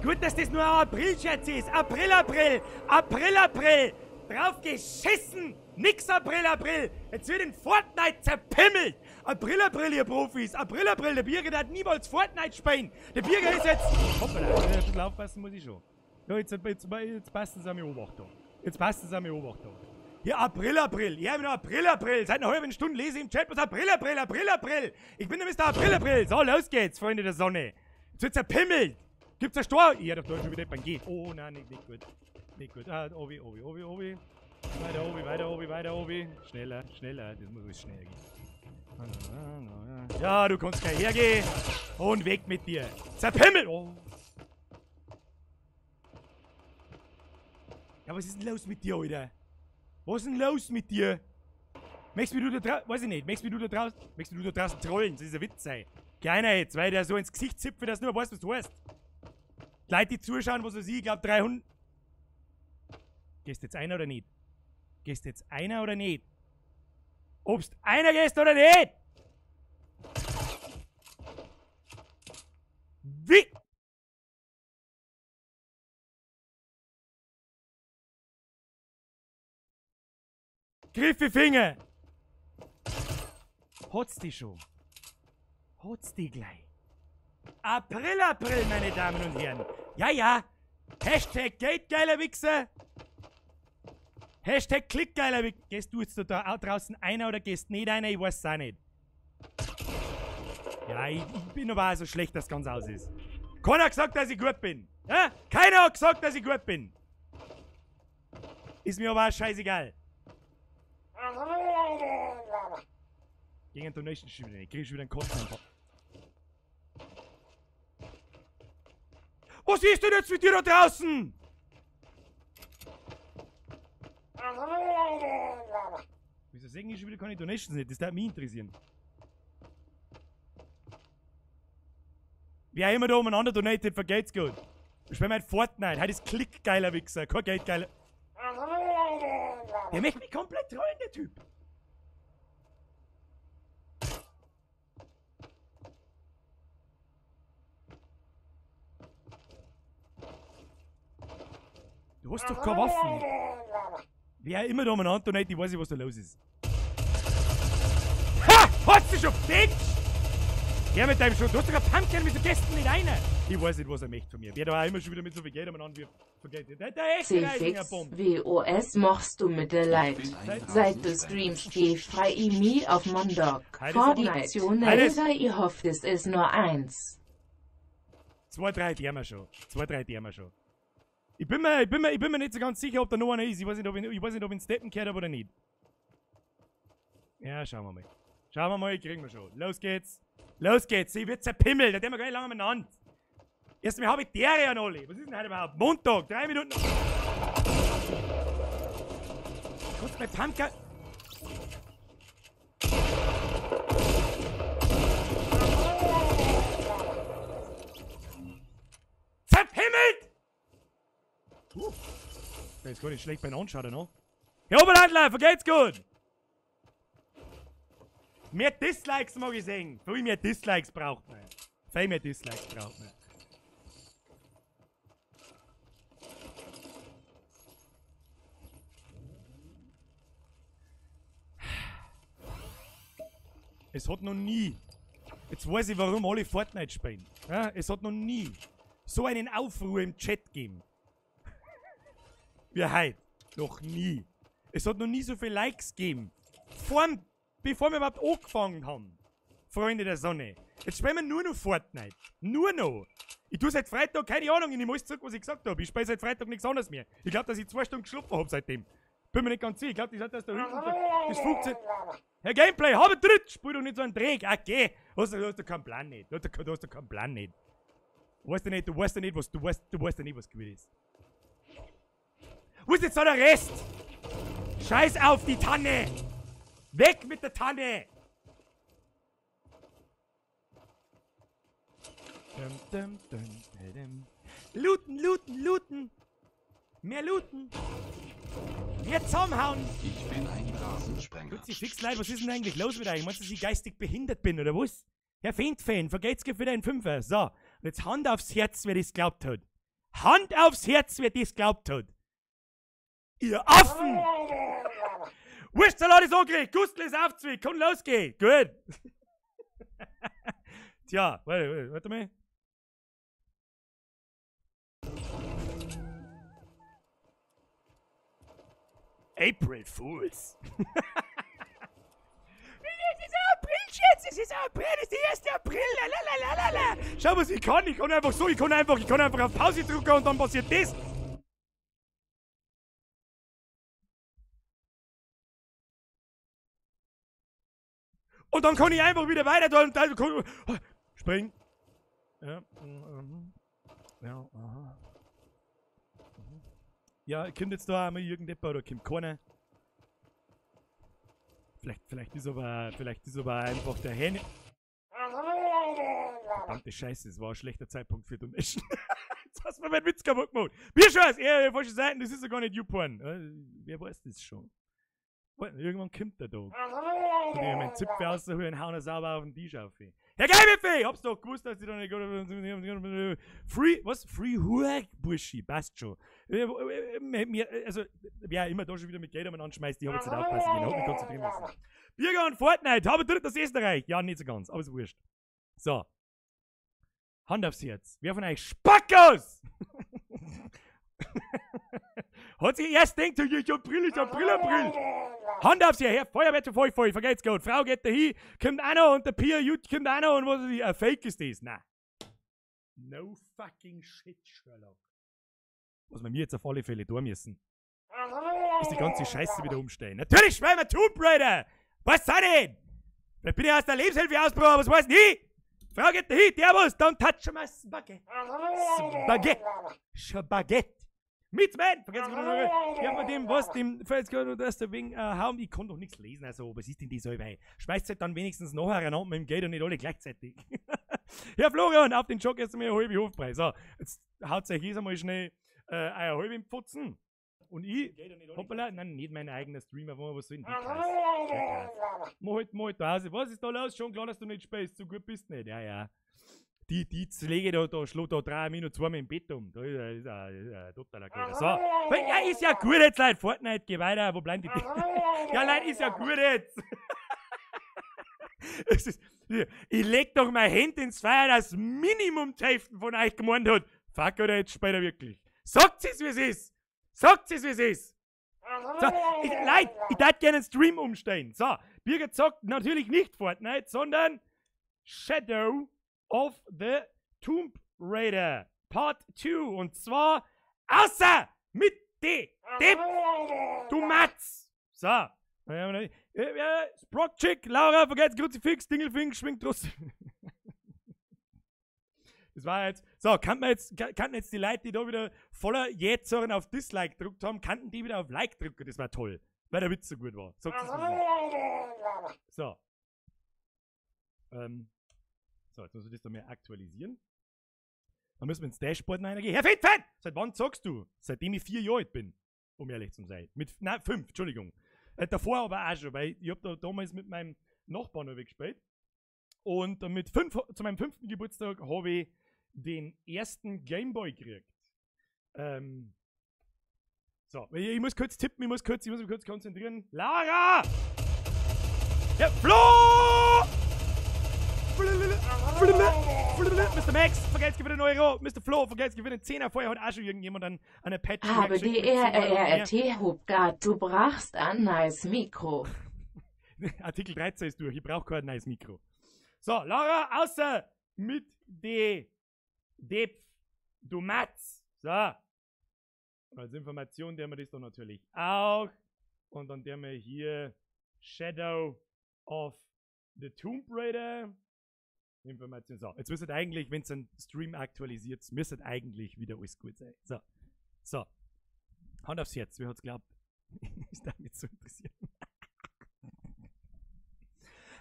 Gut, dass das nur ein April-Scherz ist. April, April! April, April! Drauf geschissen! Nix April, April! Jetzt wird in Fortnite zerpimmelt! April, April, ihr Profis! April, April! Der Birger, der hat niemals Fortnite spielen! Der Birger ist jetzt... Hoppala, ein bisschen aufpassen muss ich schon. Ja, jetzt passen Sie an mich Obacht da. Jetzt passen Sie an mich Obacht da. Hier, April, April. Ja, ich bin April, April. Seit einer halben Stunde lese ich im Chat was April, April, April, April. Ich bin der Mr. April, April. So, los geht's, Freunde der Sonne. Jetzt wird zerpimmelt. Gibt's ein Stor? Ja, doch, da schon wieder beim G. Oh, nein, nicht gut. Nicht gut. Ah, Obi, Obi, Obi, Obi. Weiter, Obi, weiter, Obi, weiter, Obi. Schneller, schneller. Das muss alles schneller gehen. Ja, du kannst gleich hergehen. Und weg mit dir. Zerpimmelt! Oh. Ja, was ist denn los mit dir, Alter? Was ist denn los mit dir? Möchtest du da draußen, weiß ich nicht, möchtest du da draußen, möchtest du da draußen trollen? Das ist ein Witz, ey. Keiner jetzt, weil der so ins Gesicht zipft, dass du nur weißt, was du heißt. Die Leute, die zuschauen, was weiß ich, ich glaub 300. Gehst jetzt einer oder nicht? Gehst jetzt einer oder nicht? Obst einer gehst oder nicht? Wie? Griffe Finger! Hat's die schon? Hat's die gleich? April, April, meine Damen und Herren. Ja, ja. Hashtag Geldgeiler Wichser. Hashtag Klickgeiler Wichser. Gehst du jetzt da draußen einer oder gehst nicht einer? Ich weiß es auch nicht. Ja, ich bin aber auch so schlecht, dass es ganz aus ist. Keiner hat gesagt, dass ich gut bin. Ja? Keiner hat gesagt, dass ich gut bin. Ist mir aber auch scheißegal. Gegen einen Donation schon wieder nicht. Krieg ich schon wieder einen Kostenanfall. Was ist denn jetzt mit dir da draußen? Wieso sehen ich schon wieder keine Donations nicht? Das darf mich interessieren. Wer immer da umeinander donatet, vergeht's gut. Ich spiele mein Fortnite. Heute ist Klickgeiler Wichser, kein Geldgeiler. Der möchte mich komplett trollen, der Typ. Du hast doch keine Waffen. Wer immer da umeinander donatet, ich weiß nicht, was da los ist. Ha! Hast du schon, Bitch! Her mit deinem Schuh. Du hast doch eine Pumpkin, wieso gehst du nicht rein? Ich weiß nicht, was er möchte von mir. Wer da auch immer schon wieder mit so viel Geld umeinander wirft. Der echte Reisinger Bombe. C6 WOS machst du mit der Leid. Seit du streamst, geh frei I auf Mondok. Koordinationell sei ihr hofft, es ist nur eins. 2, 3, die haben wir schon. 2, 3, die haben wir schon. Ich bin mir nicht so ganz sicher, ob da noch einer ist. Ich weiß nicht, ob ich in Steppen gehört habe oder nicht. Ja, schauen wir mal. Schauen wir mal, kriegen wir schon. Los geht's. Los geht's. Sie wird zerpimmelt. Da tun wir gar nicht lange miteinander. Erstmal habe ich der ja noch alle. Was ist denn heute überhaupt? Montag, 3 Minuten. Kurz bei Pumpkin. Zerpimmelt! Der ist gar nicht schlecht beim Anschauen, ne? Herr Oberlandler, vergeht's gut! Mehr Dislikes mag ich sehen. Viel mehr Dislikes braucht man. Viel mehr Dislikes braucht man. Es hat noch nie, jetzt weiß ich, warum alle Fortnite spielen. Ja, es hat noch nie so einen Aufruhr im Chat gegeben. Wie heute. Noch nie. Es hat noch nie so viele Likes gegeben. Bevor wir überhaupt angefangen haben. Freunde der Sonne. Jetzt spielen wir nur noch Fortnite. Nur noch. Ich tue seit Freitag, keine Ahnung, ich nehme alles zurück, was ich gesagt habe. Ich spiele seit Freitag nichts anderes mehr. Ich glaube, dass ich 2 Stunden geschlafen habe seitdem. Bin mir nicht ganz sicher. Ich glaube, das hat das da hinten. Das funktioniert. Herr Gameplay, hab ich dritt! Spiel doch nicht so einen Dreck. Okay. Du hast doch keinen Plan nicht. Du hast doch keinen Plan nicht. Du weißt ja nicht, was gut ist. Wo ist jetzt da der Rest? Scheiß auf die Tanne! Weg mit der Tanne! Dum, dum, dum, dum. Looten, looten, looten! Mehr looten! Mehr zusammenhauen! Ich bin ein Rasensprenger. Grüezi, Fixlein, was ist denn eigentlich los mit euch? Meinst du, dass ich geistig behindert bin, oder was? Herr Fint-Fan, vergeht's für deinen Fünfer. So, und jetzt Hand aufs Herz, wer das glaubt hat. Hand aufs Herz, wer das glaubt hat. Ihr Affen! Wurstsalat ist angekriegt, Gustl ist aufgezwickt, kann losgehen. Gut. Tja, warte mal. April Fools. Es ist April, Schatz, es ist April, es ist der 1. April, lalalala. Schau, was ich kann, ich kann einfach so, ich kann einfach auf Pause drücken und dann passiert das. Und dann kann ich einfach wieder weiter da und dann springen. Ja, ja, aha. Ja, kommt jetzt da einmal irgendjemand oder kommt keiner? Vielleicht ist aber einfach der Henny. Verdammte Scheiße, es war ein schlechter Zeitpunkt für Donation. Jetzt hast du mir meinen Witz kaputt gemacht. Bierscheiß, ja, falsche Seiten, das ist ja gar nicht YouPorn. Wer weiß das schon? Irgendwann kommt der da. Und ich meinen Zipfel rausholen und hauen er sauber auf den Tisch auf. Herr Geibefee! Hab's doch gewusst, dass ich da nicht. Free, was? Free Hurk, Burschi, passt schon. Also, wer immer da schon wieder mit Geld umeinander schmeißt, die hab jetzt nicht aufpassen können, hab mich konzentrieren müssen. Birger und Fortnite, habe dritt aus Österreich. Ja, nicht so ganz, aber ist wurscht. So. Hand aufs Herz. Wer von euch Spackos? Hat sich erst gedacht, ich hab April, ich hab April, April. Hand aufs Herz, Herr, Feuerwehr zu voll, voll, vergeht's gut. Frau geht da hin, kommt einer und der Pia Jut kommt einer und was weiß ich, ein Fake ist das. Nein. No fucking shit, Sherlock. Was wir mir jetzt auf alle Fälle tun müssen, ist die ganze Scheiße wieder umstellen. Natürlich schreiben wir Tomb Raider! Was sei denn? Vielleicht bin ich aus der Lebenshilfe ausgebrochen, aber was weiß ich? Frau geht da hin, der was, don't touch my spaghetti. Spaghetti. Spaghetti. Mit man! Vergesst nicht, ja, von dem, was, dem, dass der wegen, hauen, ich kann doch nichts lesen, also, was ist denn die Säuberei? Schmeißt halt dann wenigstens nachher einander mit dem Geld und nicht alle gleichzeitig. Herr Florian, auf den Jog erst einmal eine halbe Hofpreis. So, jetzt haut euch jedes Mal schnell eine halbe im Pfotzen. Und ich, hoppala, nein, nicht mein eigener Streamer, was soll denn die Scheiße? Mach halt da aus. Was ist da los? Schon klar, dass du nicht spielst, so gut bist du nicht. Ja, ja. Die Zlege da schlägt da 3 Minuten 2 im Bett um. Da ist ein totaler Köder. So. Ja, ist ja gut jetzt, Leute. Fortnite, geh weiter. Wo bleiben die? Ja, Leute, ist ja gut jetzt. Es ist, ich leg doch mein Hände ins Feuer, dass Minimum die Hälfte von euch gemeint hat. Fuck, oder jetzt später wirklich. Sagt es, wie es ist. Sagt es, wie es ist. So, Leute, ich darf gerne einen Stream umstellen. So, Birgit sagt natürlich nicht Fortnite, sondern Shadow of the Tomb Raider Part 2. Und zwar außer mit D. Depp, du Matz. So. Sprockchick, Laura, vergesst Kruzifix, Dingelfink, schwingt trotzdem. Das war jetzt. So, kannten jetzt die Leute, die da wieder voller Jähzorn auf Dislike gedrückt haben, kannten die wieder auf Like drücken. Das war toll. Weil der Witz so gut war. Sag's es mir. So. So, jetzt muss ich das da mehr aktualisieren. Dann müssen wir ins Dashboard reingehen. Herr Fettfan! Seit wann zockst du? Seitdem ich 4 Jahre alt bin. Um ehrlich zu sein. Nein, 5, Entschuldigung. Davor aber auch schon, weil ich hab da damals mit meinem Nachbarn gespielt. Und mit 5, zu meinem 5. Geburtstag habe ich den ersten Gameboy gekriegt. So, ich muss kurz tippen, ich muss mich kurz konzentrieren. Lara! Ja, Flo! Mr. Max, vergesst gewinnt einen Euro. Mr. Flo, vergesst gewinnt einen 10er. Vorher hat auch schon irgendjemand eine Patch. Habe DRRRT Hubgard, du brauchst ein neues Mikro. Artikel 13 ist durch, ich brauche kein neues Mikro. So, Lara, außer mit D. Depf, du Matz. So. Als Information, der wir das dann natürlich auch. Und dann der wir hier Shadow of the Tomb Raider. Information. So, jetzt müsste eigentlich, wenn es ein Stream aktualisiert, müsste eigentlich wieder alles gut sein. So. So. Hand aufs Herz, wer hat's glaubt? Ist damit so interessiert.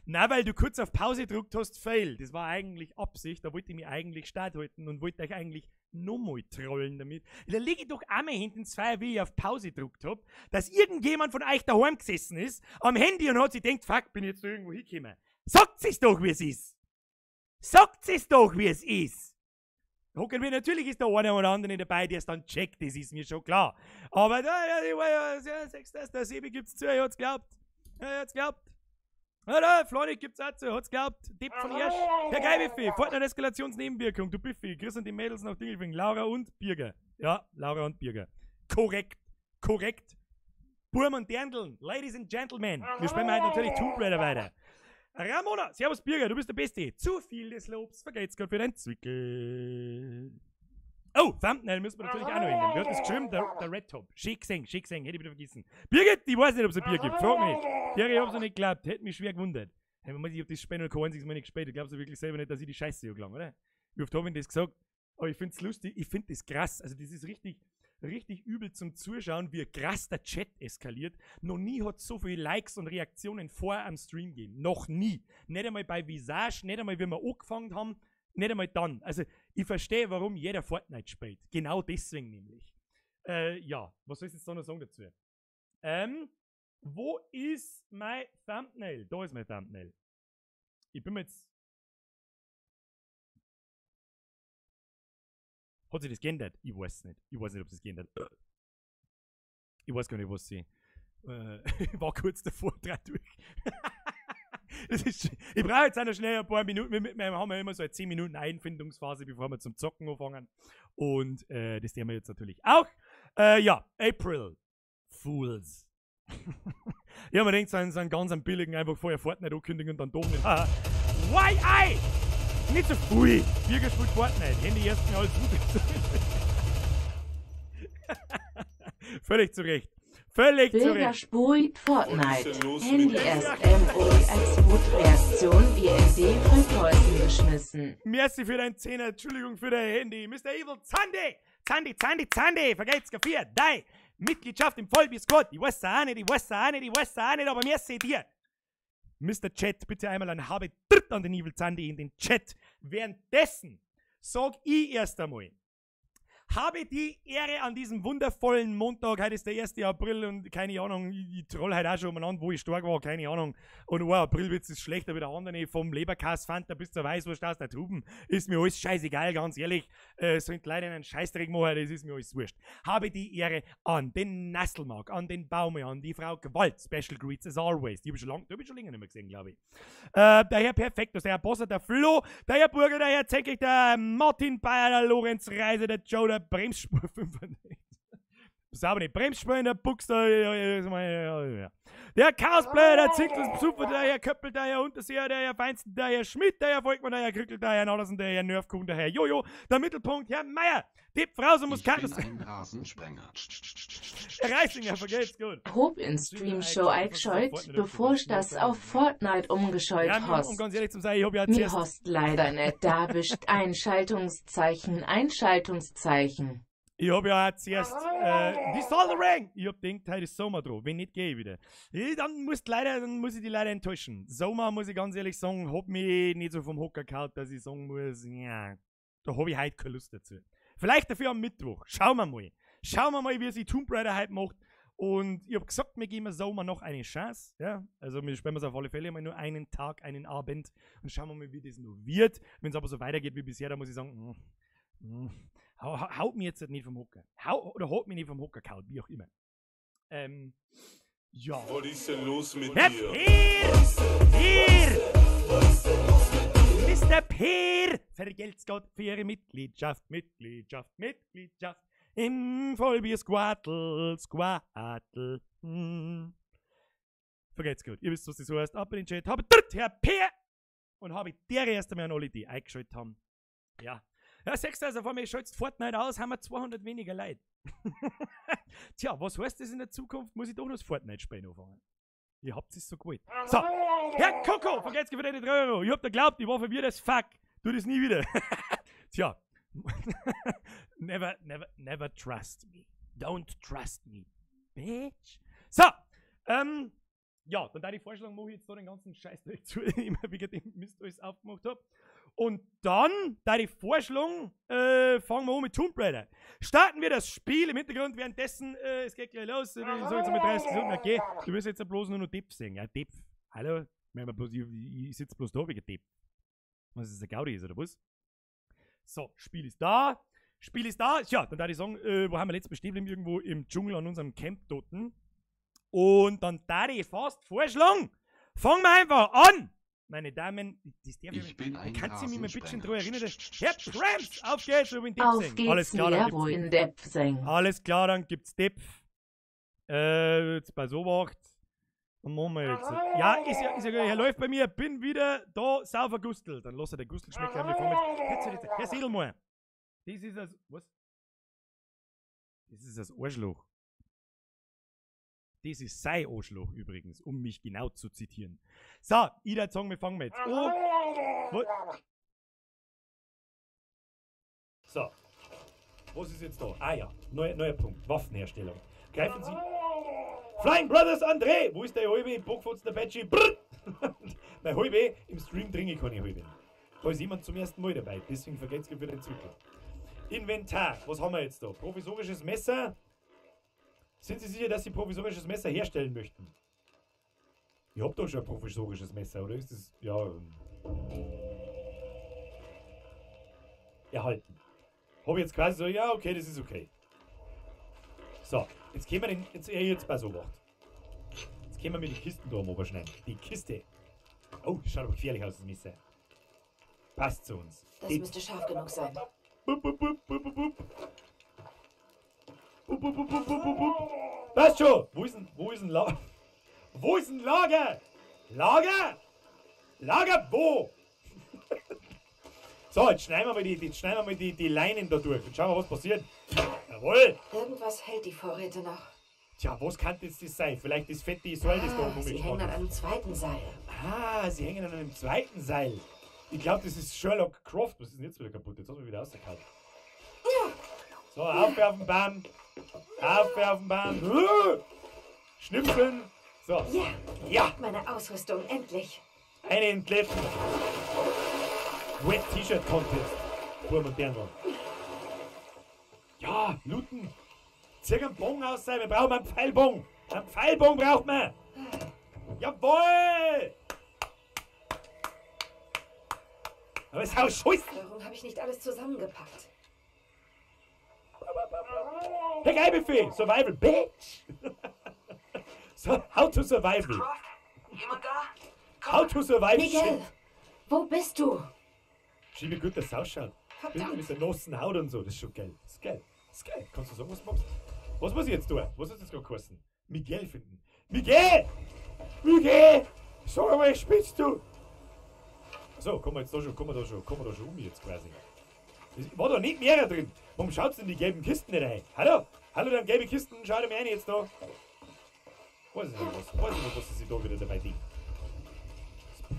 Na, weil du kurz auf Pause gedrückt hast, fail. Das war eigentlich Absicht. Da wollte ich mich eigentlich starthalten und wollte euch eigentlich nochmal trollen damit. Da lege ich doch einmal hinten zwei, wie ich auf Pause gedrückt hab, dass irgendjemand von euch daheim gesessen ist, am Handy und hat sich gedacht, fuck, bin ich jetzt da irgendwo hingekommen. Sagt es doch, wie es ist! Sagt es doch, wie es ist! Hocken wir, natürlich ist der eine oder andere dabei, der es dann checkt, das ist mir schon klar. Aber da, ja, der Sebi gibt's zu, er hat's glaubt. Er hat's glaubt. Ja, da, Florian gibt's auch zu, hat's glaubt. Depp von Ersch. Herr Geibiffi, Fortnite-Eskalationsnebenwirkung, du Biffi. Grüß an die Mädels nach Dingelfing, Laura und Birger. Ja, Laura und Birger. Korrekt, korrekt. Burm und Dirndln, Ladies and Gentlemen. Wir spielen heute natürlich Tomb Raider weiter. Ramona, servus Birger, du bist der Beste. Zu viel des Lobs, vergeht's Gott für dein Zwickel. Oh, Thumbnail müssen wir natürlich auch noch ändern. Wer hat das geschrieben? Der Red Top. Schick gesehen, hätte ich wieder vergessen. Birgit, ich weiß nicht, ob es ein Bier gibt. Frag mich. Jerry, ich hab's noch nicht geglaubt. Hätte mich schwer gewundert. Hey, man, ich hab das Spiel noch kein einziges Mal nicht gespielt. Du glaubst ja wirklich selber nicht, dass ich die Scheiße angelange, oder? Wie oft habe ich das gesagt? Aber ich find's lustig, ich find das krass. Also, das ist richtig, richtig übel zum Zuschauen, wie krass der Chat eskaliert. Noch nie hat so viele Likes und Reaktionen vor am Stream gegeben. Noch nie. Nicht einmal bei Visage, nicht einmal, wie wir angefangen haben, nicht einmal dann. Also, ich verstehe, warum jeder Fortnite spielt. Genau deswegen nämlich. Ja, was soll ich jetzt da noch sagen dazu? Wo ist mein Thumbnail? Da ist mein Thumbnail. Ich bin mir jetzt... Hat sich das geändert? Ich weiß nicht. Ich weiß nicht, ob es geändert hat. Ich weiß gar nicht, was sie... ich war kurz davor, drei durch. Das ist, ich brauche jetzt auch noch schnell ein paar Minuten. Wir haben ja immer so eine 10 Minuten Einfindungsphase, bevor wir zum Zocken anfangen. Und das sehen wir jetzt natürlich auch. Ja, April Fools. Ja, man denkt, so einen ganz einen billigen einfach vorher Fortnite ankündigen und dann doch nicht. Why I? Nicht so viel. Birger spielt Fortnite. Handy erst mir alles gut. Völlig zu Recht. Völlig zu Birger Recht. spielt Fortnite. Handy erst SMO als Wutreaktion IND 5000 geschmissen. Merci für deinen Zehner, Entschuldigung für dein Handy. Mr. Evil Zandi! Zandi, Zandi, Zandi! Vergeht's, vier, drei. Mitgliedschaft im Vollbier Squad. Ich weiß auch nicht, ich weiß auch nicht, ich weiß auch nicht, aber merci dir. Mr. Chat, bitte einmal ein Habe tritt an den Evil Zandi in den Chat. Währenddessen sag ich erst einmal, habe die Ehre an diesem wundervollen Montag, heute ist der 1. April und keine Ahnung, ich troll heute auch schon umeinander, wo ich stark war, keine Ahnung. Und oh, Aprilwitz ist schlechter wie der andere, vom Leberkass Fanta bis zur Weißwurst aus der Tuben, ist mir alles scheißegal, ganz ehrlich. Sollen die Leute einen Scheißdreck machen, das ist mir alles wurscht. Habe die Ehre an den Nasselmark, an den Baume, an die Frau Gewalt, Special Greets as always. Die habe ich schon lange, die hab ich schon länger nicht mehr gesehen, glaube ich. Der Herr Perfektus, der Herr Bosser, der Flo, der Herr Burger, der Herr Zeckig, der Martin Bayer, der Lorenz Reise, der Joe, der Bremsspur 95. Sauber nicht. Bremsspur in der Buchse. Der Chaosplayer, der Zinkel, Super, der Herr Köppel, der Herr Unterseher, der Herr Feinsten, der Herr Schmidt, der Herr Volkmann, der Herr Krückel, der Herr Nadersen, der Herr Nerfkuchen, der Herr Jojo, der Mittelpunkt, Herr Meier, die Frau so muss Ich bin ein Rasensprenger. Herr Reisinger, vergelt's gut. Hob in Stream Show eingeschaltet, bevor ich das auf Fortnite umgeschaltet Ja, um hast. ganz ehrlich zu sein, ich hab ja Mir zuerst host leider nicht da wischt Einschaltungszeichen, Einschaltungszeichen. Ich hab ja auch zuerst die Solder Ring! Ich hab gedacht, heute ist Sommer dran. Wenn nicht, geh ich wieder. Dann muss ich die leider enttäuschen. Sommer, muss ich ganz ehrlich sagen, hab mich nicht so vom Hocker gehauen, dass ich sagen muss, ja, da hab ich heute keine Lust dazu. Vielleicht dafür am Mittwoch. Schauen wir mal. Schauen wir mal, wie sich Tomb Raider heute macht. Und ich hab gesagt, wir geben Sommer noch eine Chance. Ja? Also wir spielen es auf alle Fälle mal nur einen Tag, einen Abend und schauen wir mal, wie das noch wird. Wenn es aber so weitergeht wie bisher, dann muss ich sagen, haut mir jetzt nicht vom Hocker. Oder haut mich nicht vom Hocker gehauen, wie auch immer. Ja. Was ist denn los mit Herr dir? Peer! Peer! Mr. Peer! Vergelt's Gott für Ihre Mitgliedschaft, Mitgliedschaft, Mitgliedschaft im Vollbier Squatl, Squatl. Vergelt's gut. Ihr wisst, was das heißt. Ab in den Chat. Habe dritt, Herr Peer! Und habe der erste Mal an alle, die eingeschaltet haben. Ja. Ja, 6.000 vor mir schaltest Fortnite aus, haben wir 200 weniger Leute. Tja, was heißt das in der Zukunft? Muss ich doch noch das Fortnite-Spielen anfangen? Ihr habt es so gewollt. So, Herr Coco, vergesst für deine 3 Euro. Ich hab da geglaubt, ich war verwirrt as fuck. Tu das nie wieder. Tja. Never, never, never trust me. Don't trust me, bitch. So, ja, dann deine Vorschlag mache ich jetzt da den ganzen Scheiß zu, den ich immer wegen dem Mist alles aufgemacht hab. Und dann, deine Vorschlag, fangen wir an mit Tomb Raider. Starten wir das Spiel im Hintergrund, währenddessen, es geht gleich los, ich sag jetzt mal 30 Sekunden, okay, du wirst jetzt bloß nur noch Depp sehen, ja, Depp. Hallo, ich, ich sitze bloß da wegen Depp. Was ist das, ein Gaudi ist, oder was? So, Spiel ist da. Spiel ist da. Tja, dann darf ich sagen, wo haben wir letztes Mal stehen geblieben? Irgendwo im Dschungel an unserem Camp dort. Und dann darf ich fast vorschlagen, fangen wir einfach an! Meine Damen, das darf Ich bin ein Kannst du mich mal bitte schön Rasensprenger. dran erinnern? Herr Tramps, auf geht's, wir wollen Depp Auf singen. geht's, Alles klar, dann wir gibt's wollen Depp singen. Alles klar, dann gibt's Depp. Jetzt bei Obacht. Dann machen wir jetzt. Ja, ist ja, er läuft bei mir. Bin wieder da, sauber Gustl. Dann lass er den Gustl schmecken. Wir fahren jetzt. Jetzt, Herr Sedelmeier. Das ist das. Was? Das ist das Arschloch. Das ist sein Arschloch übrigens, um mich genau zu zitieren. So, ich würde sagen, wir fangen jetzt an. So. Was ist jetzt da? Ah ja, neuer Punkt. Waffenherstellung. Greifen Sie. Flying Brothers André! Wo ist der halbe Bockfotzner Betschi? Brrr! Mein halbe, im Stream trinke ich keine halbe. Da ist jemand zum ersten Mal dabei, deswegen vergeht's für den Zwickl. Inventar, was haben wir jetzt da? Provisorisches Messer. Sind Sie sicher, dass Sie provisorisches Messer herstellen möchten? Ich hab doch schon ein provisorisches Messer, oder ist das. Ja. Erhalten. Hab ich jetzt quasi so, ja, okay, das ist okay. So, jetzt können wir den. Jetzt, jetzt bei so macht. Jetzt können wir mit den Kisten da oben oberschneiden. Die Kiste. Oh, das schaut aber gefährlich aus, das Messer. Passt zu uns. Das müsste scharf genug sein. Bup, bup, bup, bup, bup, bup. Bup, bup, bup, bup, bup, bup, bup. Passt schon! Wo ist denn, wo ist denn Lager? Wo ist denn Lager? Lager? Lager wo? So, jetzt schneiden wir mal die Leinen da durch und schauen wir, was passiert. Jawohl! Irgendwas hält die Vorräte noch. Tja, was kann das sein? Vielleicht das fette Seil, das da oben Sie hängen an ist. einem zweiten Seil. Ah, sie hängen an einem zweiten Seil. Ich glaube, das ist Sherlock Croft. Was ist denn jetzt wieder kaputt? Jetzt hat mich wieder rausgehauen. So, aufwerfen, Bam. Aufwerfen, Bam. Schnipseln. So. Ja. Ja. Meine Ausrüstung, endlich. Eine entletten. Wet T-Shirt Contest. Burm und Dirndl. Ja, looten. Zieh einen Bon aus, wir brauchen einen Pfeilbon. Einen Pfeilbon braucht man. Jawohl! Aber ist auch scheiße. Warum habe ich nicht alles zusammengepackt? Herr Geilbuffet, Survival, Bitch! So, how to survival. Croft? Jemand da? How to survive Miguel, shit. wo bist du? Schau, wie gut das ausschaut. Verdammt. Mit der nassen Haut und so, das ist schon geil. Das ist geil. Das ist geil. Kannst du sagen, was du machst? Was muss ich jetzt tun? Was hat das gerade geheißen? Miguel finden. Miguel! Miguel! Sag einmal, spinnst du? So, kommen wir jetzt da schon, kommen wir da schon, kommen wir da schon um jetzt quasi. Es war da nicht mehr drin. Warum schaut's denn die gelben Kisten nicht rein? Hallo? Hallo, dann gelbe Kisten, schau dir mir rein jetzt da. Weiß ich nicht, was, weiß ich nicht, was sie sich da wieder dabei denken.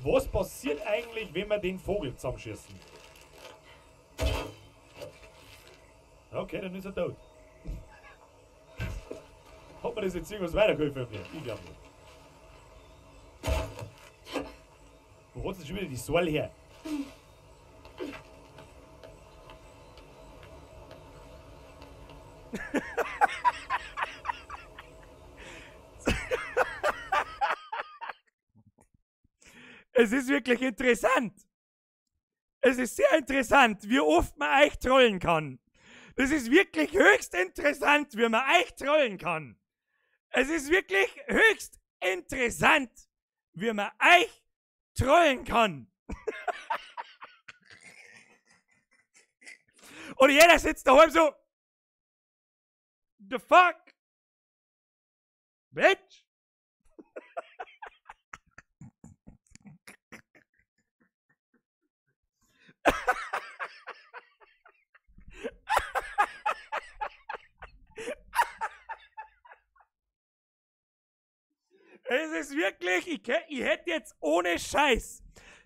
Was passiert eigentlich, wenn wir den Vogel zusammenschießen? Okay, dann ist er tot. Hat mir das jetzt irgendwas weitergeholfen? Ich glaube nicht. Wo hat denn schon wieder die Säule her? Es ist wirklich interessant. Es ist sehr interessant, wie oft man euch trollen kann. Das ist wirklich höchst interessant, wie man euch trollen kann. Es ist wirklich höchst interessant, wie man euch trollen kann. Und jeder sitzt daheim so. The fuck? Bitch? Es ist wirklich, ich hätte jetzt ohne Scheiß,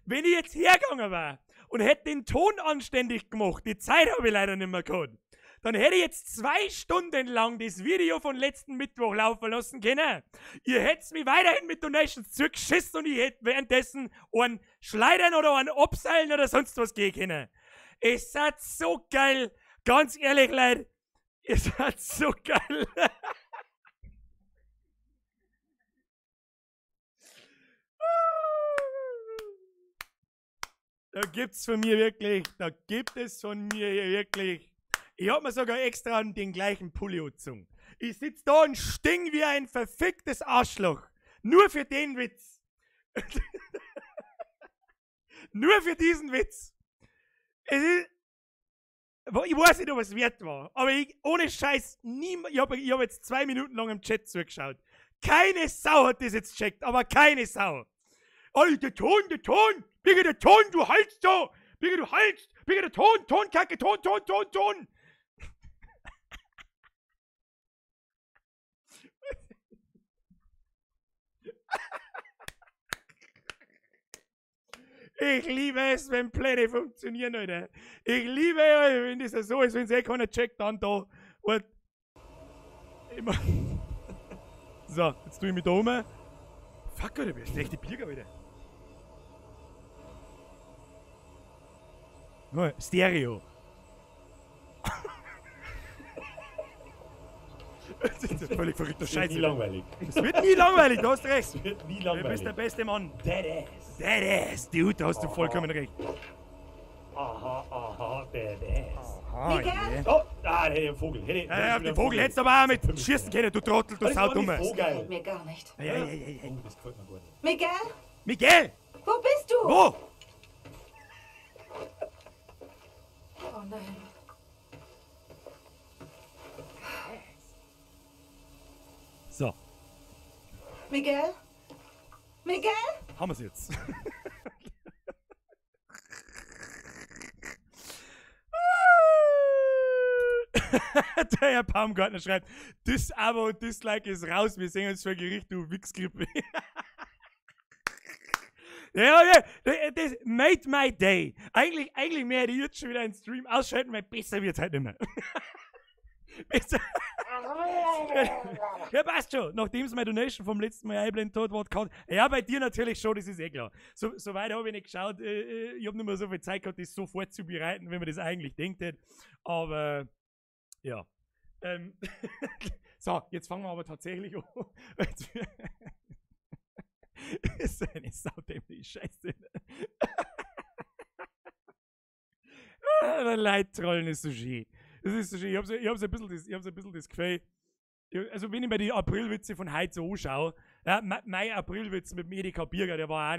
wenn ich jetzt hergegangen war und hätte den Ton anständig gemacht, die Zeit habe ich leider nicht mehr gehabt, dann hätte ich jetzt 2 Stunden lang das Video von letzten Mittwoch laufen lassen können. Ihr hättet mich weiterhin mit Donations zugeschissen und ich hätte währenddessen einen Schleidern oder einen Abseilen oder sonst was gehen können. Es seid so geil. Ganz ehrlich, Leute. Ihr seid so geil. Da gibt's von mir wirklich, da gibt es von mir hier wirklich. Ich hab mir sogar extra den gleichen Pulli angezogen. Ich sitz da und stink wie ein verficktes Arschloch. Nur für den Witz. Nur für diesen Witz. Es ist, ich weiß nicht, ob es wert war, aber ich, ohne Scheiß, niemand, ich hab jetzt 2 Minuten lang im Chat zugeschaut. Keine Sau hat das jetzt checkt, aber keine Sau. Alter, der Ton, Birgit, der Ton, du haltst so! Birgit, du haltst! Birgit, der Ton, Tonkacke, Ton, Ton, Ton, Ton! Ich liebe es, wenn Pläne funktionieren, Alter. Ich liebe es, wenn das so ist, wenn es eh keiner checkt, dann da. Und immer. So, jetzt tue ich mich da um. Fuck, Alter, bist du echt die Birger, Alter. Oh, Stereo. Das ist völlig verrückter Scheiß. Es wird nie langweilig. Es wird nie langweilig, du hast recht. Es wird nie langweilig. Du bist der beste Mann. Dead ass. Dead ass, dude, da hast du vollkommen recht. Aha, aha, dead ass. Aha, Miguel? yeah. Oh, ah, hätte ich einen Vogel. Ja, den Vogel hättest du aber auch mit schießen können, du Trottel, du Saudumme. So geil. Das gefällt mir gar nicht. Ja, ja, ja, ja. Oh, das gefällt mir gar nicht. Miguel? Miguel! Wo bist du? Wo? Oh nein. So. Miguel? Miguel? Haben wir's jetzt. Der Herr Baumgartner schreibt, Dis-Abo und Dislike ist raus, wir sehen uns vor Gericht, du Wichsgrippe. Ja, ja, das made my day. Eigentlich mehr hätte ich jetzt schon wieder einen Stream ausschalten, weil besser wird's halt nicht mehr. Besser. Ja, passt schon. Nachdem es meine Donation vom letzten Mal einblendet hat, war kann. Ja, bei dir natürlich schon, das ist eh klar. So weit habe ich nicht geschaut. Ich habe nicht mehr so viel Zeit gehabt, das so vorzubereiten, wenn man das eigentlich denkt hätte. Aber ja. So, jetzt fangen wir aber tatsächlich an. Das ist eine saudämliche Scheiße. Leittrollen ist so schön. Das ist so schön. Ich hab so ein bisschen das Gefühl, also wenn ich mir die Aprilwitze von heute so anschaue, ja, mein Aprilwitz mit dem Edeka Birger, der war auch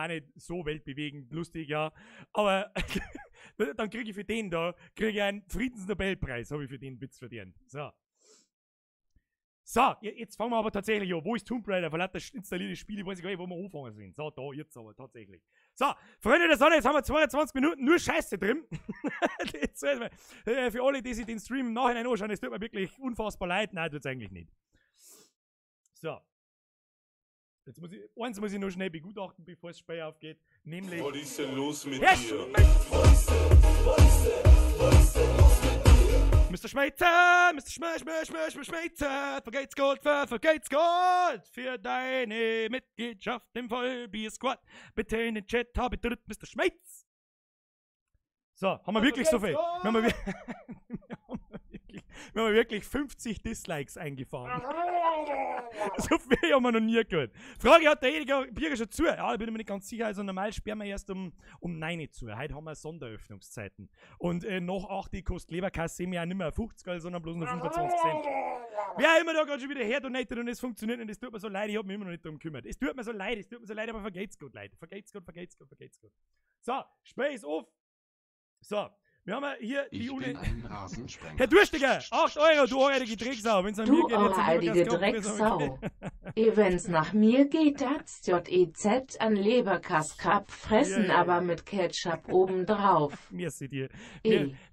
nicht so weltbewegend lustig, ja. Aber dann kriege ich für den da, kriege ich einen Friedensnobelpreis, habe ich für den Witz verdient. So. So, jetzt fangen wir aber tatsächlich an. Wo ist Tomb Raider? Verlaut das installierte Spiel, ich weiß gar nicht, wo wir anfangen sind. So, da, jetzt aber tatsächlich. So, Freunde der Sonne, jetzt haben wir 22 Minuten nur Scheiße drin. Jetzt, für alle, die sich den Stream im Nachhinein anschauen, es tut mir wirklich unfassbar leid. Nein, tut's eigentlich nicht. So. Jetzt muss ich, eins muss ich noch schnell begutachten, bevor das Spiel aufgeht. Nämlich. Was ist denn los mit dir? Was ist denn los mit dir? Mr. Schmeizer, Mr. Schmeizer, vergeht's Gold, vergeht's Gold für deine Mitgliedschaft im Vollbier-Squad. Bitte in den Chat, habe drückt Mr. Schmeiz. So, haben wir wirklich so viel? Wir haben wirklich 50 Dislikes eingefahren. So viel haben wir noch nie gehört. Frage, hat der Edeka Birger schon zu? Ja, da bin ich mir nicht ganz sicher. Also normal sperren wir erst um 9 Uhr zu. Heute haben wir Sonderöffnungszeiten. Und nach 8 Uhr kostet Leberkasse ja nicht mehr 50, sondern bloß noch 25 Cent. Wer immer da gerade schon wieder herdonatet und es funktioniert und es tut mir so leid, ich hab mich immer noch nicht darum gekümmert. Es tut mir so leid, aber vergeht's gut, Leute. Vergeht's gut, vergeht's gut, vergeht's gut. So, Spiel ist auf. So. Wir haben hier die Ich bin ein Rasensprenger. Herr Durstiger, 8 Euro, du ohrige Drecksau. Wenn's an Du mir geht, jetzt ohrige Drecksau. Wenn's nach mir geht, das JEZ an Leberkaskap fressen, ja, ja. Aber mit Ketchup obendrauf. Merci dir.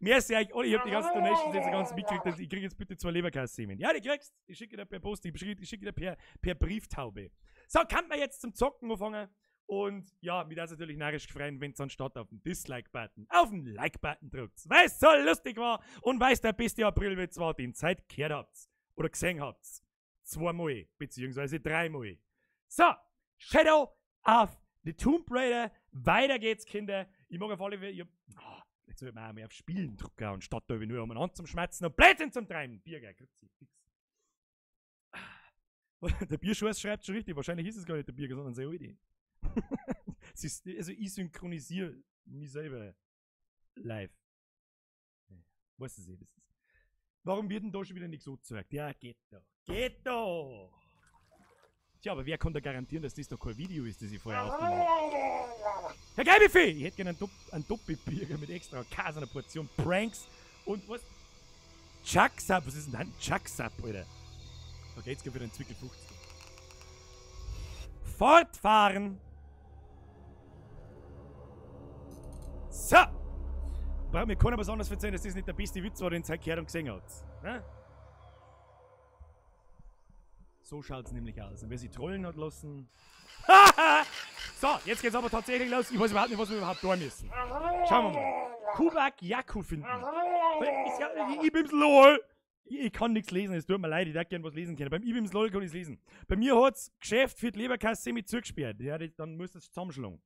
Merci euch alle. Ich hab die ganzen Donations jetzt ganz mitgekriegt. Ich krieg jetzt bitte 2 Leberkass-Semen. Ja, die kriegst. Ich schicke dir per Post, ich schicke dir per Brieftaube. So, kann man jetzt zum Zocken anfangen? Und ja, mich das natürlich narrisch gefreut, wenn es anstatt auf den Dislike-Button auf den Like-Button drückt. Weil es so lustig war und weil es der beste Aprilwitz war, den Zeit gehört habt. Oder gesehen habt. 2-mal, beziehungsweise 3-mal. So, Shadow of the Tomb Raider. Weiter geht's, Kinder. Ich mag auf alle Fälle. Jetzt sollte man auch mehr auf Spielen drücken, anstatt da nur umeinander zum Schmerzen und Blödsinn zum Treiben. Bierger, grüezi, fix. Der Bierschuss schreibt schon richtig. Wahrscheinlich ist es gar nicht der Bierger, sondern seine Alte. Also ich synchronisiere Mich selber live. Weißt du, das ist. Warum wird denn da schon wieder nichts so gezeigt? Ja, geht doch. Geht doch! Tja, aber wer kann da garantieren, dass das doch kein Video ist, das ich vorher aufgenommen habe? Herr Geibifee! Ich hätte gerne einen Doppelbürger mit extra Käse, einer Portion Pranks und was? Chucksap! Was ist denn da ein Chucksap, Alter? Okay, jetzt geht wieder ein Zwickel 50. Fortfahren! So! Braucht mir keiner was anderes erzählen, dass das nicht der beste Witz war, den ihr gehört und gesehen habt. Ne? So schaut's nämlich aus. Und wer sich trollen hat lassen. So, jetzt geht's aber tatsächlich los. Ich weiß überhaupt nicht, was wir überhaupt tun müssen. Schauen wir mal. Kubak Yaku finden. Ich bin's LOL. Ich kann nichts lesen, es tut mir leid, ich darf gerne was lesen können. Beim Ibims LOL kann ich's lesen. Bei mir hat's Geschäft für die Leberkasse semi zugesperrt. Ja, dann muss das zusammenschlagen.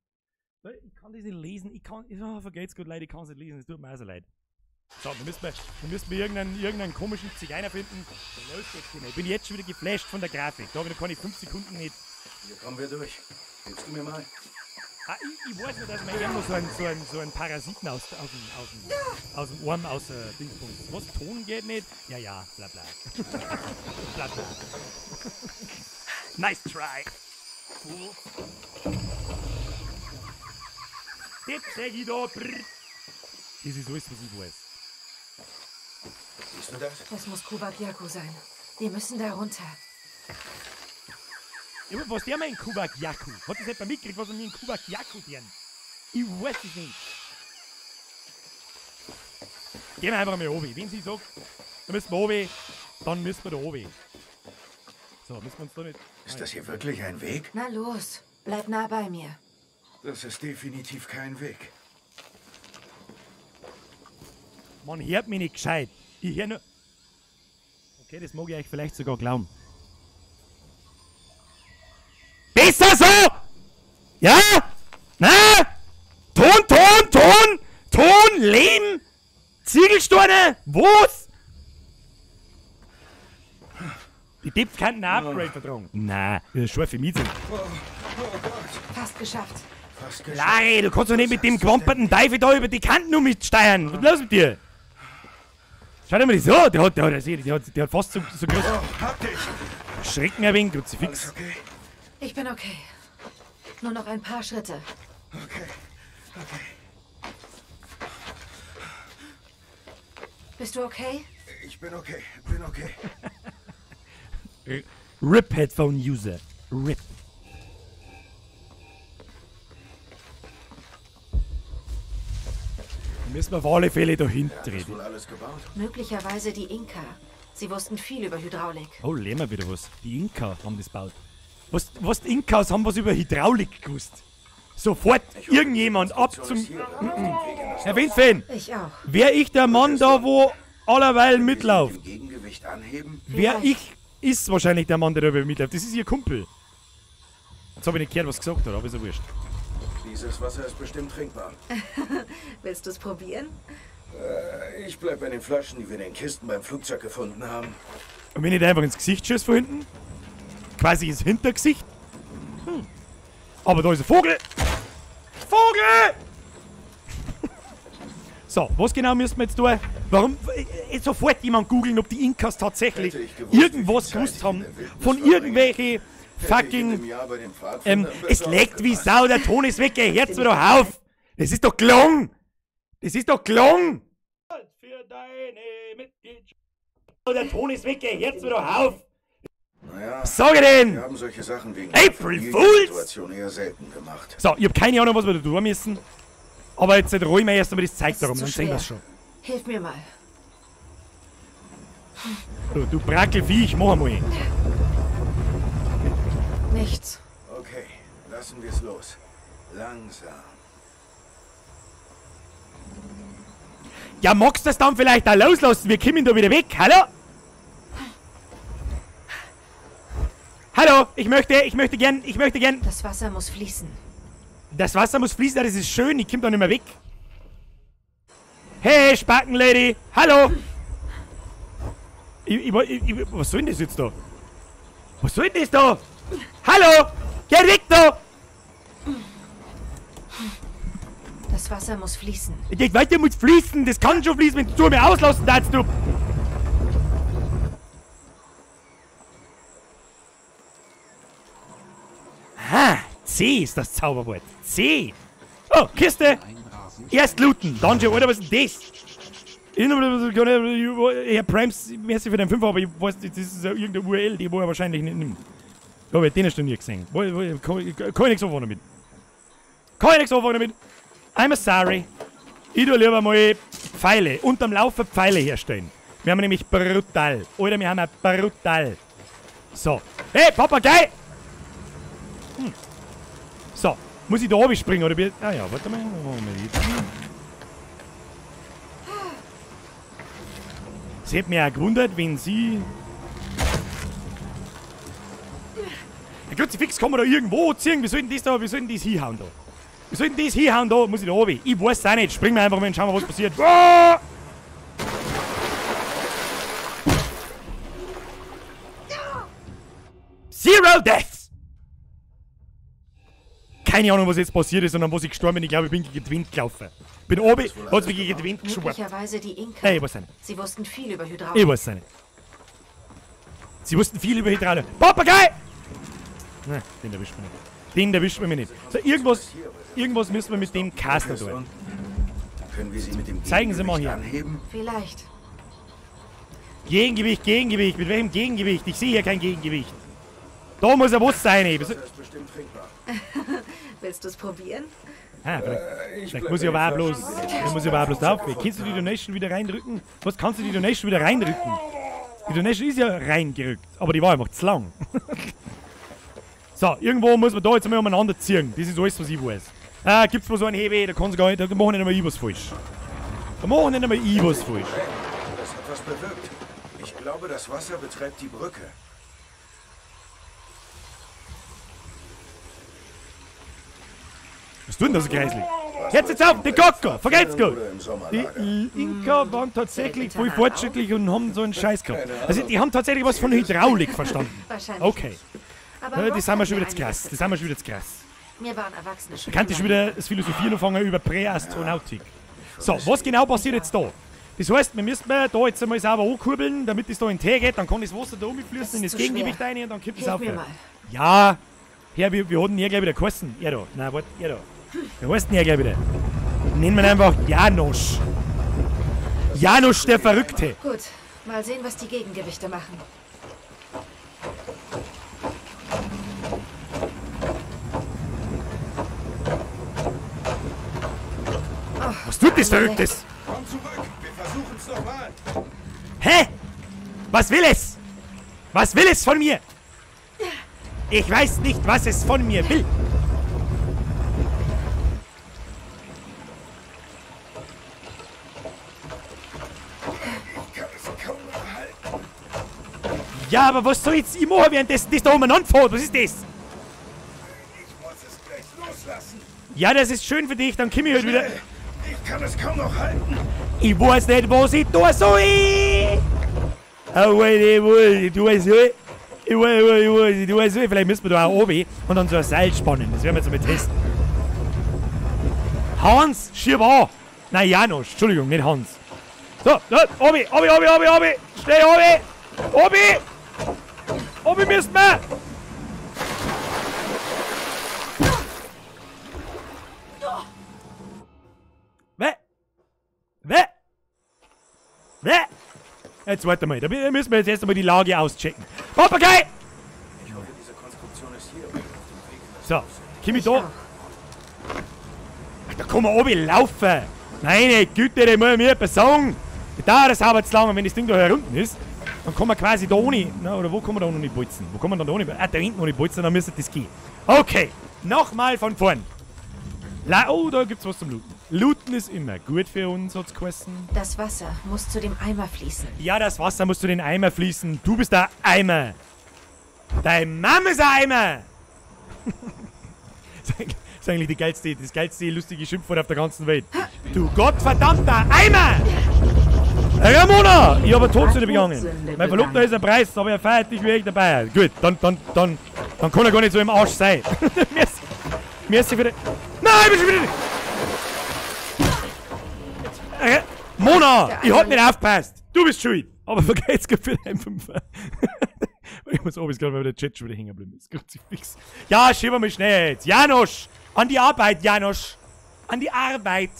Ich kann das nicht lesen, ich kann. Oh, vergeht's gut, Leute, ich kann's nicht lesen, es tut mir auch so leid. So, wir müssen irgendeinen komischen Zigeuner finden. Los geht's, Kinder. Ich bin jetzt schon wieder geflasht von der Grafik. Da habe ich noch keine 5 Sekunden nicht. Hier kommen wir durch. Hilfst du mir mal? Ah, ich weiß nur, dass man irgendwo so einen Parasiten aus dem Arm, aus der Dingsbums. Was? Ton geht nicht? Ja, ja, bla bla. Bla bla. Nice try. Fool. Das sag ich da. Brr. Das ist alles, was ich weiß. Siehst du das? Das muss Kubak Yaku sein. Wir müssen da runter. Ja, was der meint, Kubak Yaku? Hat das etwa mitgekriegt, was wir in Kubak Yaku tun? Ich weiß es nicht. Gehen wir einfach mal runter. Wenn sie sagt, dann müssen wir runter, dann müssen wir da runter. So, müssen wir uns da nicht... Ist das hier wirklich ein Weg? Na los, bleib nah bei mir. Das ist definitiv kein Weg. Man hört mich nicht gescheit. Ich hör nur... Okay, das mag ich euch vielleicht sogar glauben. Besser so! Ja? Na? Ton, Ton, Ton! Ton, Lehm! Ziegelsteine! Was? Die Tipps könnten ein Upgrade vertragen. Nein, das ist schon für mich. Oh, oh Gott. Fast geschafft. Fast geschafft. Larry, du kannst doch nicht mit dem gewamperten Teufel da über die Kanten um mich steuern. Was ist los mit dir? Schau dir mal das an. Der hat fast so groß. Oh, hab dich. Schrecken ein wenig, Kruzifix. Alles okay? Ich bin okay. Nur noch ein paar Schritte. Okay, okay. Bist du okay? Ich bin okay, bin okay. RIP Headphone User. RIP. Müssen wir auf alle Fälle da hinten treten. Wohl alles gebaut? Möglicherweise die Inka. Sie wussten viel über Hydraulik. Oh, lernen wir wieder was. Die Inka haben das gebaut. Was die Inkas haben was über Hydraulik gewusst. Sofort irgendjemand ab zum... Herr Windfan! Ich auch. Wär ich der Mann da, wo allerweil mitlauft? Wer ich ist wahrscheinlich der Mann, der da mitläuft. Das ist ihr Kumpel. Jetzt habe ich nicht gehört, was gesagt hat, aber ist ja wurscht. Dieses Wasser ist bestimmt trinkbar. Willst du es probieren? Ich bleib bei den Flaschen, die wir in den Kisten beim Flugzeug gefunden haben. Und wenn ich da einfach ins Gesicht schieße von hinten? Quasi ins Hintergesicht? Hm. Aber da ist ein Vogel! Vogel! So, was genau müssen wir jetzt tun? Warum sofort jemand googeln, ob die Inkas tatsächlich irgendwas gewusst haben von irgendwelche fucking... Es leckt wie Sau, der Ton ist weg, hört's mir doch auf! Das ist doch gelungen! Das ist doch gelungen! Für deine Mitgliedschaft. Der Ton ist weg, hört's mir doch auf! Naja, sag ich denn! Wir haben solche Sachen wegen April Fools! Situation eher selten gemacht. So, ich hab keine Ahnung, was wir da tun müssen. Aber jetzt räumen wir erst einmal das Zeug darum, dann sehen wir es schon. Hilf mir mal. Du Brackelviech, mach einmal. Nichts. Okay, lassen wir's los. Langsam. Ja, magst du das dann vielleicht auch loslassen? Wir kommen da wieder weg. Hallo? Hallo, ich möchte gern. Das Wasser muss fließen. Das Wasser muss fließen, das ist schön, ich komm da nicht mehr weg. Hey, Spacken-Lady, hallo! Was soll denn das jetzt da? Was soll denn das da? Hallo! Geh weg da! Das Das Wasser muss fließen. Das Wasser muss fließen. Das kann schon fließen, wenn du mir auslassen darfst, du. Aha, C ist das Zauberwort. C. Oh, Kiste. Erst looten, dann schon, Alter, was ist denn das? Herr Primes, merci für den 5, aber ich weiß nicht, das ist ja irgendeine URL, die wo er wahrscheinlich nicht nimmt. Aber den hast du nie gesehen. Kann ich nichts anfangen damit. Kann ich nichts anfangen damit. I'm sorry. Ich tue lieber mal Pfeile, unterm Laufen Pfeile herstellen. Wir haben nämlich brutal. Alter, wir haben ja brutal. So. Hey, Papagei! Hm. So. Muss ich da oben springen oder wie? Ah ja, warte mal. Es hätte mich auch gewundert, wenn sie... Ja, Kruzifix kann man da irgendwo ziehen. Wir sollten das da, wir sollten das hinhauen da. Wir sollten das hinhauen da, muss ich da oben. Ich weiß es auch nicht. Springen wir einfach mal und schauen wir, was passiert. Oh! Zero Deaths! Keine Ahnung, was jetzt passiert ist und an was ich gestorben bin. Ich glaube, ich bin gegen den Wind gelaufen. Bin oben, hat mich gegen den Wind geschwappt. Möglicherweise die Inka. Hey, ich weiß nicht. Sie wussten viel über Hydraulik. Ich weiß nicht. Sie wussten viel über Hydraulik. Papagei! Nein, den erwischt man nicht. Den erwischt man nicht. So, irgendwas müssen wir mit dem Caster tun. Können wir sie mit dem Zeigen Sie mal hier. Anheben? Vielleicht. Gegengewicht, Gegengewicht. Mit welchem Gegengewicht? Ich sehe hier kein Gegengewicht. Da muss er was sein, ey. Das ist bestimmt trinkbar. Willst du es probieren? Ah, vielleicht muss ich aber auch bloß, drauf. Kannst du die Donation wieder reindrücken? Was kannst du die Donation wieder reindrücken? Die Donation ist ja reingerückt, aber die war einfach zu lang. So, irgendwo muss man da jetzt einmal umeinander ziehen. Das ist alles, was ich weiß. Ah, gibt's mal so einen Hebel, da kannst du gar nicht, da machen nicht einmal ich was falsch. Da machen nicht einmal ich was falsch. Das hat was bewirkt. Ich glaube, das Wasser betreibt die Brücke. Was tut denn das so kreislich? Jetzt auf, die Gocko! Vergeht's gut! Die Inka waren tatsächlich voll fortschrittlich und haben so einen Scheiß gehabt. Also die haben tatsächlich was von Hydraulik verstanden. Okay. Aber das haben wir schon wieder zu krass. Das haben wir schon wieder zu krass. Mir waren Erwachsene schon. Da könnte ich schon wieder das Philosophieren anfangen über Präastronautik. So, was genau passiert jetzt da? Das heißt, wir müssen da jetzt einmal sauber ankurbeln, damit es da in den Tee geht, dann kann das Wasser da umfließen, in das Gegengewicht rein und dann kippt es auf. Ja! Herr, wie hat denn er gleich wieder geheißen? Er da. Nein, warte, er da. Wie heißt denn er gleich wieder? Nennen wir ihn einfach Janosch. Janosch, der Verrückte. Gut, mal sehen, was die Gegengewichte machen. Oh, was tut das Verrücktes? Komm zurück, wir versuchen's nochmal. Hä? Was will es? Was will es von mir? Ich weiß nicht, was es von mir will. Ich kann es kaum halten. Ja, aber was soll jetzt ich machen, während das da umeinander fährt? Was ist das? Ich muss es gleich loslassen. Ja, das ist schön für dich, dann komm ich halt wieder. Ich kann es kaum noch halten. Ich weiß nicht, was ich tun soll. Oh, wait, ich weiß nicht. Ich weiß nicht, vielleicht müssen wir da auch oben und dann so ein Seil spannen. Das werden wir jetzt mal testen. Hans, schieb an! Nein, Janosch, Entschuldigung, nicht Hans. So, so, oben, oben, oben, oben, oben! Schnell, oben! Oben! Oben müssen wir! Weh! Weh! Weh! Jetzt warte mal, da müssen wir jetzt erst einmal die Lage auschecken. Papagei! Ich hoffe, diese Konstruktion ist hier auf dem Weg. So, komm ich da? Ach, da kann man oben laufen! Meine Güte, da muss ich mir etwas sagen! Da ist aber zu lang, und wenn das Ding da herunten ist, dann kann man quasi da ohne. Na, oder wo kann man da noch nicht bolzen? Wo kann man dann da ohne? Ah, da hinten noch nicht bolzen, dann müsste das gehen. Okay, nochmal von vorn. Oh, da gibt's was zum Looten. Looten ist immer gut für uns, hat's geheißen. Das Wasser muss zu dem Eimer fließen. Ja, das Wasser muss zu den Eimer fließen. Du bist der Eimer. Dein Mama ist ein Eimer. Das ist eigentlich die das geilste lustige Schimpfwort auf der ganzen Welt. Du gottverdammter Eimer! Ramona! Ich habe eine Todsünde begangen. Mein Verlobter ist ein Preis, aber er feiert dich wie ich dabei. Gut, dann kann er gar nicht so im Arsch sein. Merci für die... Nein, ich bin schon wieder... Jonah! Ich hab nicht aufgepasst! Du bist schuld! Aber vergeht's grad für deinen Fünfer. Ich muss auch gerade, weil der Chat schon wieder hängen geblieben ist. Kruzifix. Ja, schieben wir schnell jetzt. Janosch! An die Arbeit, Janosch! An die Arbeit!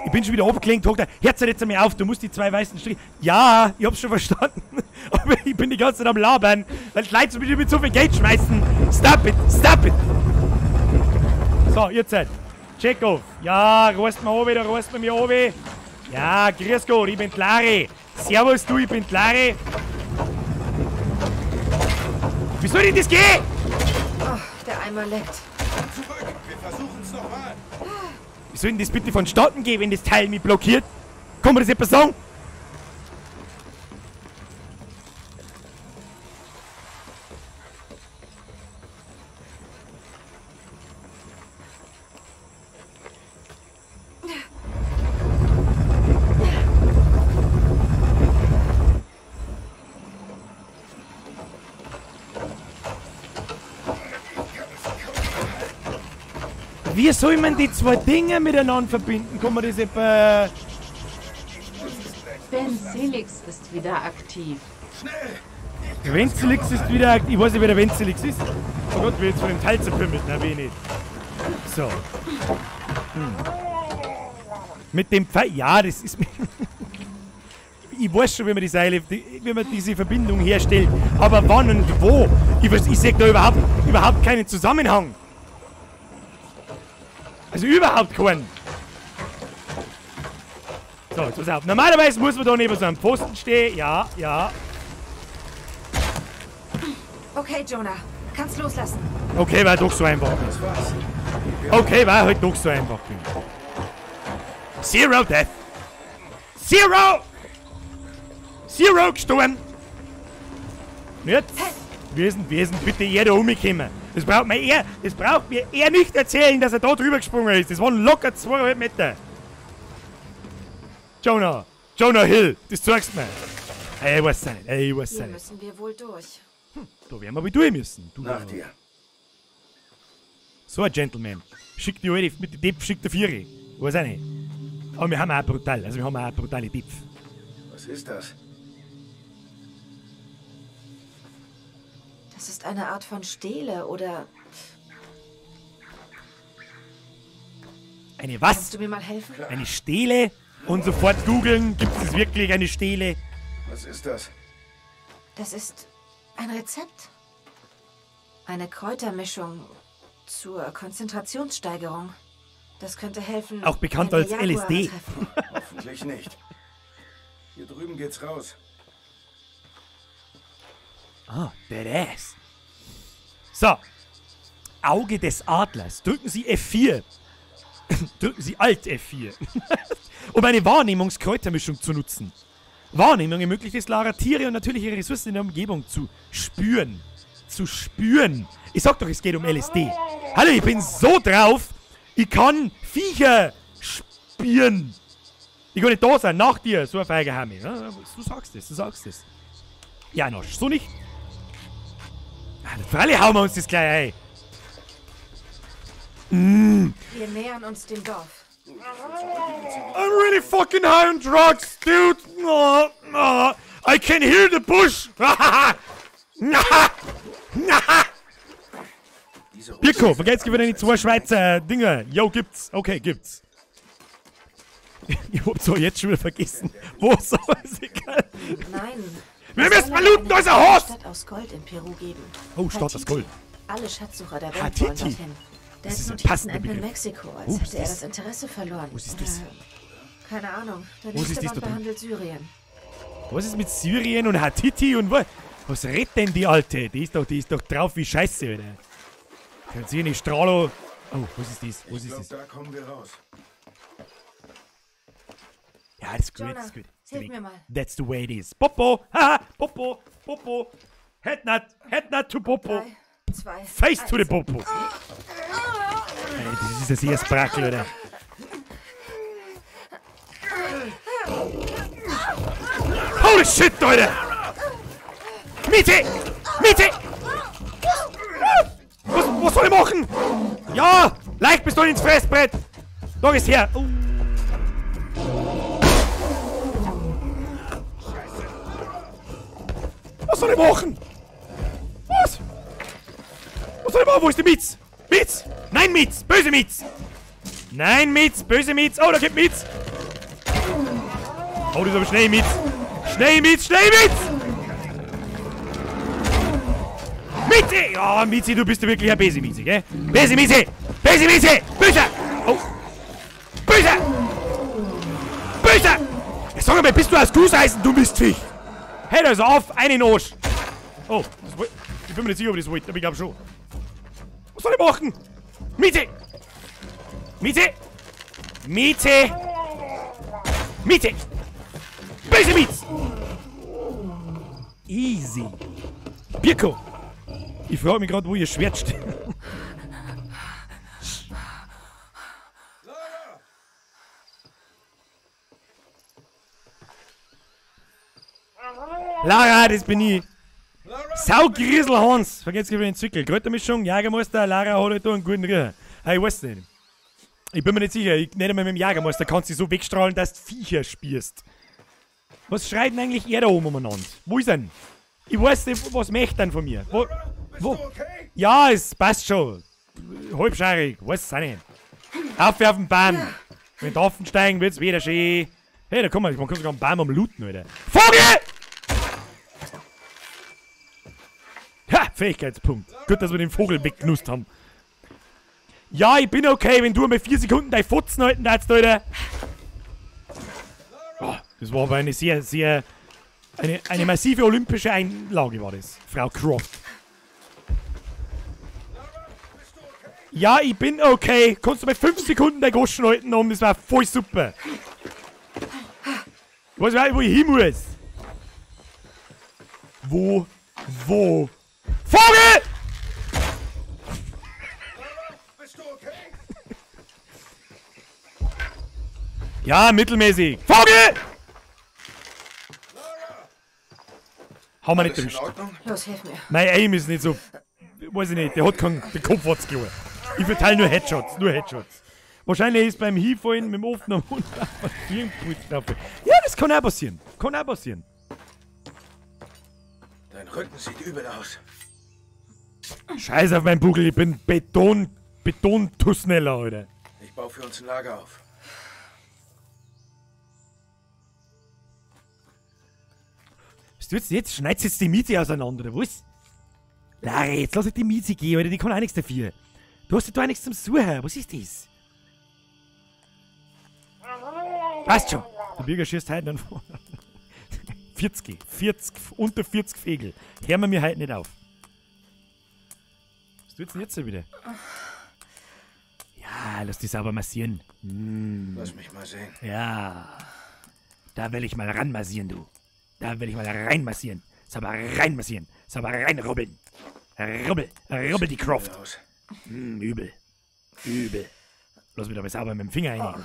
Ich bin schon wieder abgelenkt. Hört's jetzt einmal auf, du musst die zwei weißen Striche. Ja, ich hab's schon verstanden. Aber ich bin die ganze Zeit am Labern, weil die Leute mit so viel Geld schmeißen. Stop it! Stop it! So, ihr seid. Check off. Ja, reißt mir runter, da reißt mir mich runter. Ja, grüß Gott, ich bin Larry. Servus, du, ich bin Larry. Wie soll denn das gehen? Oh, der Eimer leckt. Zurück, wir versuchen's nochmal. Wie soll denn das bitte vonstatten gehen, wenn das Teil mich blockiert? Kann man das etwas sagen? Wie soll man die zwei Dinge miteinander verbinden? Kann man das etwa... Wenzelix ist wieder aktiv. Wenzelix ist wieder aktiv. Ich weiß nicht, wer der Wenzelix ist. Oh Gott, wir jetzt von dem Teil zerpimmelt. Na, wenig. So. Hm. Mit dem Pfeil. Ja, das ist mir. Ich weiß schon, wie man die Seile, wie man diese Verbindung herstellt. Aber wann und wo? Ich sehe da überhaupt keinen Zusammenhang. Also überhaupt keinen. So, jetzt pass auf. Normalerweise muss man da neben so einem Pfosten stehen. Ja, ja. Okay, Jonah. Kannst loslassen. Okay, war doch so einfach. Okay, war halt doch so einfach. Zero Death. Zero! Zero gestorben. Jetzt. Wir sind bitte eher da rumgekommen. Das braucht mir er nicht erzählen, dass er da drüber gesprungen ist. Das waren locker 2,5 Meter. Jonah. Jonah Hill. Das zeigst du mir. Ey, ich weiß es nicht. Ey, ich weiß es nicht. Hier müssen wir wohl durch. Hm, da werden wir wohl durch müssen. Du nach dir. So ein Gentleman. Schickt die Alte mit dem Depp, schickt der Vieri. Weiß auch nicht. Aber wir haben auch brutal. Also wir haben auch brutale Depp. Was ist das? Das ist eine Art von Stele oder... Eine was? Kannst du mir mal helfen? Eine Stele? Und sofort googeln, gibt es wirklich eine Stele? Was ist das? Das ist ein Rezept. Eine Kräutermischung zur Konzentrationssteigerung. Das könnte helfen. Auch bekannt als LSD. Hoffentlich nicht. Hier drüben geht's raus. Ah, badass. So. Auge des Adlers. Drücken Sie F4. Drücken Sie Alt F4. Um eine Wahrnehmungskräutermischung zu nutzen. Wahrnehmung ermöglicht es Lara, Tiere und natürliche Ressourcen in der Umgebung zu spüren. Zu spüren. Ich sag doch, es geht um LSD. Hallo, ich bin so drauf. Ich kann Viecher spüren. Ich kann nicht da sein, nach dir. So ein feiger Hami. Du sagst es, du sagst es. Janosch, so nicht. Freilich hauen wir uns das gleich ein. Mm. Wir nähern uns dem Dorf. I'm really fucking high on drugs, dude. Oh, oh, I can hear the bush. Birko, vergesst wieder die zwei Schweizer Dinger. Yo, gibt's. Okay, gibt's. Ich hab's auch jetzt schon wieder vergessen. Wo ist aber egal. Nein. Wir müssen mal looten, da ist ein Horst! Stadt aus Gold in Peru geben. Oh, Stadt aus Gold. Alle Schatzsucher der Welt wollen dorthin. Das ist ein Notizen passender in Begriff. Mexiko, als hätte er das Interesse verloren. Was ist das? Keine Ahnung. Der Was ist nächste das Band da drin? behandelt Syrien. Was ist mit Syrien und Hatiti und was? Was redet denn die Alte? Die ist doch drauf wie Scheiße, oder? Können Sie nicht Strahlo... Oh, was ist das? Was Ich ist glaub, das? da kommen wir raus. Ja, das ist gut, Jonah, das ist gut. hilf mir mal. That's the way it is. Popo! Haha! Popo! Popo! Head nut to Popo! 3, 2, Face to the Popo! Ey, das ist ein sehr Sprakel, oder? Holy shit, Leute! Miete! Miete! Was soll ich machen? Ja! Leicht bist du ins Fressbrett! Da ist her! Oh. Was soll ich machen? Was? Was soll ich machen? Wo ist die Mietz? Mietz! Nein, Mietz! Böse Mietz! Nein, Mietz! Böse Mietz! Oh, da kommt Mietz! Oh, das ist aber schnell, Mietz! Schnell, Mietz! Schnell, Mietz! Mietzi! Ja, Mietzi, du bist ja wirklich ein Böse Mietzi, gell? Böse Mietzi! Böse Mietzi! Böse! Oh! Böse! Böse! Ja, sag mal, bist du aus Gusseisen, du Mistviech? Hey, da ist auf! Einen Arsch! Oh, das ich bin mir nicht sicher, ob ich das wollte, aber ich glaube schon. Was soll ich machen? Mietzi! Mietzi! Mietzi! Mietzi! Böse Mietz! Easy! Birko! Ich frage mich gerade, wo ihr Schwert steht. Lara, das bin ich. Saugriesel Hans. Vergesst über den Zwickel. Kräutermischung, Jagermeister, Lara hat halt da einen guten Riecher. Hey, ich weiß nicht. Ich bin mir nicht sicher. Ich nenne mal mit dem Jagermeister, kannst du so wegstrahlen, dass du Viecher spürst. Was schreit denn eigentlich er da oben umeinander? Wo ist er denn? Ich weiß nicht, was möchte denn von mir? Wo? Wo? Okay? Ja, es passt schon. Halbscharig, weiß es auch nicht. Auf auf den Baum. Wenn die Affen steigen, wird's wieder schön. Hey, da kann man kann sogar einen Baum am Looten, Alter. Vogel! Ha, Fähigkeitspunkt. Gut, dass wir den Vogel weggenutzt haben. Ja, ich bin okay, wenn du einmal 4 Sekunden dein Fotzen halten darfst, Alter. Oh, das war aber eine sehr, sehr... Eine massive olympische Einlage war das, Frau Croft. Ja, ich bin okay. Kannst du mal 5 Sekunden dein Goschen halten um? Das war voll super. Ich weiß nicht, wo ich hin muss. Wo? Wo? Vogel! Bist du okay? Ja, mittelmäßig. Vogel! Hau mal nicht erwischt. Los, hilf mir. Mein Aim ist nicht so. Weiß ich nicht, der hat keinen. Der Kopf hat's klar. Ich verteile nur Headshots, nur Headshots. Wahrscheinlich ist beim Hinfallen mit dem offenen Mund drauf. Ja, das kann auch passieren. Kann auch passieren. Dein Rücken sieht übel aus. Scheiß auf meinen Buckel, ich bin Beton-Tusneller, Alter. Ich baue für uns ein Lager auf. Was tut's denn jetzt? Schneid's jetzt die Miete auseinander, oder was? Lara, jetzt lass ich die Miete gehen, Alter, die kann auch nichts dafür. Du hast ja da nichts zum Suchen, was ist das? Passt schon. Der Bürger schießt heute dann vor. 40, 40, unter 40 Fegel. Hören wir mir heute nicht auf. Was tut's denn jetzt schon wieder? Ja, lass dich sauber massieren. Mm. Lass mich mal sehen. Ja. Da will ich mal ranmassieren, du. Da will ich mal reinmassieren. Sauber reinmassieren. Sauber reinrubbeln. Rubbel, rubbel die Croft. Mm, übel. Übel. Lass mich doch mal sauber mit dem Finger rein.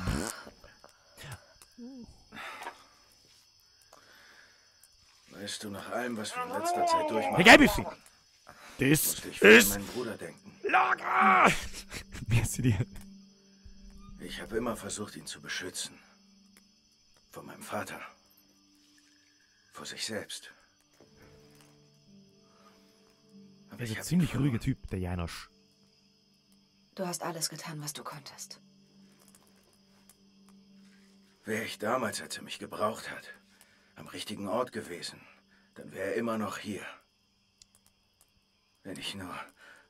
Weißt du, nach allem, was wir in letzter Zeit durchmachen... Hey, geil, das ist... An meinen Bruder denken. Lager! Merci dir. Ich habe immer versucht, ihn zu beschützen. Vor meinem Vater. Vor sich selbst. Er ist ein ziemlich ruhiger Typ, der Janosch. Du hast alles getan, was du konntest. Wäre ich damals, als er mich gebraucht hat, am richtigen Ort gewesen, dann wäre er immer noch hier. Wenn ich nur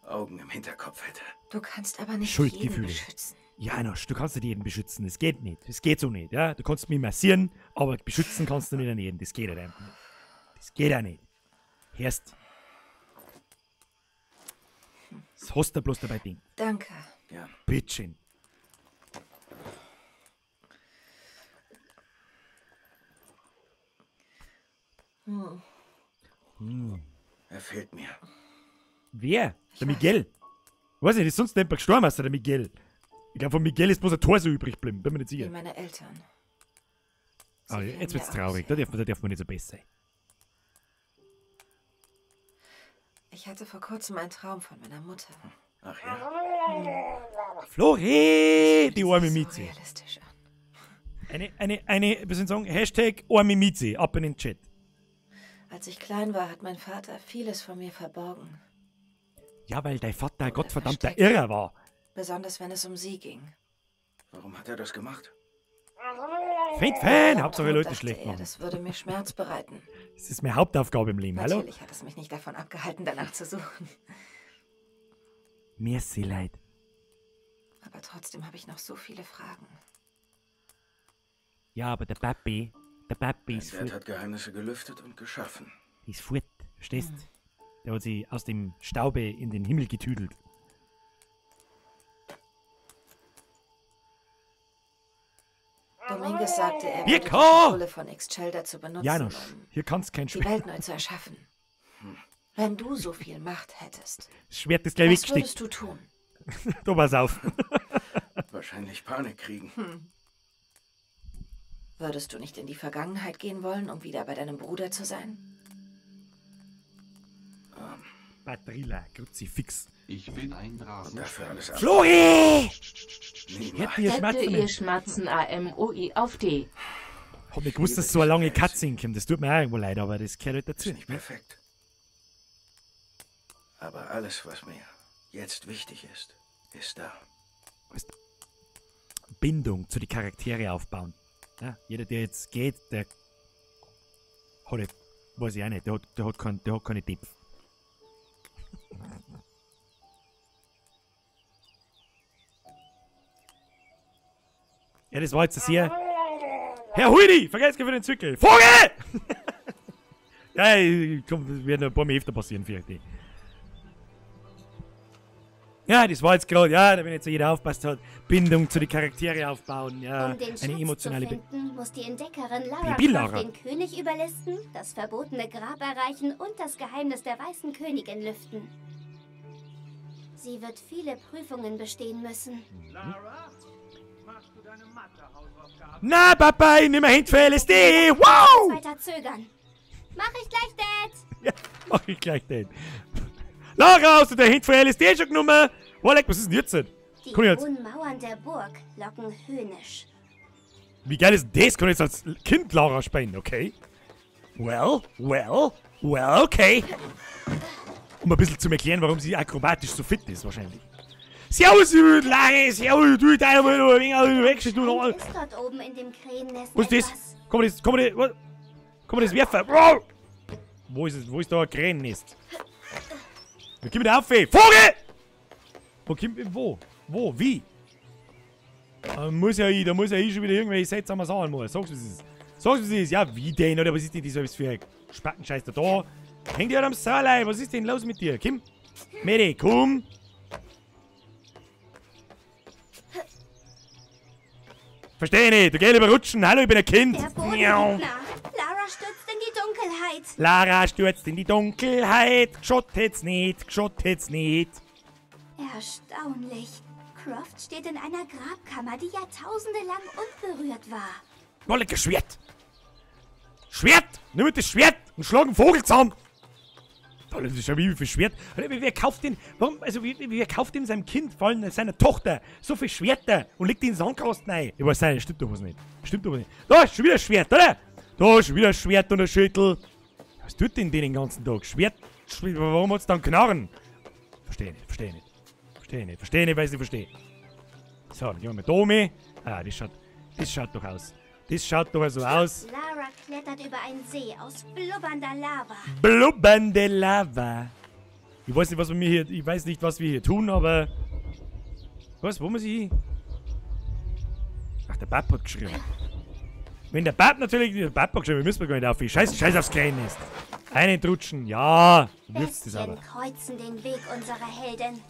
Augen im Hinterkopf hätte. Du kannst aber nicht jeden beschützen. Janosch, du kannst nicht jeden beschützen. Das geht nicht. Das geht so nicht. Ja? Du kannst mich massieren, aber beschützen kannst du nicht an jeden. Das geht halt einfach nicht. Das geht auch nicht. Hörst. Das hast du bloß dabei Ding. Danke. Ja. Bitteschön. Hm. Hm. Er fehlt mir. Wer? Der Miguel. Weiß nicht, ist sonst nicht gestorben, außer der Miguel. Ich glaube, von Miguel ist bloß ein Torso übrig geblieben. Bin mir nicht sicher. Wie meine Eltern. Ah, jetzt wird's traurig. Da darf man nicht so besser sein. Ich hatte vor kurzem einen Traum von meiner Mutter. Ach ja. Hm. Flori! Die arme Mizi. So realistisch an. Eine, wir sind sagen, Hashtag arme Mizi, ab in den Chat. Als ich klein war, hat mein Vater vieles vor mir verborgen. Ja, weil dein Vater gottverdammter Irrer war. Besonders wenn es um sie ging. Warum hat er das gemacht? Fan, Hauptsache Leute schlecht machen. Das würde mir Schmerz bereiten. Das ist meine Hauptaufgabe im Leben, hallo? Natürlich hat es mich nicht davon abgehalten, danach zu suchen. Mir ist leid. Aber trotzdem habe ich noch so viele Fragen. Ja, aber der Papi ist fort. Der hat Geheimnisse gelüftet und geschaffen. Ist fort, verstehst? Mhm. Der hat sie aus dem Staube in den Himmel getüdelt. Dominguez sagte, er würde die Kontrolle von Ixchel dazu benutzen, Janosch, hier kannst kein Schwert. Die Welt neu zu erschaffen. Wenn du so viel Macht hättest, das Schwert ist gleich was würdest du tun? Du pass auf. Wahrscheinlich Panik kriegen. Hm. Würdest du nicht in die Vergangenheit gehen wollen, um wieder bei deinem Bruder zu sein? Batterila, Kruzifix. Ich bin ein Rasen. Flori! Hätte ihr Schmatzen AMOI auf D. Hab nicht gewusst, dass so eine lange Cutscene kommt. Das tut mir auch irgendwo leid, aber das gehört halt dazu. Ist nicht perfekt. Aber alles, was mir jetzt wichtig ist, ist da. Bindung zu den Charaktere aufbauen. Ja, jeder, der jetzt geht, der hat, halt, weiß ich auch nicht, der hat keine Depf. Ja, das war jetzt sehr... Herr Huidi! Vergesst für den Zückel! Vogel! Ja, komm, das wird noch ein paar Mal öfter passieren, vielleicht. Ja, das war jetzt gerade, ja, wenn jetzt jeder aufpasst hat, Bindung zu den Charaktere aufbauen, ja, um den Schatz eine emotionale zu finden, muss die Entdeckerin Lara Baby-Lara Croft den König überlisten, das verbotene Grab erreichen und das Geheimnis der weißen Königin lüften. Sie wird viele Prüfungen bestehen müssen. Lara, machst du deine Mathe-Hausaufgaben? Na, Papa, ich nehme Hände für LSD! Wow! Weiter zögern. Mach ich gleich, Dad! Ja, mach ich gleich, Dad. Lara, hast du den Hint für LSD schon genommen? Oh, leck, was ist denn jetzt? Die hohen Mauern der Burg locken höhnisch. Wie geil ist denn das? Kann ich jetzt als Kind Lara spielen, okay? Well, well, well, okay. Um ein bisschen zu erklären, warum sie akrobatisch so fit ist, wahrscheinlich. Servus, Lara, servus, du, du, du, du, ist dort oben in dem Krähennest. Was ist das? Komm, das, komm, das, komm, das werfen. Wo ist es? Wo ist da ein Krähennest? Wir kommen da auf, ey. Vogel! Wo kommt, wo? Wo? Wie? Da muss ja ich schon wieder irgendwelche seltsamen Sachen machen. Sag's, was es ist. Sag's, was es ist. Ja, wie denn? Oder was ist denn das für ein Spackenscheiß da? Da hängt ja am Saarlei. Was ist denn los mit dir? Komm. Mary, komm. Verstehe nicht. Du geh lieber rutschen. Hallo, ich bin ein Kind. Der Boden gibt nach. Lara stürzt in die Dunkelheit. Lara stürzt in die Dunkelheit. Geschaut hätt's nicht. Geschaut hätt's nicht. Erstaunlich. Croft steht in einer Grabkammer, die jahrtausende lang unberührt war. Boah, lecker Schwert. Schwert! Nimm das Schwert und schlag einen Vogel zusammen. Das ist ja wie viel Schwert. Wer kauft denn, warum, also wer kauft denn seinem Kind, vor allem seiner Tochter, so viel Schwerter und legt die in den Sandkasten rein? Ich weiß nicht, stimmt doch was nicht. Stimmt doch was nicht. Da ist schon wieder ein Schwert, oder? Da ist schon wieder ein Schwert und ein Schüttel. Was tut denn die den ganzen Tag? Schwert, warum hat's dann Knarren? Verstehe nicht, verstehe nicht. Verstehe nicht, verstehe nicht, weil ich nicht verstehe. So, dann gehen wir mal da mit. Ah, das schaut doch aus. Das schaut doch so aus. Lara klettert über einen See aus blubbernder Lava. Blubbernde Lava. Ich weiß nicht, was wir hier, ich weiß nicht, was wir hier tun, aber... Was, wo muss ich hin? Ach, der Bab hat geschrieben. Wenn der Bab natürlich... Der Bab hat geschrieben, wir müssen gar nicht auf. Scheiß, scheiß aufs Krähennest. Einen Trutschen, ja. Du wirfst das aber. Kreuzen den Weg unserer Heldin.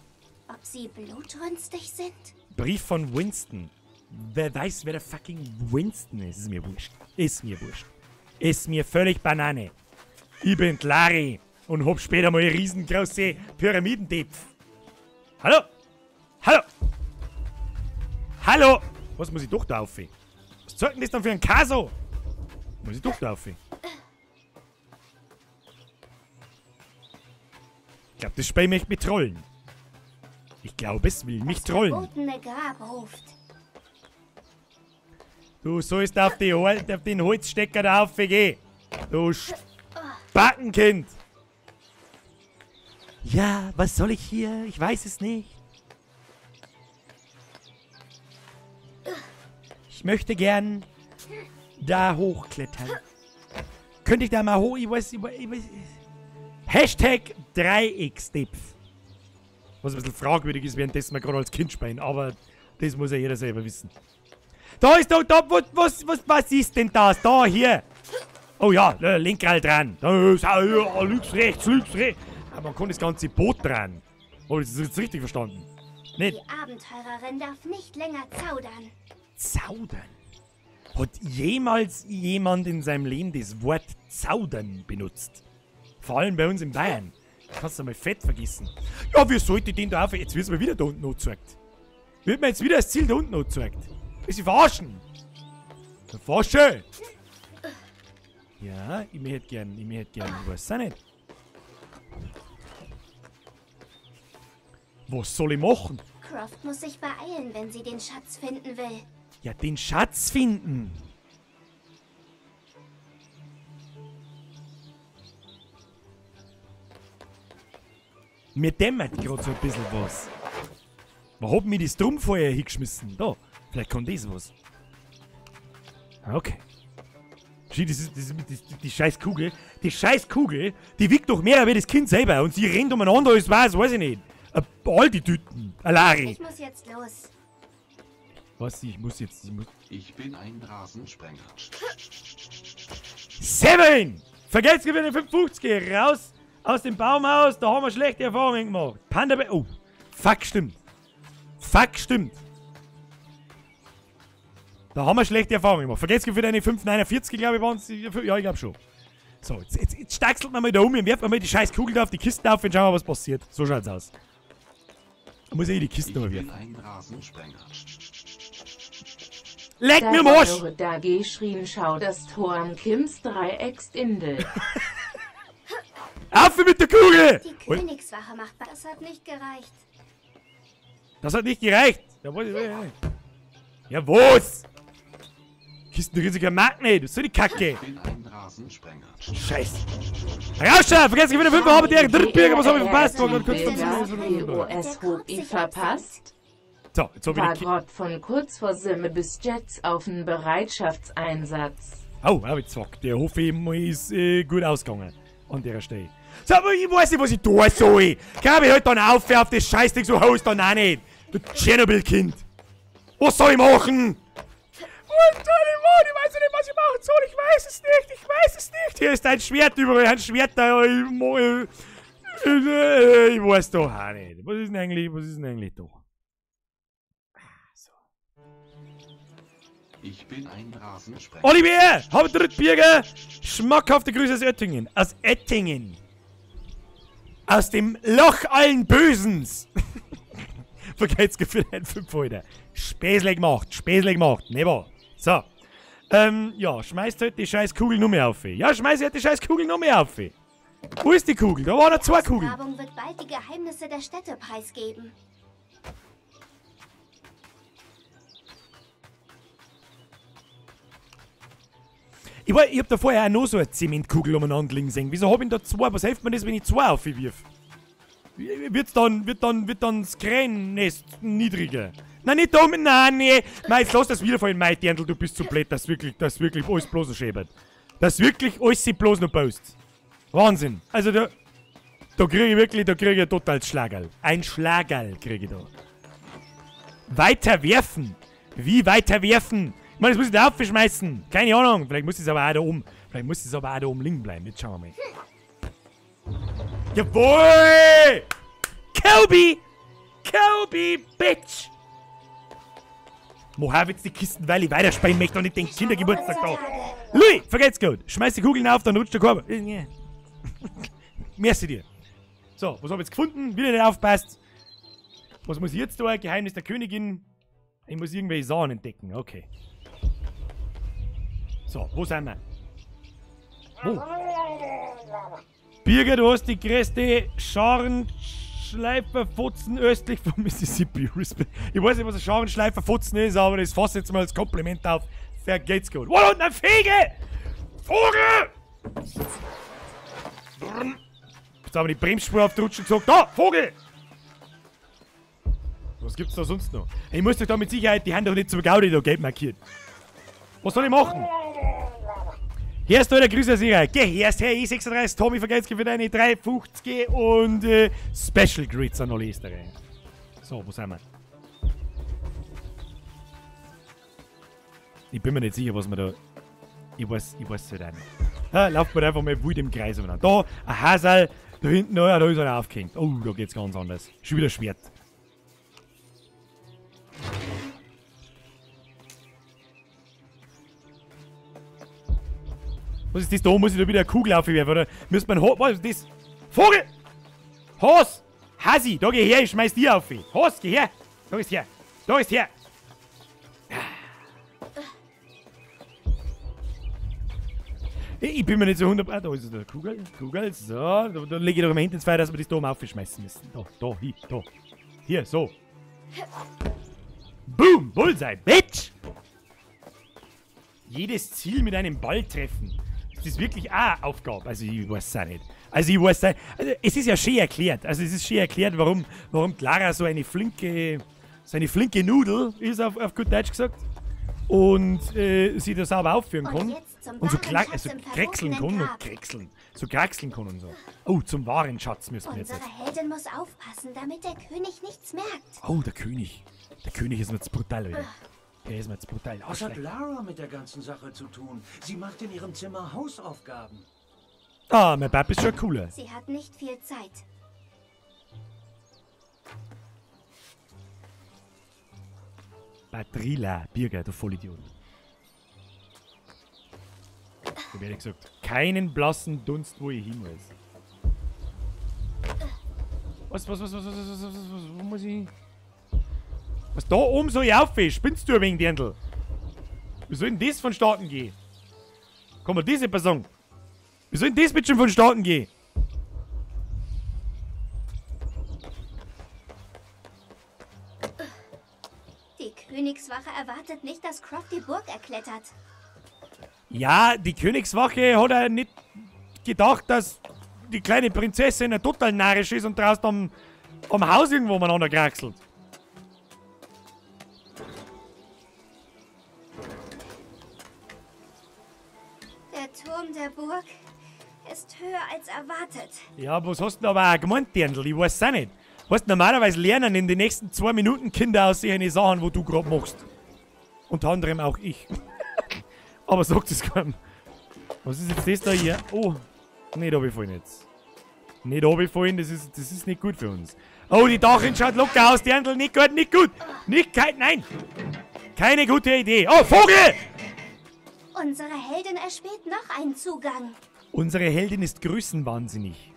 Ob sie blutrünstig sind? Brief von Winston. Wer weiß, wer der fucking Winston ist. Ist mir wurscht. Ist mir wurscht. Ist mir völlig Banane. Ich bin Larry und hab später mal riesengroße Pyramidentepf. Hallo? Hallo? Hallo? Was muss ich doch da auf? Was zeigt denn das dann für ein Kaso? Muss ich doch da auf? Ich glaube, das Spiel möchte mich trollen. Ich glaube, es will mich trollen. Das verbotene Grab ruft. Du sollst auf, die, auf den Holzstecker da raufgehen. Du Backenkind! Ja, was soll ich hier? Ich weiß es nicht. Ich möchte gern da hochklettern. Könnte ich da mal hoch? Ich weiß. Hashtag 3xDipf. Was ein bisschen fragwürdig ist, währenddessen wir gerade als Kind spielen, aber das muss ja jeder selber wissen. Da ist doch, da, was ist denn das? Da, hier. Oh ja, Lenkrad dran. Da ist, ja, links, rechts, links, rechts. Aber man kann das ganze Boot dran. Habe ich das jetzt richtig verstanden? Nicht? Die Abenteurerin darf nicht länger zaudern. Zaudern? Hat jemals jemand in seinem Leben das Wort zaudern benutzt? Vor allem bei uns in Bayern. Kannst du mal fett vergessen. Ja, wie sollte ich den da auf? Jetzt wird's mir wieder da unten angezeigt. Wird mir jetzt wieder das Ziel da unten angezeigt. Ist sie verarschen? Verarsche! Ja, ich möchte gern, ich weiß auch nicht. Was soll ich machen? Croft muss sich beeilen, wenn sie den Schatz finden will. Ja, den Schatz finden. Mir dämmert gerade so ein bisschen was. Wo hat mir das Drum vorher hingeschmissen? Da, vielleicht kann das was. Okay. Schau, das ist die scheiß Kugel. Die scheiß Kugel, die wiegt doch mehr als das Kind selber. Und sie rennt umeinander, als weiß ich nicht. All die Tüten. Alari. Ich muss jetzt los. Was? Ich muss jetzt. Ich bin ein Rasensprenger. Seven! Vergesst Gewinne 5,50. Raus aus dem Baumhaus. Da haben wir schlechte Erfahrungen gemacht. Panda. Oh. Fuck, stimmt. Fuck, stimmt. Da haben wir schlechte Erfahrungen gemacht. Vergesst für deine 5,49, glaube ich, waren es. Ja, ich glaube schon. So, jetzt stachselt man mal da um und werft mal die scheiß Kugel da auf die Kisten auf und schauen wir, was passiert. So schaut's aus. Da muss ich eh die Kisten noch werfen. Ein Rasensprenger. Leck mir am Arsch! Da geschrien, schau das Tor am Kims Dreiecksindel. Auf mit der Kugel! Die Königswache macht. Das hat nicht gereicht. Das hat nicht gereicht! Ja, was? Ja, was? Kistenriesiger Magnet, das ist so die Kacke. Ich bin ein Rasensprenger. Scheiße. Rausschau, vergesst nicht, wieder 5 habe der Drittbürger, was habe ich verpasst? O-S-H-I verpasst. So, jetzt habe ich die War von kurz vor Simme bis Jets auf einen Bereitschaftseinsatz. Oh, hab ich gesagt. Der hoffe ich ist gut ausgegangen. An der Stelle. So, aber ich weiß nicht, was ich tun soll. Kann ich halt dann auf das Scheißding so haust dann auch nicht. Du Tschernobyl-Kind. Was soll ich machen? Was soll ich machen? Ich weiß nicht, was ich machen soll. Ich weiß es nicht. Ich weiß es nicht. Hier ist ein Schwert überall. Ein Schwert da. Ich weiß doch auch nicht. Was ist denn eigentlich, da? So. Ich bin ein Rasensprenger. Oliver! Hauptbürger! Schmackhafte Grüße aus Oettingen. Aus Oettingen. Aus dem Loch allen Bösens. Vergeht's Gefühl ein 5 heute. Späßle gemacht, Späßle gemacht. Ne wahr? So. Ja, schmeißt halt die scheiß Kugel nur mehr auf. Ja, schmeiß halt die scheiß Kugel nur mehr auf. Wo ist die Kugel? Da waren noch 2 Kugeln. Die Grabung wird bald die Geheimnisse der Städte preisgeben. Ich hab da vorher auch noch so eine Zementkugel umeinander liegen sehen. Wieso hab ich da 2? Was hilft mir das, wenn ich 2 aufwirf? Wird dann das Krähennest niedriger? Nein, nicht da oben, nein, nee. Nein, jetzt lass das wieder fallen, mein Dirndl, du bist zu blöd, dass wirklich alles bloß noch schäbert. Dass wirklich alles sich bloß noch baust. Wahnsinn. Also da kriege ich wirklich, da kriege ich ein totales Schlagerl. Ein Schlagerl kriege ich da. Weiter werfen. Wie weiter werfen? Ich meine, das muss ich da aufschmeißen. Keine Ahnung. Vielleicht muss es aber auch da oben. Vielleicht muss es aber auch da oben liegen bleiben. Jetzt schauen wir mal. Jawohl! Kobe! Kobe, Bitch! Mojave jetzt die Kisten, weil ich weiterspielen möchte und nicht den Kindergeburtstag da. Louis, vergeht's gut. Schmeiß die Kugeln auf, dann rutscht der Korb. Merci dir. So, was hab ich jetzt gefunden? Wieder nicht aufpasst. Was muss ich jetzt da? Geheimnis der Königin. Ich muss irgendwelche Sachen entdecken. Okay. So, wo sind wir? Wo? Birger, du hast die größte Scharenschleiferfotzen östlich vom Mississippi. Ich weiß nicht, was ein Scharenschleiferfotzen ist, aber das fasse ich jetzt mal als Kompliment auf. Vergeht's gut. Oh, und ein Fege! Vogel! Jetzt haben wir die Bremsspur aufdrutschen gesagt. Da, Vogel! Was gibt's da sonst noch? Ich muss doch da mit Sicherheit die Hand doch nicht zum Gaudi da gelb markiert. Was soll ich machen? Hier ist der Grüße Sicherheit. Geh, hier ist Herr E36, Tommy Vergelski für deine 3,50 und Special Grits an alle Österreicher. So, wo sind wir? Ich bin mir nicht sicher, was wir da... Ich weiß es halt auch nicht. Da lauft man einfach mal wild im Kreis umeinander. Da, ein Hasel, da hinten, da ist einer aufgehängt. Oh, da geht's ganz anders. Schon wieder Schwert. Was ist das da? Muss ich da wieder eine Kugel aufwerfen? Oder müsste man... Was ist das? Vogel! Hos! Hasi! Da geh her, ich schmeiß dir auf. Hos, geh her! Da ist her! Da ist her! Ich bin mir nicht so 100%... Ah, da ist eine Kugel. Kugel, so. Da lege ich doch immer hinten ins Feuer, dass wir das da oben aufschmeißen müssen. Da, da, hier, da. Hier, so. Boom! Bullseye, Bitch! Jedes Ziel mit einem Ball treffen. Ist das wirklich auch Aufgabe? Also ich weiß es auch nicht. Also ich weiß auch nicht. Also es ist ja schön erklärt. Also es ist schön erklärt, warum Lara so eine flinke Nudel ist, auf gut Deutsch gesagt. Und sie da sauber aufführen kann. Und so kraxeln kann und kraxeln. So kraxeln kann und so. Oh, zum wahren Schatz müssen wir jetzt. Unsere Heldin muss aufpassen, damit der König nichts merkt. Oh, der König. Der König ist mir jetzt brutal, Alter. Der ist mir jetzt brutal. Was hat Lara mit der ganzen Sache zu tun? Sie macht in ihrem Zimmer Hausaufgaben. Ah, mein Papa ist schon cooler. Sie hat nicht viel Zeit. Batrila, Birger, du Vollidiot. Da werde ich gesagt, keinen blassen Dunst, wo ich hin muss. Was, wo muss ich hin? Was da oben soll ich auf? Spinnst du ein wenig, Dirndl? Wie soll denn das vonstatten gehen? Kann man das etwas sagen? Wie soll denn das bitte schon vonstatten gehen? Die Königswache erwartet nicht, dass Croft die Burg erklettert. Ja, die Königswache hat ja nicht gedacht, dass die kleine Prinzessin total narrisch ist und draußen am Haus irgendwo umeinander kraxelt. Der Turm der Burg ist höher als erwartet. Ja, was hast du denn aber auch gemeint, Dirndl? Ich weiß es auch nicht. Weißt du, normalerweise lernen in den nächsten 2 Minuten Kinder aus solchen Sachen, wo du gerade machst. Unter anderem auch ich. Aber sagt es keinem. Was ist jetzt das da hier? Oh, nicht runterfallen jetzt. Nicht runterfallen, das ist nicht gut für uns. Oh, die Dachin schaut locker aus, Dirndl. Nicht gut, nicht gut. Nicht kein, nein. Keine gute Idee. Oh, Vogel! Unsere Heldin erspäht noch einen Zugang. Unsere Heldin ist größenwahnsinnig.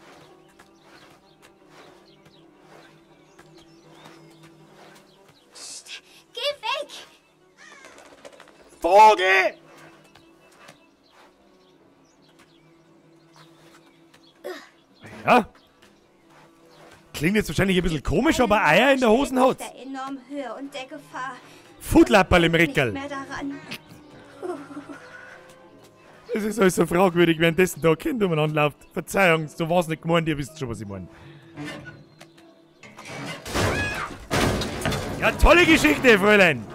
Psst, geh weg! Vogel! Ja. Klingt jetzt wahrscheinlich ein bisschen komisch, aber Eier in der Hosen hat. Der enormen Höhe und der Gefahr. Foodlapperl im Rickerl. Nicht mehr daran. Das ist alles so fragwürdig, währenddessen da ein Kind umeinander läuft. Verzeihung, so war's nicht gemeint, ihr wisst schon, was ich meine. Ja, tolle Geschichte, Fräulein!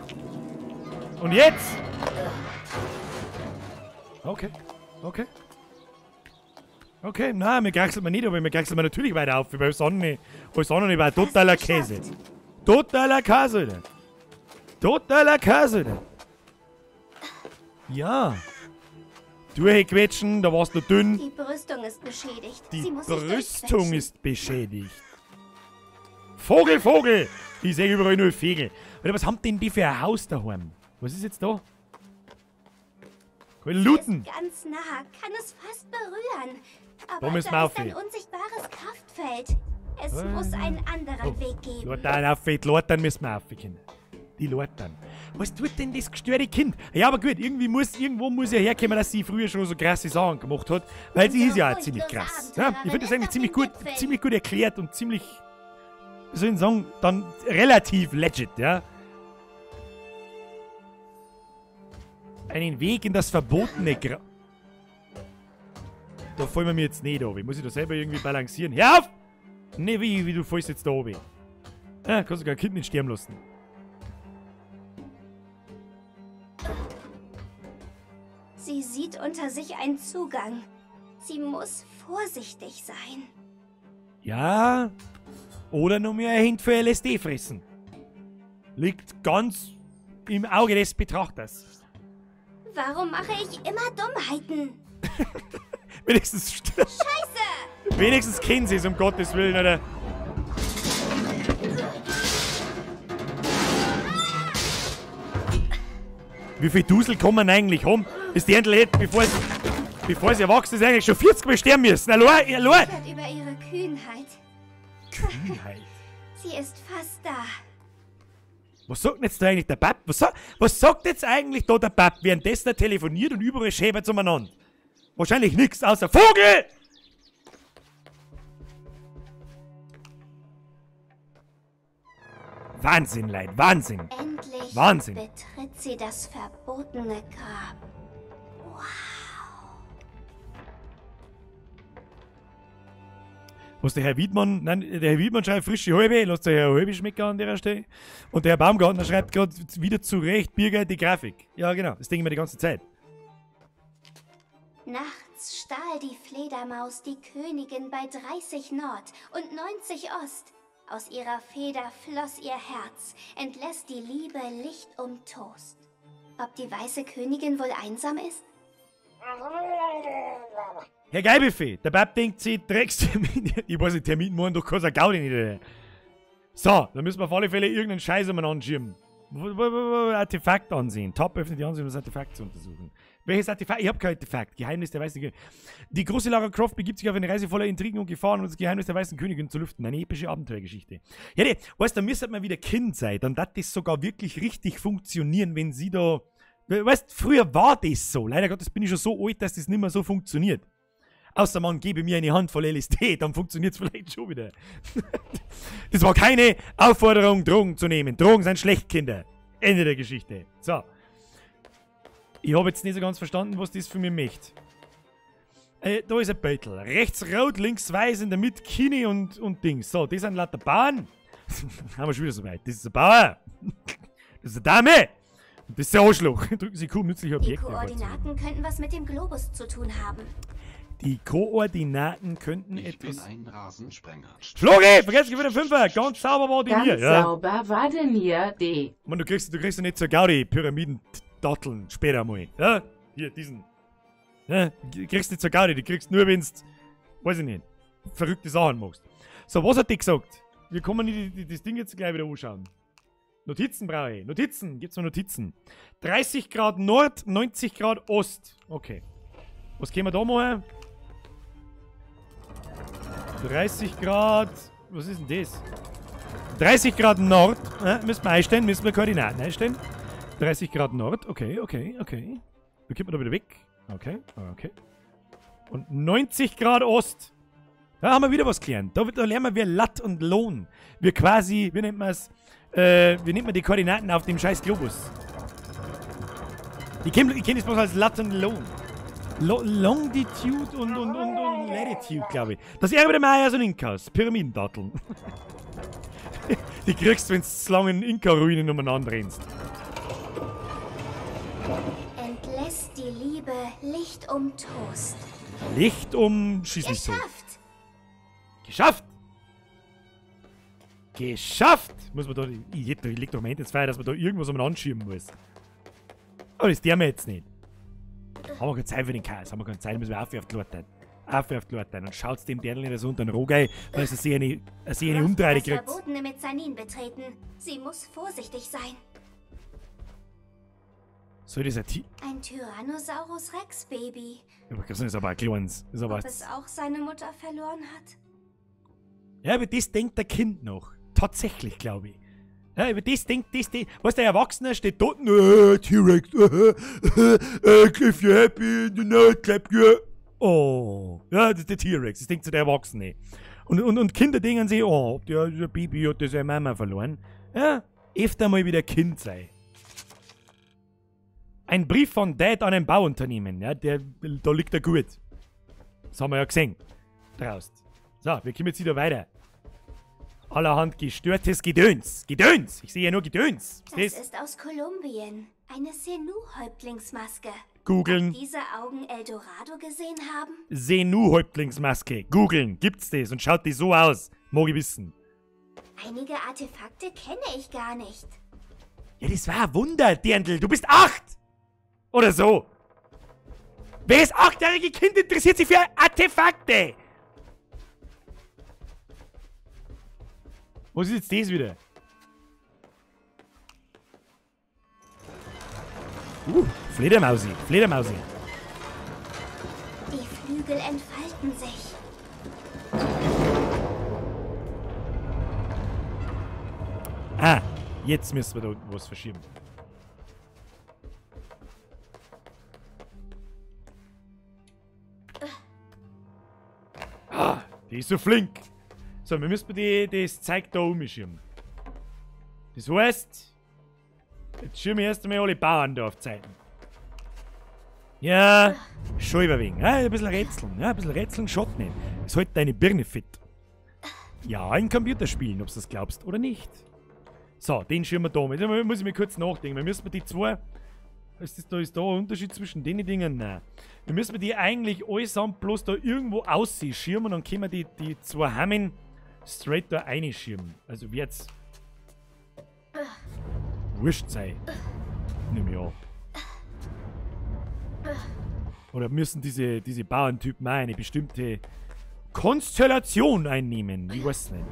Und jetzt? Okay, okay. Okay, nein, mir kraxelt man nicht, aber mir kraxelt man natürlich weiter auf, weil alles andere war totaler Käse. Totaler Käse, Alter. Totaler Käse, Alter. Ja. Durchquetschen, da warst du dünn. Die Brüstung ist beschädigt. Die Brüstung ist beschädigt. Vogel, Vogel! Ich sehe überall nur Vögel. Alter, was haben denn die für ein Haus daheim? Was ist jetzt da? Kann ich looten? Ist ganz nah, kann es fast berühren. Aber da müssen da wir ist ein unsichtbares Kraftfeld. Es muss einen anderen Weg geben. Lortan auf, die Lortan müssen wir auf, Kinder. Die Lortan. Was tut denn das gestörte Kind? Ja, aber gut, irgendwie muss, irgendwo muss ja herkommen, dass sie früher schon so krasse Sachen gemacht hat, weil sie ist ja auch ziemlich krass. Ja, ich finde das eigentlich ziemlich gut erklärt und ziemlich, wie soll ich sagen, dann relativ legit, ja. Einen Weg in das verbotene Gra... Da fallen wir mir jetzt nicht runter. Muss ich da selber irgendwie balancieren? Hör auf! Ne, wie du fällst jetzt da runter. Ja, kannst du kein Kind nicht sterben lassen. Sie sieht unter sich einen Zugang. Sie muss vorsichtig sein. Ja. Oder nur mehr ein Hint für LSD fressen. Liegt ganz im Auge des Betrachters. Warum mache ich immer Dummheiten? Wenigstens. Scheiße! Wenigstens kennen sie es, um Gottes Willen, oder? Wie viel Dusel kann man eigentlich haben? Ist die Händel, bevor sie erwachsen ist, eigentlich schon 40 Mal sterben müssen. Allein, allein! Über ihre Kühnheit. Kühnheit? Sie ist fast da. Was sagt denn jetzt da eigentlich der Bab? Was sagt jetzt eigentlich da der Bab, währenddessen er telefoniert und überall schäbert umeinander? Wahrscheinlich nichts außer Vogel! Wahnsinn, Leid, Wahnsinn. Endlich Wahnsinn. Betritt sie das verbotene Grab. Wow. Was der Herr Wiedmann, nein, der Herr Wiedmann schreibt frische Halbe, lasst der Herr Halbe schmecken an der Stelle. Und der Herr Baumgartner schreibt gerade wieder zurecht, Birger, die Grafik. Ja, genau, das denke ich mir die ganze Zeit. Nachts stahl die Fledermaus die Königin bei 30 Nord und 90 Ost. Aus ihrer Feder floss ihr Herz, entlässt die Liebe Licht um Toast. Ob die weiße Königin wohl einsam ist? Herr Geibefee, der Bab denkt sich, Dreckstermin. Ich weiß nicht, Termin morgen, doch kannst du Gaudi nicht. So, dann müssen wir auf alle Fälle irgendeinen Scheiß umeinander schirmen. Artefakt ansehen. Top öffnet die Ansehen, um das Artefakt zu untersuchen. Welches Artefakt? Ich habe kein Artefakt. Geheimnis der Weißen Königin. Die große Lara Croft begibt sich auf eine Reise voller Intrigen und Gefahren, um das Geheimnis der Weißen Königin zu lüften. Eine epische Abenteuergeschichte. Ja, die, weißt du, da müsste man wieder Kind sein. Dann darf das sogar wirklich richtig funktionieren, wenn sie da... Weißt, früher war das so. Leider Gottes bin ich schon so alt, dass das nicht mehr so funktioniert. Außer man gebe mir eine Handvoll LSD, dann funktioniert es vielleicht schon wieder. Das war keine Aufforderung, Drogen zu nehmen. Drogen sind schlecht, Kinder. Ende der Geschichte. So. Ich habe jetzt nicht so ganz verstanden, was das für mich möchte. Da ist ein Beutel. Rechts rot, links weiß, in der Mitte Kini und Dings. So, das sind lauter Bauern. Haben wir schon wieder so weit. Das ist ein Bauer. Das ist eine Dame. Und das ist ein Arschloch. Drücken Sie Q, um nützliche Objekte. Die Koordinaten könnten was mit dem Globus zu tun haben. Die Koordinaten könnten ich etwas... Ich bin ein Rasensprenger. Flori, vergesst nicht wieder Fünfer. Ganz sauber war die Ganz hier. Ja. sauber war denn hier, D. Man, du kriegst ja nicht zur Gaudi Pyramiden-Datteln später mal. Ja? Hier, diesen. Ja? Du kriegst nicht zur Gaudi, die kriegst nur, wenn du, weiß ich nicht, verrückte Sachen machst. So, was hat die gesagt? Wir kommen nicht das Ding jetzt gleich wieder anschauen. Notizen brauche ich. Notizen. Gibt's noch Notizen? 30 Grad Nord, 90 Grad Ost. Okay. Was können wir da machen? 30 Grad... Was ist denn das? 30 Grad Nord. Müssen wir einstellen. Müssen wir Koordinaten einstellen. 30 Grad Nord. Okay, okay, okay. Wie kommt man da wieder weg? Okay, okay. Und 90 Grad Ost. Da haben wir wieder was gelernt. Da lernen wir Lat und Lohn. Wir quasi... Wie nennt man es? Wie nennt man die Koordinaten auf dem scheiß Globus? Ich kenn das bloß als Lat und Lohn. Longitude und Latitude, glaube ich. Das Erbe der Mayas und Inkas. Pyramidendaddeln. Die kriegst du, wenn du zu lange in Inka-Ruinen umeinander rennst. Entlässt die Liebe Licht um Toast. Licht um... Schieß mich tot. Geschafft! Geschafft! Geschafft! Muss man da... Ich leg doch mal Hände ins Feuer, dass man da irgendwas umeinander schieben muss. Aber das der mir jetzt nicht. Haben wir keine Zeit für den Chaos, haben wir keine Zeit, müssen wir auf die Leute. Auf die Leute. Und schaut's dem Derl nicht so unter den Rohgei, weil es eine Umdrehe kriegt. Das verbotene Mezzanin betreten. Sie muss vorsichtig sein. Soll das ein Tier? Ein Tyrannosaurus Rex Baby. Aber das ist aber ein kleines. Ist aber Ob es auch seine Mutter verloren hat? Ja, aber das denkt der Kind noch. Tatsächlich, glaube ich. Ja, über das denkt, das. Weißt du, der Erwachsene steht dort, T-Rex, if you're happy, you know, clap your... Oh, ja, das ist der T-Rex, das denkt so der Erwachsene. Und Kinder denken sich, oh, der Baby hat das seine Mama verloren. Ja, öfter mal wieder Kind sei. Ein Brief von Dad an ein Bauunternehmen, ja, da liegt er gut. Das haben wir ja gesehen. Draußen. So, wir kommen jetzt wieder weiter. Allerhand gestörtes Gedöns. Gedöns! Ich sehe ja nur Gedöns. Das ist aus Kolumbien. Eine Zenú-Häuptlingsmaske. Googeln. Ob diese Augen El Dorado gesehen haben? Zenú-Häuptlingsmaske. Googeln. Gibt's das? Und schaut die so aus? Mag ich wissen. Einige Artefakte kenne ich gar nicht. Ja, das war ein Wunder, Dirndl. Du bist 8! Oder so. Welches 8-jährige Kind interessiert sich für Artefakte? Was ist jetzt das wieder? Fledermausi, Fledermausi. Die Flügel entfalten sich. Ah, jetzt müssen wir da unten was verschieben. Ah, die ist so flink. So, wir müssen das Zeug da umschirmen. Das heißt, jetzt schirmen wir erst einmal alle Bauern da auf Zeiten. Ja, schon überwiegen. Ja, ein bisschen rätseln. Ja, ein bisschen rätseln schaut nicht. Es hält deine Birne fit. Ja, in Computerspielen, ob du das glaubst oder nicht. So, den schirmen wir da. Jetzt muss ich mir kurz nachdenken. Wir müssen die zwei. Ist da ein Unterschied zwischen den Dingen? Nein. Wir müssen die eigentlich allesamt bloß da irgendwo aussehen schirmen und dann können wir die zwei Hammen straight da reinschirmen. Also wird's wurscht sein. Nimm ich an. Oder müssen diese Bauerntypen auch eine bestimmte Konstellation einnehmen? Ich weiß nicht.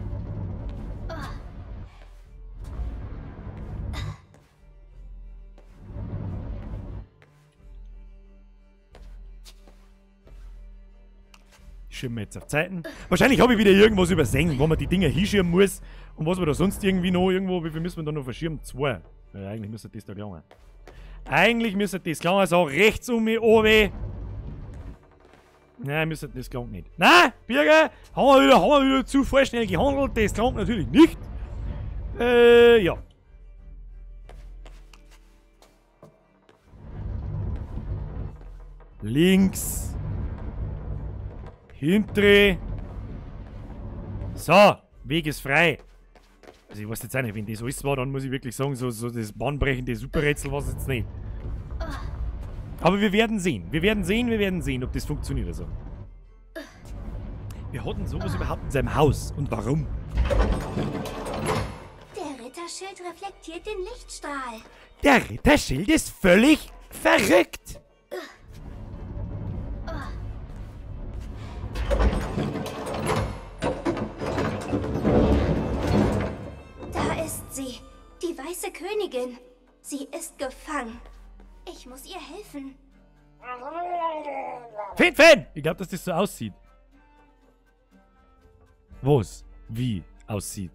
Schirmen wir jetzt auf Zeiten. Wahrscheinlich habe ich wieder irgendwas übersehen, wo man die Dinger hinschirmen muss und was wir da sonst irgendwie noch irgendwo, wie viel müssen wir da noch verschirmen? 2. Ja, eigentlich müsste das da gelangen. Eigentlich müsste das gelangen, so rechts um mich, oben. Nein, müsste das gelangt nicht. Nein, Birger, haben wir wieder zu vorschnell gehandelt, das gelangt natürlich nicht. Ja. Links. Hintere. So, Weg ist frei. Also ich weiß jetzt auch nicht, wenn das alles war, dann muss ich wirklich sagen, so das bahnbrechende Superrätsel war es jetzt nicht. Aber wir werden sehen. Wir werden sehen, ob das funktioniert oder so. Wir hatten sowas überhaupt in seinem Haus. Und warum? Der Ritterschild reflektiert den Lichtstrahl. Der Ritterschild ist völlig verrückt. Da ist sie, die weiße Königin. Sie ist gefangen. Ich muss ihr helfen. Finn, Finn! Ich glaube, dass das so aussieht. Was? Wie aussieht?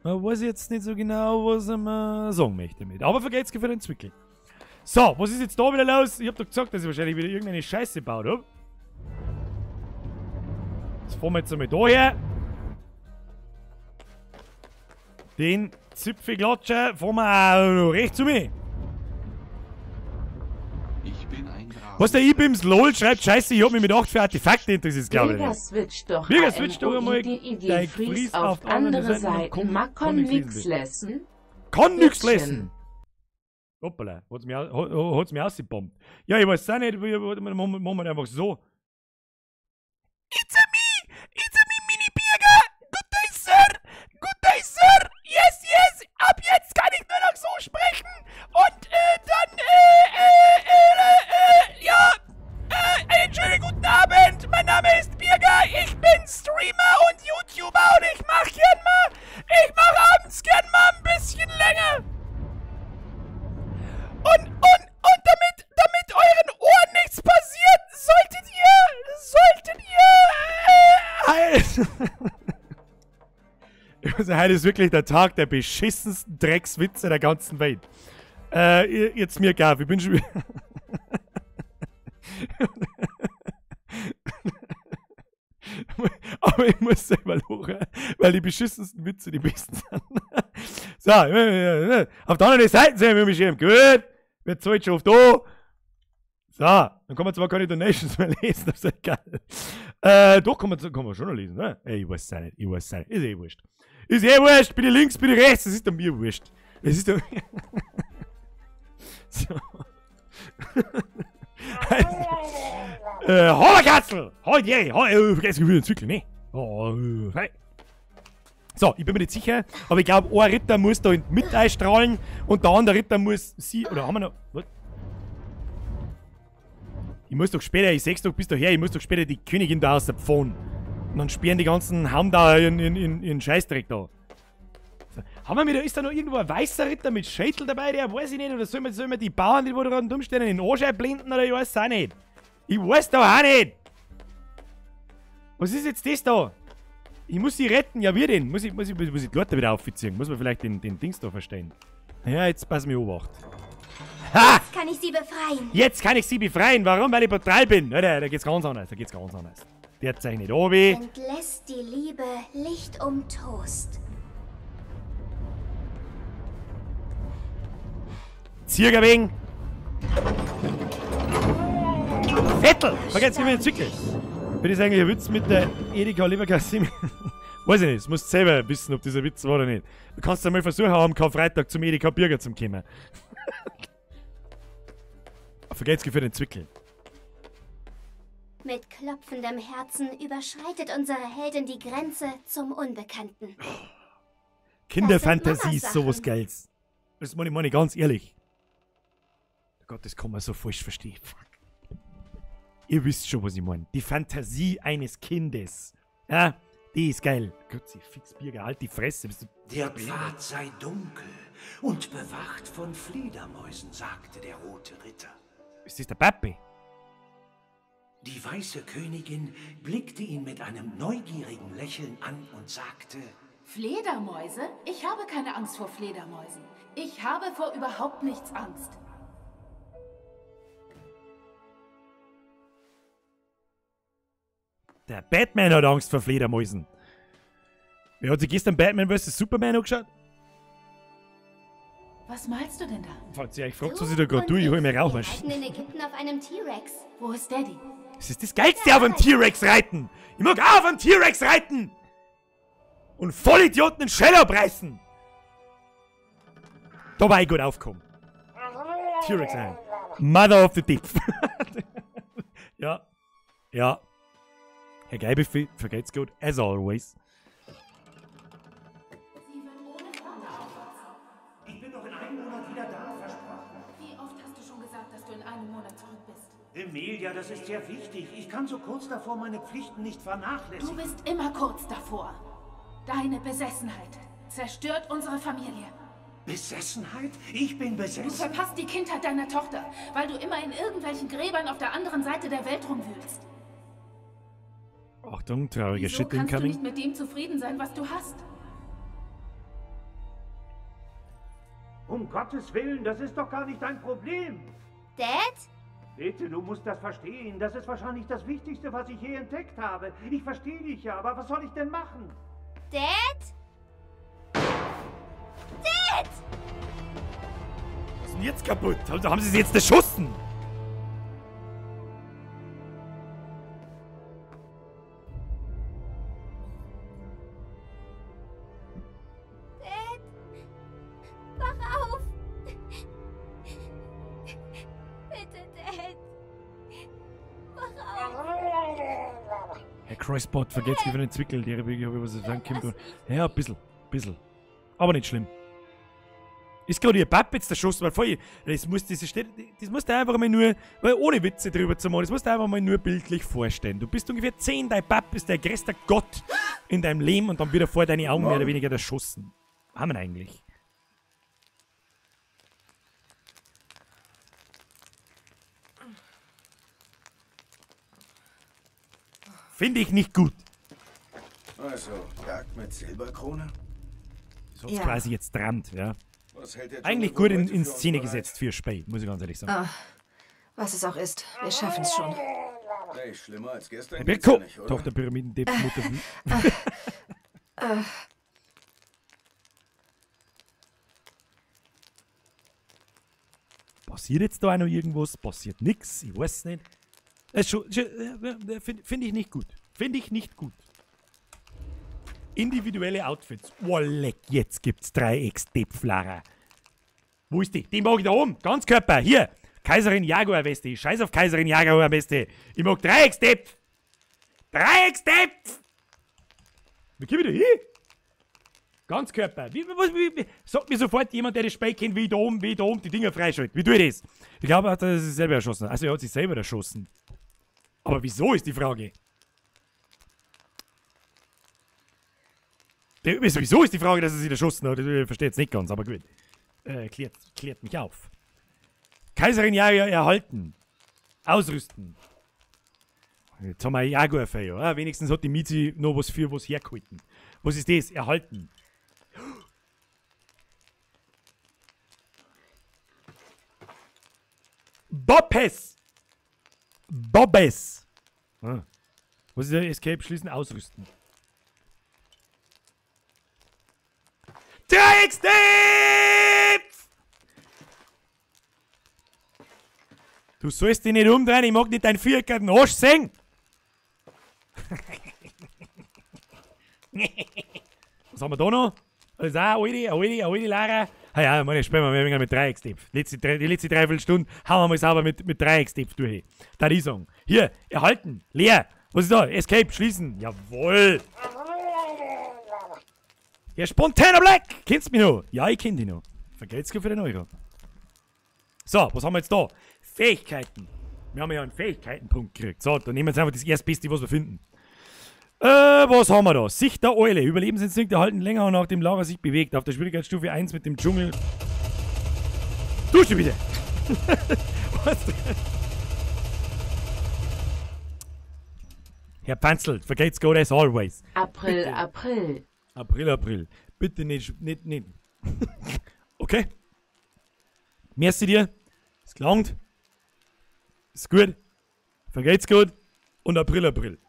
Man weiß jetzt nicht so genau, was er mir sagen möchte damit. Aber vergeht's für den Zwickel. So, was ist jetzt da wieder los? Ich hab doch gesagt, dass ich wahrscheinlich wieder irgendeine Scheiße gebaut hab. Jetzt fahren wir jetzt einmal da her. Den Zipfelklatscher fahren wir auch noch rechts zu mir. Was der Ibims LOL schreibt, scheiße, ich hab mich mit 8 für Artefakte interessiert, glaube ich. Birger switcht doch Birger switcht doch einmal dein Fries auf andere Seiten. Man kann nix lesen. Kann nix lesen. Hoppala, hat's mich ausgebombt. Ja, ich weiß auch nicht, machen wir einfach so. It's a me, Mini Birger. Good day, Sir. Good day, Sir. Yes, yes. Ab jetzt kann ich nur noch so sprechen. Und dann, ja, einen schönen guten Abend. Mein Name ist Birger. Ich bin Streamer und YouTuber und ich mach abends gern mal ein bisschen länger. Und damit euren Ohren nichts passiert, solltet ihr, also, heute ist wirklich der Tag der beschissensten Dreckswitze der ganzen Welt. Jetzt mir egal, ich bin schon wieder... Aber ich muss selber lachen, weil die beschissensten Witze die besten sind. So, auf der anderen Seite sehen wir mich eben. Gut, wir zahlen schon auf da. So, dann kann man zwar keine Donations mehr lesen, das ist ja geil. Doch, kann man schon noch lesen, ne? Ey, ich weiß es auch nicht, ich weiß es auch nicht. Ist eh wurscht. Ist eh wurscht, bin ich links, bin ich rechts, das ist doch mir wurscht. Es ist doch... So. Hollerkatzel! Halt, je! Vergesst wieder den Zwickl, ne? Oh, hey. So, ich bin mir nicht sicher, aber ich glaube, ein Ritter muss da in die Mitte einstrahlen und der andere Ritter muss sie... Oder haben wir noch... Was? Ich muss doch später, ich seh's doch bis daher, ich muss doch später die Königin da aus der Pfanne. Und dann sperren die ganzen Haum da in Scheißdreck da. So. Haben wir wieder, ist da noch irgendwo ein weißer Ritter mit Schädel dabei, der weiß ich nicht, oder sollen wir die Bauern, die wo da rumstehen, in den Arsch einblenden, oder ich weiß es auch nicht. Ich weiß doch auch nicht! Was ist jetzt das da? Ich muss sie retten, ja wir denn? Muss ich die Leute wieder aufziehen? Muss man vielleicht den Dings da verstehen? Ja, jetzt pass mir Obacht. Ha! Jetzt kann ich sie befreien. Jetzt kann ich sie befreien. Warum? Weil ich brutal bin. Ja, da geht's ganz anders. Da geht's ganz anders. Der zeichnet obi. Entlässt die Liebe Licht um Toast. Zirgerwegen. Vettel! Vergesst immer den Zwickel. Bin das eigentlich ein Witz mit der Edeka Leberkasse? Weiß ich nicht, das musst du selber wissen, ob dieser Witz war oder nicht. Du kannst ja mal versuchen, am Karfreitag zum Edeka Bürger zu kommen. Vergesst für den Zwickel. Mit klopfendem Herzen überschreitet unsere Heldin die Grenze zum Unbekannten. Kinderfantasie ist sowas Geiles. Das meine ich ganz ehrlich. Oh Gott, das kann man so falsch verstehen. Fuck. Ihr wisst schon, was ich meine. Die Fantasie eines Kindes. Ja, die ist geil. Gott, sie fix Bürger, halt die Fresse. Bist du der Pfad sei dunkel und bewacht von Fledermäusen, sagte der rote Ritter. Ist das der Papi? Die weiße Königin blickte ihn mit einem neugierigen Lächeln an und sagte: Fledermäuse? Ich habe keine Angst vor Fledermäusen. Ich habe vor überhaupt nichts Angst. Der Batman hat Angst vor Fledermäusen. Wer hat sich gestern Batman vs. Superman angeschaut? Was malst du denn da? Falls ihr euch fragt, was ich da gerade tue, ich hol mir Rauchmaschine. Wir reiten in Ägypten auf einem T-Rex. Wo ist Daddy? Das ist das Geilste, auf einem T-Rex reiten! Ich mag auch auf einem T-Rex reiten! Und Vollidioten den Schell abreißen! Da war ich gut aufgekommen. T-Rex rein. Mother of the Deep. Ja. Ja. Herr Geibefee, vergeht's gut, as always. Ich bin doch in einem Monat wieder da, versprochen. Wie oft hast du schon gesagt, dass du in einem Monat zurück bist? Emilia, das ist sehr wichtig. Ich kann so kurz davor meine Pflichten nicht vernachlässigen. Du bist immer kurz davor. Deine Besessenheit zerstört unsere Familie. Besessenheit? Ich bin besessen? Du verpasst die Kindheit deiner Tochter, weil du immer in irgendwelchen Gräbern auf der anderen Seite der Welt rumwühlst. Achtung, trauriger Shit incoming. Kannst du nicht mit dem zufrieden sein, was du hast? Um Gottes Willen, das ist doch gar nicht dein Problem. Dad? Bitte, du musst das verstehen. Das ist wahrscheinlich das Wichtigste, was ich je entdeckt habe. Ich verstehe dich ja, aber was soll ich denn machen? Dad? Dad! Was ist denn jetzt kaputt? Haben sie sie jetzt erschossen? Dad! Wach auf! Bitte, Dad! Wach auf! Herr Crossbot, vergesst mich von den Zwickel, die habe ich was sagen können. Ja, ein bisschen, bisschen. Aber nicht schlimm. Ist gerade ihr Papp jetzt erschossen, weil voll, das muss, das musst du einfach mal nur, weil ohne Witze drüber zu machen, das musst du einfach mal nur bildlich vorstellen. Du bist ungefähr 10, dein Papp ist der größte Gott in deinem Leben und dann wieder vor deine Augen mehr oder weniger erschossen. Haben wir eigentlich? Finde ich nicht gut. Also, Jagd mit Silberkrone? Das hat's ja quasi jetzt dran, ja. Was hält der Eigentlich Dschungel gut wohl heute in für uns Szene bereit? gesetzt für Spey, muss ich ganz ehrlich sagen. Ah, was es auch ist, wir schaffen es schon. Hey, schlimmer als gestern Herr geht's Birko, ja nicht, oder? Tochter Pyramidendepp, Mutter. Boah, Passiert jetzt da auch noch irgendwas? Passiert nichts? Ich weiß nicht. Finde ich nicht gut. Finde ich nicht gut. Individuelle Outfits. Oh, leck, jetzt gibt's Dreiecksdepflarer. Wo ist die? Die mag ich da oben. Ganzkörper. Hier. Kaiserin Jaguar-Weste. Scheiß auf Kaiserin Jaguar-Weste. Ich mag Dreiecksdepf. Dreiecksdepf! Wie komm ich da hin? Ganzkörper. Wie, sagt mir sofort jemand, der das Spiel kennt, wie ich da oben die Dinger freischalte. Wie tue ich das? Ich glaube, er hat sich selber erschossen. Also er hat sich selber erschossen. Aber wieso ist die Frage? Wieso ist die Frage, dass er sich erschossen hat? Ich verstehe jetzt nicht ganz, aber gut. Klärt mich auf. Kaiserin Jaguar erhalten. Ausrüsten. Jetzt haben wir ein Jaguar-Fell, oder? Wenigstens hat die Mizi noch was für was hergehalten. Was ist das? Erhalten. Bobbes! Bobbes! Ah. Was ist der Escape? Schließen, ausrüsten. Dreiecksdepf! Du sollst dich nicht umdrehen, ich mag nicht deinen viereckigen Arsch sehen! Was haben wir da noch? Das ist auch eine alte Lara. Ah ja, meine, spielen wir mal mit Dreiecksdepf. Die letzte Dreiviertelstunde hauen wir mal sauber mit Dreiecksdepf durch. Da die sagen. Hier, erhalten, leer. Was ist da? Escape, schließen. Jawohl. Ja, Spontaner Black! Kennst du mich noch? Ja, ich kenn dich noch. Vergelt's für den Euro. So, was haben wir jetzt da? Fähigkeiten. Wir haben ja einen Fähigkeitenpunkt gekriegt. So, dann nehmen wir jetzt einfach das Erstbeste, was wir finden. Was haben wir da? Sicht der Eule. Überlebensinstinkt erhalten länger und nach dem Lager sich bewegt. Auf der Schwierigkeitsstufe 1 mit dem Dschungel. Dusche bitte! Was denn? Herr Panzel, vergeht's God as always. April, bitte. April. April, April. Bitte nicht. Okay. Merci dir. Es gelangt. Ist gut. Vergeht's gut. Und April, April.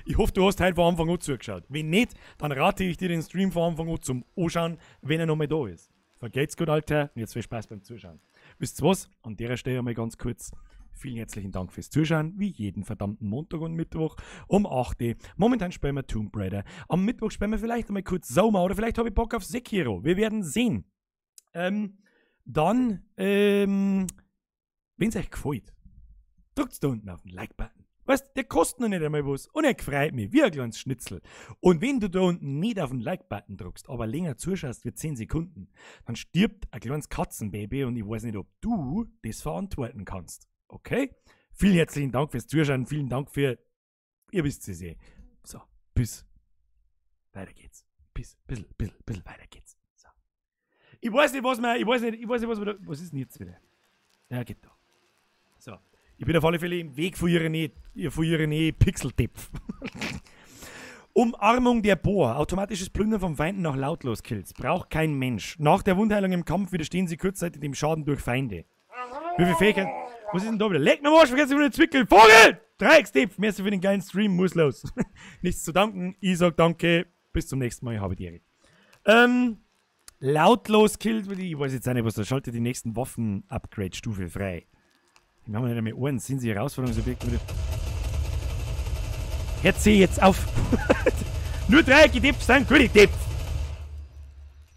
Ich hoffe, du hast heute von Anfang an zugeschaut. Wenn nicht, dann rate ich dir den Stream von Anfang an zum Anschauen, wenn er noch mal da ist. Vergeht's gut, Alter. Und jetzt viel Spaß beim Zuschauen. Wisst ihr was? An der Stelle einmal ganz kurz. Vielen herzlichen Dank fürs Zuschauen, wie jeden verdammten Montag und Mittwoch um 8 Uhr. Momentan spielen wir Tomb Raider. Am Mittwoch spielen wir vielleicht einmal kurz Soma oder vielleicht habe ich Bock auf Sekiro. Wir werden sehen. Dann, wenn es euch gefällt, drückt da unten auf den Like-Button. Weißt, der kostet noch nicht einmal was und er freut mich wie ein kleines Schnitzel. Und wenn du da unten nicht auf den Like-Button drückst, aber länger zuschaust wie 10 Sekunden, dann stirbt ein kleines Katzenbaby und ich weiß nicht, ob du das verantworten kannst. Okay? Vielen herzlichen Dank fürs Zuschauen, vielen Dank für... Ihr wisst es eh. So, bis. Weiter geht's. Bis, bisschen weiter geht's. So. Ich weiß nicht, was man... Ich weiß nicht, was man da... Was ist denn jetzt wieder? Ja, geht doch. So. Ich bin auf alle Fälle im Weg von ihrer Pixeltepf. Umarmung der Bohr. Automatisches Plündern von Feinden nach Lautlos-Kills. Braucht kein Mensch. Nach der Wundheilung im Kampf widerstehen sie kurzzeitig dem Schaden durch Feinde. Wie viel Fähigkeiten? Was ist denn da wieder? Leck mir am Arsch, vergiss wieder den Zwickel. Vogel! Dreieckstepf! Merci für den geilen Stream, muss los. Nichts zu danken. Ich sag danke. Bis zum nächsten Mal. Ich habe die Ehre. Lautlos killt. Ich weiß jetzt auch nicht, was da schaltet die nächsten Waffen-Upgrade-Stufe frei. Ich mache mir nicht mehr Ohren. Sind sie Herausforderungsobjekte? Hört sie jetzt auf. Nur Dreiecke Depf sind gute Depf.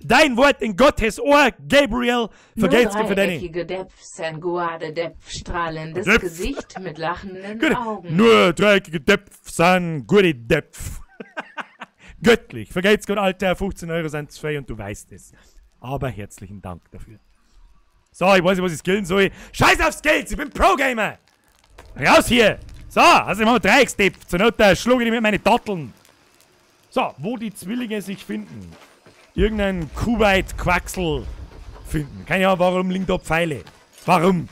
Dein Wort in Gottes Ohr, Gabriel. Vergelt's dir für deine... Nur dreieckige Depf, Sanguade Depf, strahlendes Depf. Gesicht mit lachenden Gute. Augen. Nur dreieckige Depf, Sanguade Depf. Göttlich. Vergelt's Gott, Alter. 15 Euro sind frei und du weißt es. Aber herzlichen Dank dafür. So, ich weiß nicht, was ich skillen soll. Scheiß auf Skills, ich bin Pro-Gamer. Raus hier. So, also ich mache Dreiecksdepf. Zur Not schlage ich mit meinen Datteln. So, wo die Zwillinge sich finden. Irgendein Kuwait-Quaxel finden. Keine Ahnung, warum liegen da Pfeile? Warum?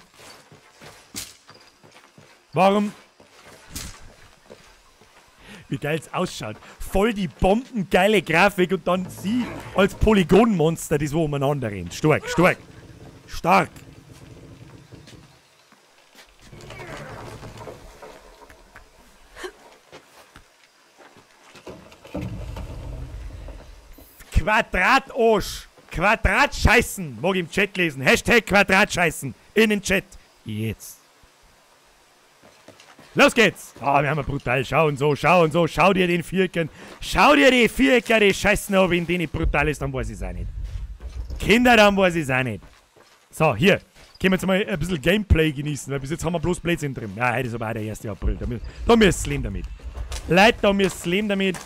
Warum? Wie geil es ausschaut. Voll die bombengeile Grafik und dann sie als Polygonmonster, das wo umeinander rennt. Stark, stark. Stark. Quadratosch. Quadratscheißen. Mag ich im Chat lesen. Hashtag Quadratscheißen. In den Chat. Jetzt. Los geht's! Ah, wir haben ja brutal. Schau und so, schau und so. Schau dir den Viereckern. Schau dir die Vierecker, die Scheißen an. Wenn die nicht brutal ist, dann weiß ich es auch nicht. Kinder, dann weiß ich es auch nicht. So, hier. Können wir jetzt mal ein bisschen Gameplay genießen, weil bis jetzt haben wir bloß Blödsinn drin. Ja, heute ist aber auch der 1. April. Da müsst ihr leben damit. Leute, da müsst ihr leben damit.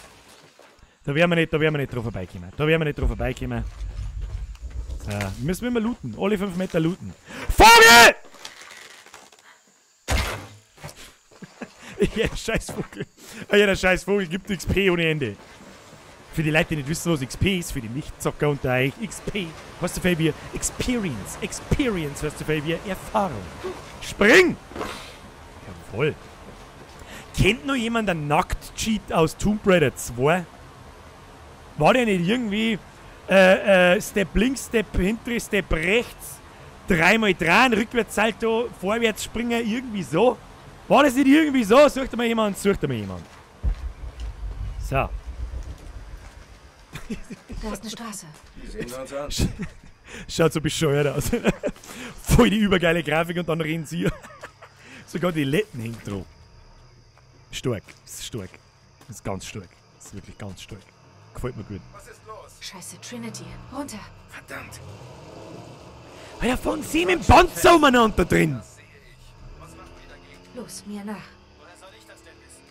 Da werden wir nicht, drauf vorbeikommen. Da werden wir nicht drauf vorbeikommen. So, müssen wir immer looten. Alle 5 Meter looten. Vogel! Jeder Scheißvogel. Jeder Scheißvogel gibt XP ohne Ende. Für die Leute, die nicht wissen, was XP ist, für die Nichtzocker unter euch, XP heißt so viel wie Experience. Experience heißt so viel wie Erfahrung. Spring! Jawohl. Kennt noch jemand einen Nackt-Cheat aus Tomb Raider 2? War der nicht irgendwie Step links, Step hinten, Step rechts, dreimal dran, Rückwärtssalto, vorwärts springen, irgendwie so? War das nicht irgendwie so? Sucht mal jemand, sucht mal jemand. So. Da ist eine Straße. Die sehen wir uns an. Schaut so bescheuert aus. Voll die übergeile Grafik und dann rennen sie. Sogar die Letten hängt drauf. Stark. Das ist stark. Das ist ganz stark. Das ist wirklich ganz stark. Gefällt mir gut. Was ist los? Scheiße, Trinity. Runter. Verdammt. Alter, von sie mit dem Panzer umeinander drin. Los, mir nach. Woher soll ich das denn wissen?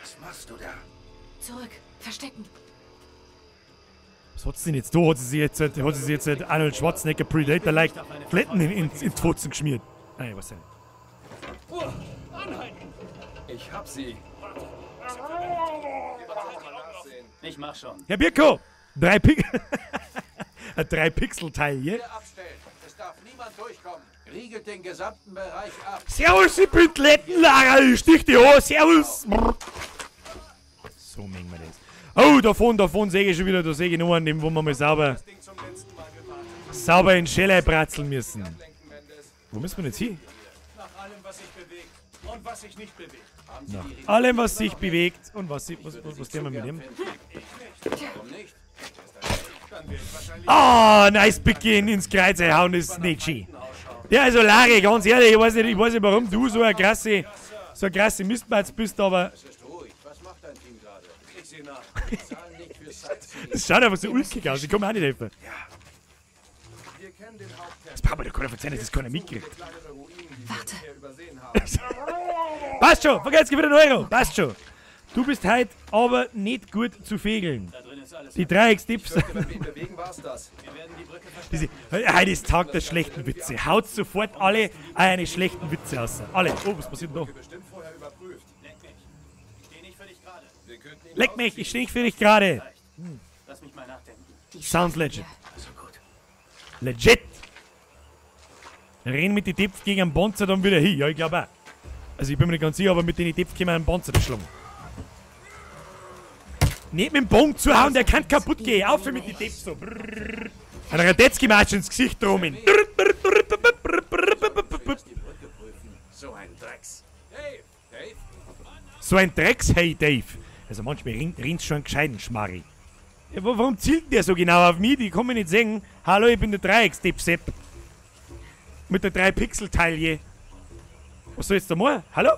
Was machst du da? Zurück. Verstecken. Was hat sie denn jetzt da? Hat sie sich jetzt Arnold Schwarzenegger Predator-like Fletten in die Fotzen geschmiert? Nein, ich weiß nicht. Anhalten! Ich hab sie. Ich mach schon. Herr Birko! 3 Pixel-Teil hier. Es darf niemand durchkommen. Riegelt den gesamten Bereich ab. Servus, ich bin Lettenlager. Ich stich dich an. Servus. So mengen wir das. Oh, davon sehe ich schon wieder. Da sehe ich noch einen, den wo wir mal sauber in Schelle bratzeln müssen. Wo müssen wir jetzt hin? Nach allem, was sich bewegt und was sich nicht bewegt. Nach allem, was sich bewegt und was tun wir mit dem? Ah, oh, nice Beginn ins Kreuz hauen ist nicht schön. Ja, also Larry, ganz ehrlich, ich weiß nicht, warum du so eine krasse Mistmatz bist, aber... Das schaut einfach so ulkig aus, ich kann mir auch nicht helfen. Das Papa, der kann doch verzeihen, dass das keiner mitkriegt. Warte. Passt schon, vergesst wieder einen Euro, passt schon. Du bist heute aber nicht gut zu fegeln. Die Dreieckstipps. Heute ist Tag der schlechten Witze. Haut sofort alle eine schlechten Witze aus. Alle. Oh, was passiert denn da? Leck mich, ich stehe nicht für dich gerade. Sounds legit. Legit. Renn mit den Tipps gegen einen Bonzer dann wieder hin. Ja, ich glaube auch. Also ich bin mir nicht ganz sicher, aber mit den Tipps können wir einen Bonzer schlagen. Nicht mit dem Bogen zuhauen, der kann kaputt gehen. Auf mit den Tipps so. Ein Radetzky-Matsch ins Gesicht rum. So ein Drecks. So ein Drecks, hey Dave. Also manchmal rinnt's schon einen gescheiten Schmarri. Ja, warum zielt der so genau auf mich? Die kann mir nicht sehen. Hallo, ich bin der Dreieckstipp-Sepp. Mit der 3-Pixel-Taille. Was soll jetzt da machen? Hallo?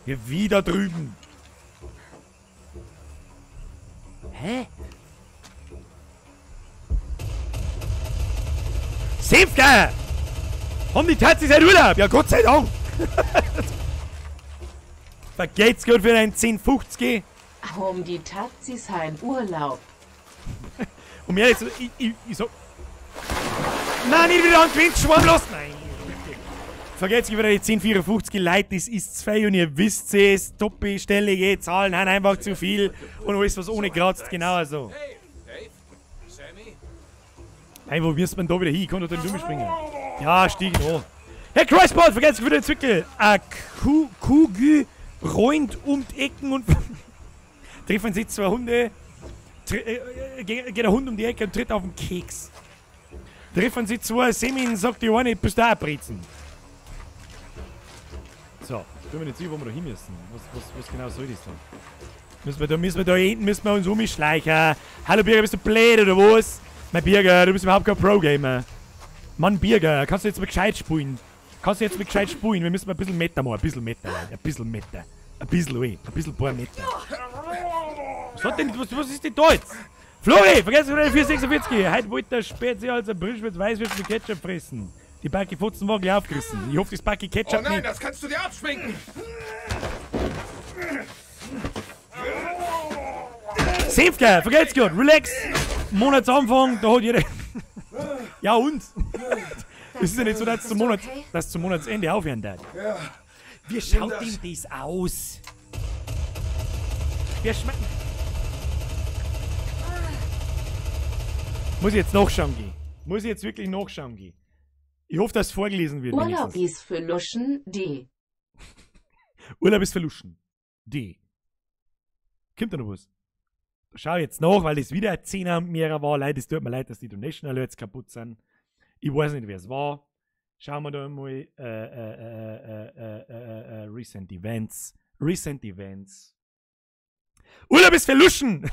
Ja, wieder drüben. Hä? Senfgeier! Haben die Taxis seit Urlaub? Ja, Gott sei Dank! Vergeht's gut für einen 10,50. Um die Taxis heim Urlaub. Um ehrlich zu sein, ich sag... Nein, nicht wieder an den Schwamm lassen! Nein! Vergeht's wieder die 10,54 Leute, das ist zu viel und ihr wisst es, doppelstellige Zahlen haben einfach zu viel und alles, was ohne kratzt, genau so. Nein, wo wirst man da wieder hin? Ich kann doch den Dummi springen. Ja, stieg an. Hey, Christball, vergesst wieder den Zwickel. A Kugel rollt um die Ecken und treffen sich zwei Hunde. Geht der Hund um die Ecke und tritt auf den Keks. Treffen sich zwei Semin, sagt die eine, bist du auch ein Brezen. So, Bin mir nicht sicher, wo wir da hin müssen. Was genau soll das dann? Müssen wir da hinten, müssen wir uns umschleichen. Hallo Birger, bist du blöd oder was? Mein Birger, du bist überhaupt kein Pro-Gamer. Mann, Birger, kannst du jetzt mal gescheit spielen? Kannst du jetzt mal gescheit spielen? Wir müssen mal ein bisschen Meter machen. Ein bisschen Meter, Leute. Ein bisschen Meter. Ein bisschen, ey. Ein bisschen paar Meter. Was hat denn, was ist denn da jetzt? Flori, vergiss nicht 446. Heute wollte der Spezi als ein Brilschwitz Weißwürst mit Ketchup fressen. Die Backe Fotzen war gleich aufgerissen. Ich hoffe, das Backe Ketchup Oh nein, nicht. das kannst du dir abschminken! Senfke, vergelt's gut, relax. Monatsanfang, da hat jeder. Ja und? Es ist ja nicht so, dass zum Monatsende aufhören darf. Ja. Wie schaut denn das aus? Wer schmeckt. Muss ich jetzt nachschauen gehen? Muss ich jetzt wirklich nachschauen gehen? Ich hoffe, dass es vorgelesen wird. Urlaub wenigstens. ist für Luschen, D. Urlaub ist für Luschen. D. Kommt da noch was? Da schau ich jetzt nach, weil das wieder ein Zehner und mehrer war. Leute, es tut mir leid, dass die Donation Alerts kaputt sind. Ich weiß nicht, wer es war. Schauen wir da mal. Recent Events. Recent Events. Urlaub ist für Luschen!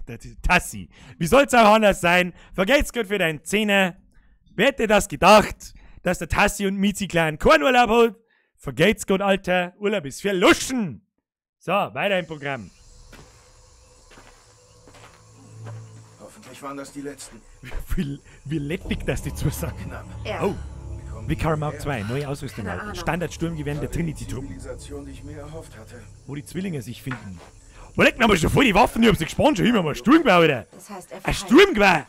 Das ist Tassi. Wie soll's auch anders sein? Vergelt's Gott für deinen Zehner. Wer hätte das gedacht, dass der Tassi und Mizi kleinen Kornurlaub holt? Vergelt's Gott, Alter. Urlaub ist für Luschen! So, weiter im Programm. Hoffentlich waren das die letzten. Wie lettig das die zusagen. Ja. Oh. Vicar Mark 2, neue Ausrüstung. Keine Ahnung. Standardsturmgewehr der Trinity-Truppen. Zivilisation, die ich mir erhofft hatte. Wo die Zwillinge sich finden. Wo legt man aber schon voll die Waffen? Ich hab sie gespannt. Schon immer mal Sturmgewehr, Alter. Das heißt, er Ein verheilt. Sturmgewehr!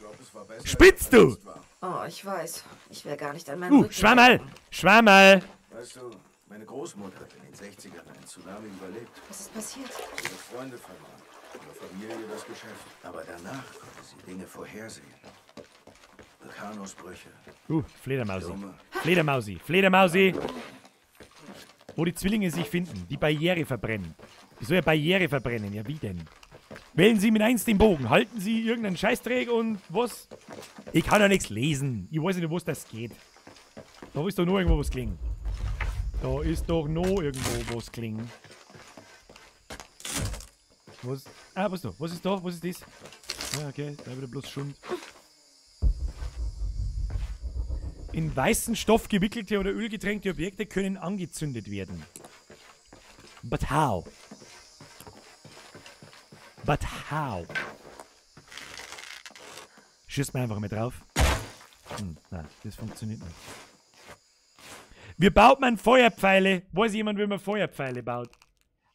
Spitzt du! Oh, ich weiß. Ich will gar nicht an meinen Rücken Schwammerl! denken. Schwammerl! Weißt du, meine Großmutter hat in den 60ern einen Tsunami überlebt. Was ist passiert? Ihre Freunde verloren, ihre Familie das Geschäft. Aber danach konnte sie Dinge vorhersehen. Vulkanausbrüche. Fledermausi. Stürme. Fledermausi. Fledermausi! Wo die Zwillinge sich finden. Die Barriere verbrennen. Wie soll ja Barriere verbrennen? Ja, wie denn? Wählen Sie mit 1 den Bogen. Halten Sie irgendeinen Scheißdreck und was? Ich kann ja nichts lesen. Ich weiß nicht, wo es das geht. Da ist doch nur irgendwo was klingen. Da ist doch nur irgendwo was klingen. Was? Ah, was da? Was ist da? Was ist das? Ah, okay, da wieder bloß Schund. In weißen Stoff gewickelte oder ölgetränkte Objekte können angezündet werden. But how? But how? Schieß mir einfach mal drauf. Nein, das funktioniert nicht. Wie baut man Feuerpfeile? Weiß jemand, wie man Feuerpfeile baut?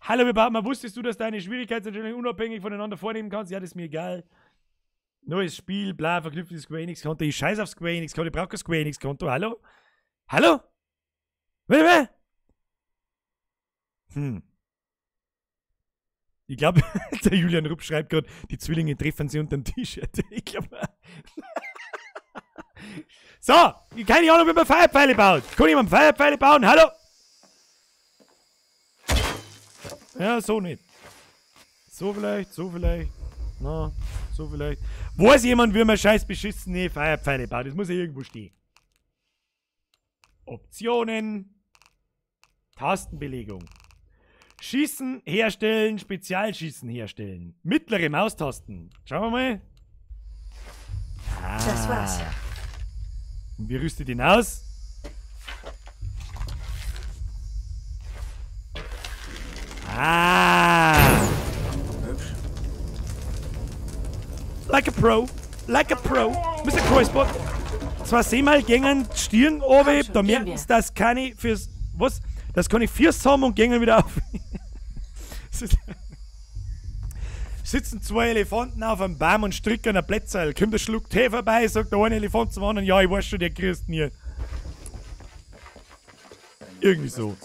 Hallo, wie baut man? Wusstest du, dass deine Schwierigkeitsentscheidungen unabhängig voneinander vornehmen kannst? Ja, das ist mir egal. Neues Spiel, bla, verknüpftes Square Enix Konto. Ich scheiß auf Square Enix Konto, ich brauch kein Square Enix Konto. Hallo? Hallo? Wer? Ich glaube, der Julian Rupp schreibt gerade, die Zwillinge treffen sie unterm T-Shirt. Ich glaube. So, keine Ahnung, wie man Feuerpfeile baut. Kann jemand Feuerpfeile bauen? Hallo? Ja, so nicht. So vielleicht, so vielleicht. Na, so vielleicht. Weiß jemand, wie man scheiß beschissene Feuerpfeile baut? Das muss ja irgendwo stehen. Optionen. Tastenbelegung. Schießen herstellen, Spezialschießen herstellen. Mittlere Maustasten. Schauen wir mal. Ah. Das war's. Und wie rüstet ihn aus? Ah. Hübsch. Like a pro. Like a pro. Mr. Kreuzbot. Zwar zehnmal gängen die Stirn runter, da merken sie, dass keine fürs. Was? Das kann ich fürs haben und gängen wieder auf. Sitzen zwei Elefanten auf einem Baum und stricken ein Plätzerl. Kommt ein Schluck Tee vorbei, sagt der eine Elefant zum anderen, ja, ich weiß schon, der kriegst nie. Irgendwie so.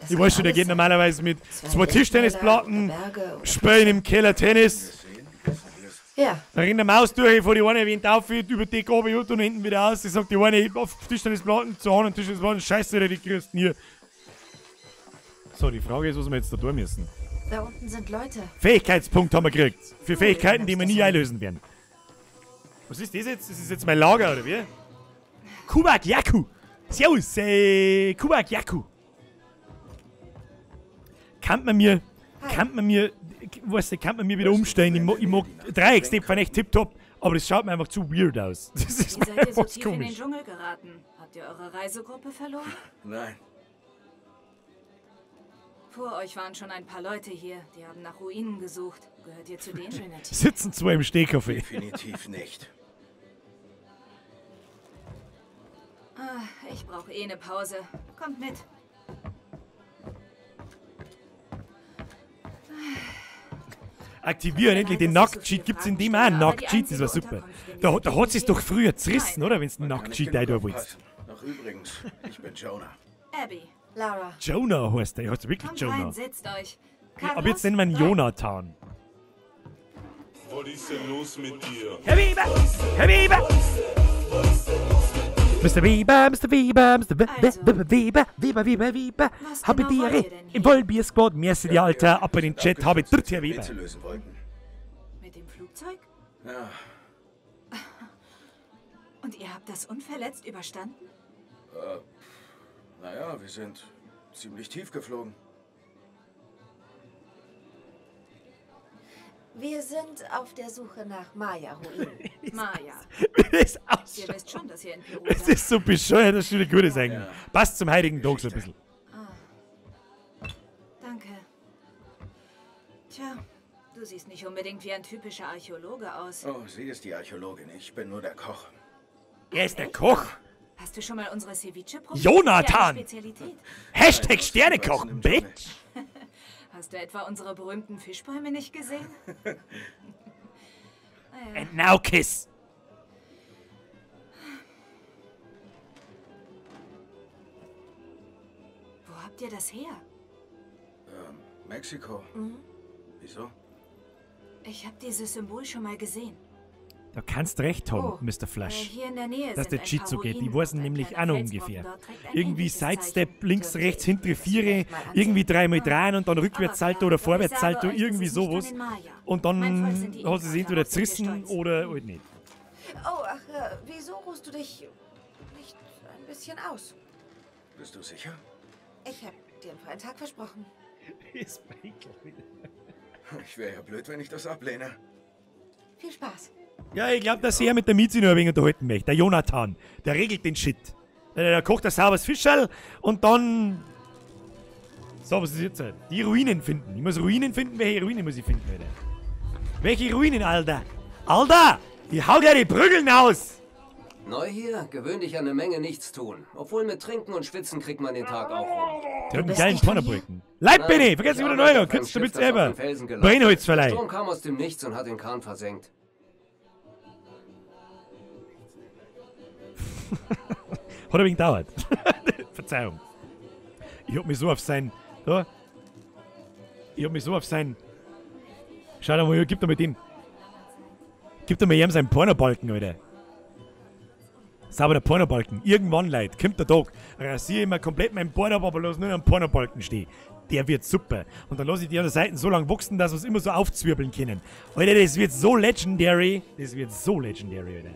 Ich weiß schon, der geht normalerweise mit zwei Tischtennisplatten, spielen im Keller Tennis. Ja. Da rennt eine Maus durch, vor die eine winnt auf, über die Gabe und hinten wieder aus. Ich sag die eine auf Tischtennisplatten zu anderen Tischtennisplatten, scheiße, die kriegst nie. So, die Frage ist, was wir jetzt da tun müssen. Da unten sind Leute. Fähigkeitspunkt haben wir gekriegt. Für Fähigkeiten, die wir nie einlösen werden. Was ist das jetzt? Das ist jetzt mein Lager, oder wie? Kubak Yaku. Servus, Kubak Yaku. Kann man mir, weißt du, kann man mir wieder umstellen. Ich mag Dreieckstepfen echt tipptopp, aber das schaut mir einfach zu weird aus. Das ist Wie seid ihr so einfach tief in den komisch. Dschungel geraten? Habt ihr eure Reisegruppe verloren? Nein. Vor euch waren schon ein paar Leute hier. Die haben nach Ruinen gesucht. Gehört ihr zu denen? Sitzen zwei im Stehkaffee. Definitiv nicht. Ah, ich brauche eh eine Pause. Kommt mit. Aktivieren endlich den Nackt-Cheat. Gibt's in dem auch einen Nackt-Cheat? Das war super. Da hat es doch früher zerrissen, oder? Wenn's einen Nackt-Cheat einbauen wolltest. Ach übrigens, ich bin Jonah. Abby. Lara. Jonah heißt der. Heißt wirklich Kommt Jonah. rein, setzt euch. Ja, aber jetzt nennen wir ihn Jonathan. Was ist denn los mit dir? Herr Weber! Herr Weber! Mr. Weber, Mr. Weber, Mr. Weber, Weber, Weber, Weber, Was habe genau die wollt Ehre. ihr denn Im Vollbier-Squad, merci dir, Alter. Ab in den Chat, habe dritt Herr Weber. Rätsel lösen wollten. Mit dem Flugzeug? Ja. Und ihr habt das unverletzt überstanden? Naja, wir sind ziemlich tief geflogen. Wir sind auf der Suche nach Maya-Ruinen. Maya. Wie das ausschaut. Ihr wisst schon, dass ihr in Peru Es seid. ist so bescheuert, das ist schon wieder Gutes eigentlich. Passt zum heiligen Tag so ein bisschen. Ah. Danke. Tja, du siehst nicht unbedingt wie ein typischer Archäologe aus. Oh, sie ist die Archäologin. Ich bin nur der Koch. Er ist der Koch. Hast du schon mal unsere Ceviche probiert? Jonathan! Ja, Spezialität. Hashtag Sternekoch, Bitch! Hast du etwa unsere berühmten Fischbäume nicht gesehen? Naja. And now kiss. Wo habt ihr das her? Mexiko. Mhm. Wieso? Ich habe dieses Symbol schon mal gesehen. Da kannst du recht haben, Oh, Mr. Flash. hier in der Nähe Dass sind der ein Cheat paar so geht. Ich Ruinen weiß und ein nämlich kleiner auch noch Felsbrocken ungefähr. dort trägt ein Irgendwie ähnliches Sidestep, Zeichen. links, Dürfte rechts, ich hintere mir das Viere, vielleicht mal ansehen? irgendwie dreimal drehen und dann Rückwärtssalto oder Aber klar, doch ich sage Vorwärtssalto, euch, das irgendwie ist nicht von sowas. den Maya. Und Mein Volk dann sind die hat sie es Inka, entweder darauf sind wir zerrissen stolz. oder halt nicht. Oh, ach, wieso ruhst du dich nicht ein bisschen aus? Bist du sicher? Ich habe dir einen freien Tag versprochen. Ist Michael wieder. Ich wäre ja blöd, wenn ich das ablehne. Viel Spaß. Ja, ich glaube, dass er mit der Mizi noch ein wenig unterhalten möchte. Der Jonathan, der regelt den Shit. Der kocht ein sauberes Fischerl und dann. So, was ist jetzt? Die Ruinen finden. Ich muss Ruinen finden. Welche Ruinen muss ich finden, Alter? Welche Ruinen, Alter? Alter! Ich hau gleich die Prügeln aus! Neu hier? Gewöhn dich an eine Menge nichts tun. Obwohl mit Trinken und Schwitzen kriegt man den Tag auch rum. Der hat einen geilen Pornobalken. Leib bin ich! Vergesst Ich nicht wieder einen arbeite Euro! auf einem Könntest du Schiff, mit das auf selber? den Felsen gelandet. Der Brennholzverleih! Sturm kam aus dem Nichts und hat den Kahn versenkt. Hat ein wenig gedauert. Verzeihung. Ich hab mich so auf sein. Da. Ich hab mich so auf sein. Schau doch mal, gib doch mal dem. Gib doch mal ihm seinen Pornobalken, Alter. Sauberer Pornobalken. Irgendwann, Leute, kommt der Tag. Rasiere ich mir komplett meinen Bart ab, aber lass nur am Pornobalken stehen. Der wird super. Und dann lasse ich die an der Seite so lange wachsen, dass wir es immer so aufzwirbeln können. Alter, das wird so legendary. Das wird so legendary, Alter.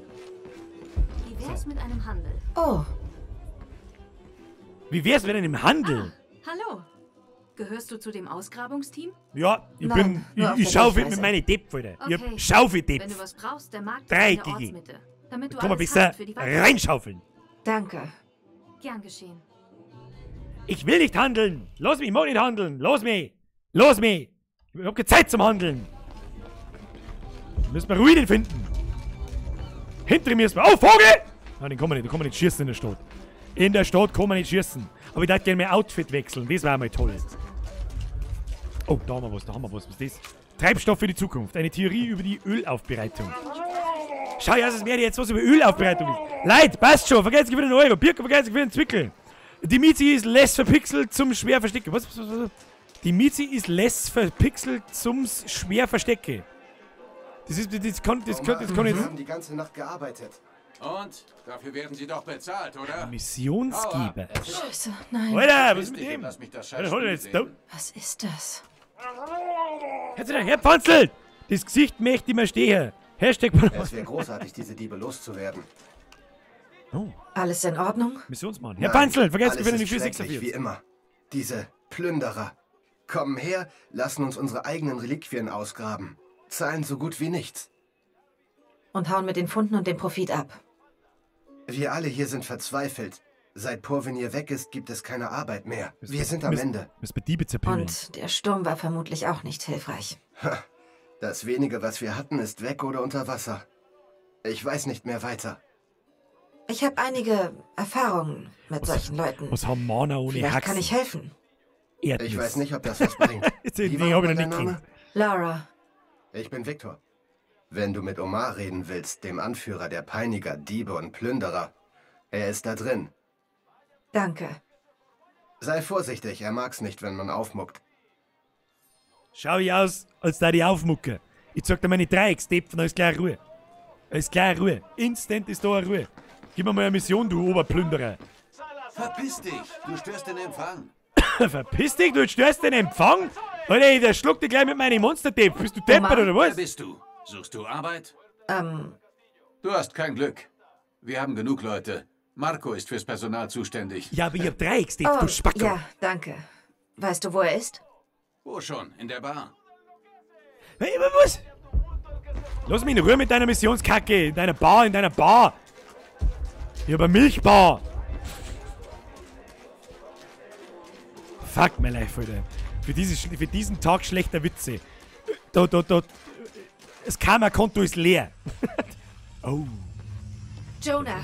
Wie wär's mit einem Handel? Oh. Wie wär's mit einem Handel? Hallo. Gehörst du zu dem Ausgrabungsteam? Ja, ich Nein, bin. nur auf Ich der schaufel Durchreise. mit meinen Depp, Alter. Ich Okay. hab Schaufeldepp. Wenn du was brauchst, der Markt ist in der Dreieckige. Ortsmitte. Damit du Kann man alles besser hast für die Weiterreise. reinschaufeln. Danke. Gern geschehen. Ich will nicht handeln. Lass mich, ich mag nicht handeln. Lass mich. Lass mich. Ich hab keine Zeit zum Handeln. Müssen wir Ruinen finden. Hinter mir ist mir. Oh, Vogel! Nein, den kann man nicht. Den kann man nicht schießen in der Stadt. In der Stadt kann man nicht schießen. Aber ich würde gerne mein Outfit wechseln. Das wäre mal toll. Oh, da haben wir was, da haben wir was. Was ist das? Treibstoff für die Zukunft. Eine Theorie über die Ölaufbereitung. Schau, ja, es wäre jetzt was über Ölaufbereitung ist. Leid, passt schon. Vergesst für den Euro. Birko, vergesst für den Zwickel. Die Mizi ist less verpixelt zum schwer verstecken. Was? Die Mizi ist less verpixelt zum schwer verstecke. Das ist, das kann, das kann, das kann Wir jetzt. haben die ganze Nacht gearbeitet. Und? Dafür werden Sie doch bezahlt, oder? Missionsgeber. Scheiße, nein. Alter, was ist mit Verpiss dich dem? und Lass mich das Alter, scheiß hol Spiel jetzt da. sehen. Was ist das? Hat sich der herpfanzelt! Das Gesicht möchte ich mir stehen. Hashtag Es wäre großartig, diese Diebe loszuwerden. Oh. Alles in Ordnung? Missionsmann. Herr Panzel, vergesst alles wieder die ist schrecklich, 446. Wie immer. Diese Plünderer. Kommen her, lassen uns unsere eigenen Reliquien ausgraben. Zahlen so gut wie nichts. Und hauen mit den Funden und dem Profit ab. Wir alle hier sind verzweifelt. Seit Porvenir weg ist, gibt es keine Arbeit mehr. Wir sind am Ende. Und der Sturm war vermutlich auch nicht hilfreich. Ha, das Wenige, was wir hatten, ist weg oder unter Wasser. Ich weiß nicht mehr weiter. Ich habe einige Erfahrungen mit solchen Leuten. Was haben Mana ohne Vielleicht Haxen? kann ich helfen. Erdnuss. Ich weiß nicht, ob das was bringt. Den Wie war hab ich noch nochmal nicht dein Name? gekannt. Laura. Ich bin Victor. Wenn du mit Omar reden willst, dem Anführer der Peiniger, Diebe und Plünderer, er ist da drin. Danke. Sei vorsichtig, er mag's nicht, wenn man aufmuckt. Schau ich aus, als da die aufmucke. Ich zeig dir meine Dreieckstepfen, da ist gleich Ruhe. Da ist gleich Ruhe. Instant ist da eine Ruhe. Gib mir mal eine Mission, du Oberplünderer. Verpiss dich, du störst den Empfang. Verpiss dich, du störst den Empfang. Alter, der schluckt dich gleich mit meinem Monster-Tape. Bist du deppert oder was? Wer bist du? Suchst du Arbeit? Du hast kein Glück. Wir haben genug Leute. Marco ist fürs Personal zuständig. Ja, aber ich hab Dreieckstepfen, du Spacko. Ja, danke. Weißt du, wo er ist? Wo schon? In der Bar. Hey, was? Lass mich in Ruhe mit deiner Missionskacke. In deiner Bar, in deiner Bar. Ich hab eine Milchbar. Fuck my life, Alter. Für diesen Tag schlechter Witze. Da. Das Karma-Konto ist leer. Oh. Jonah,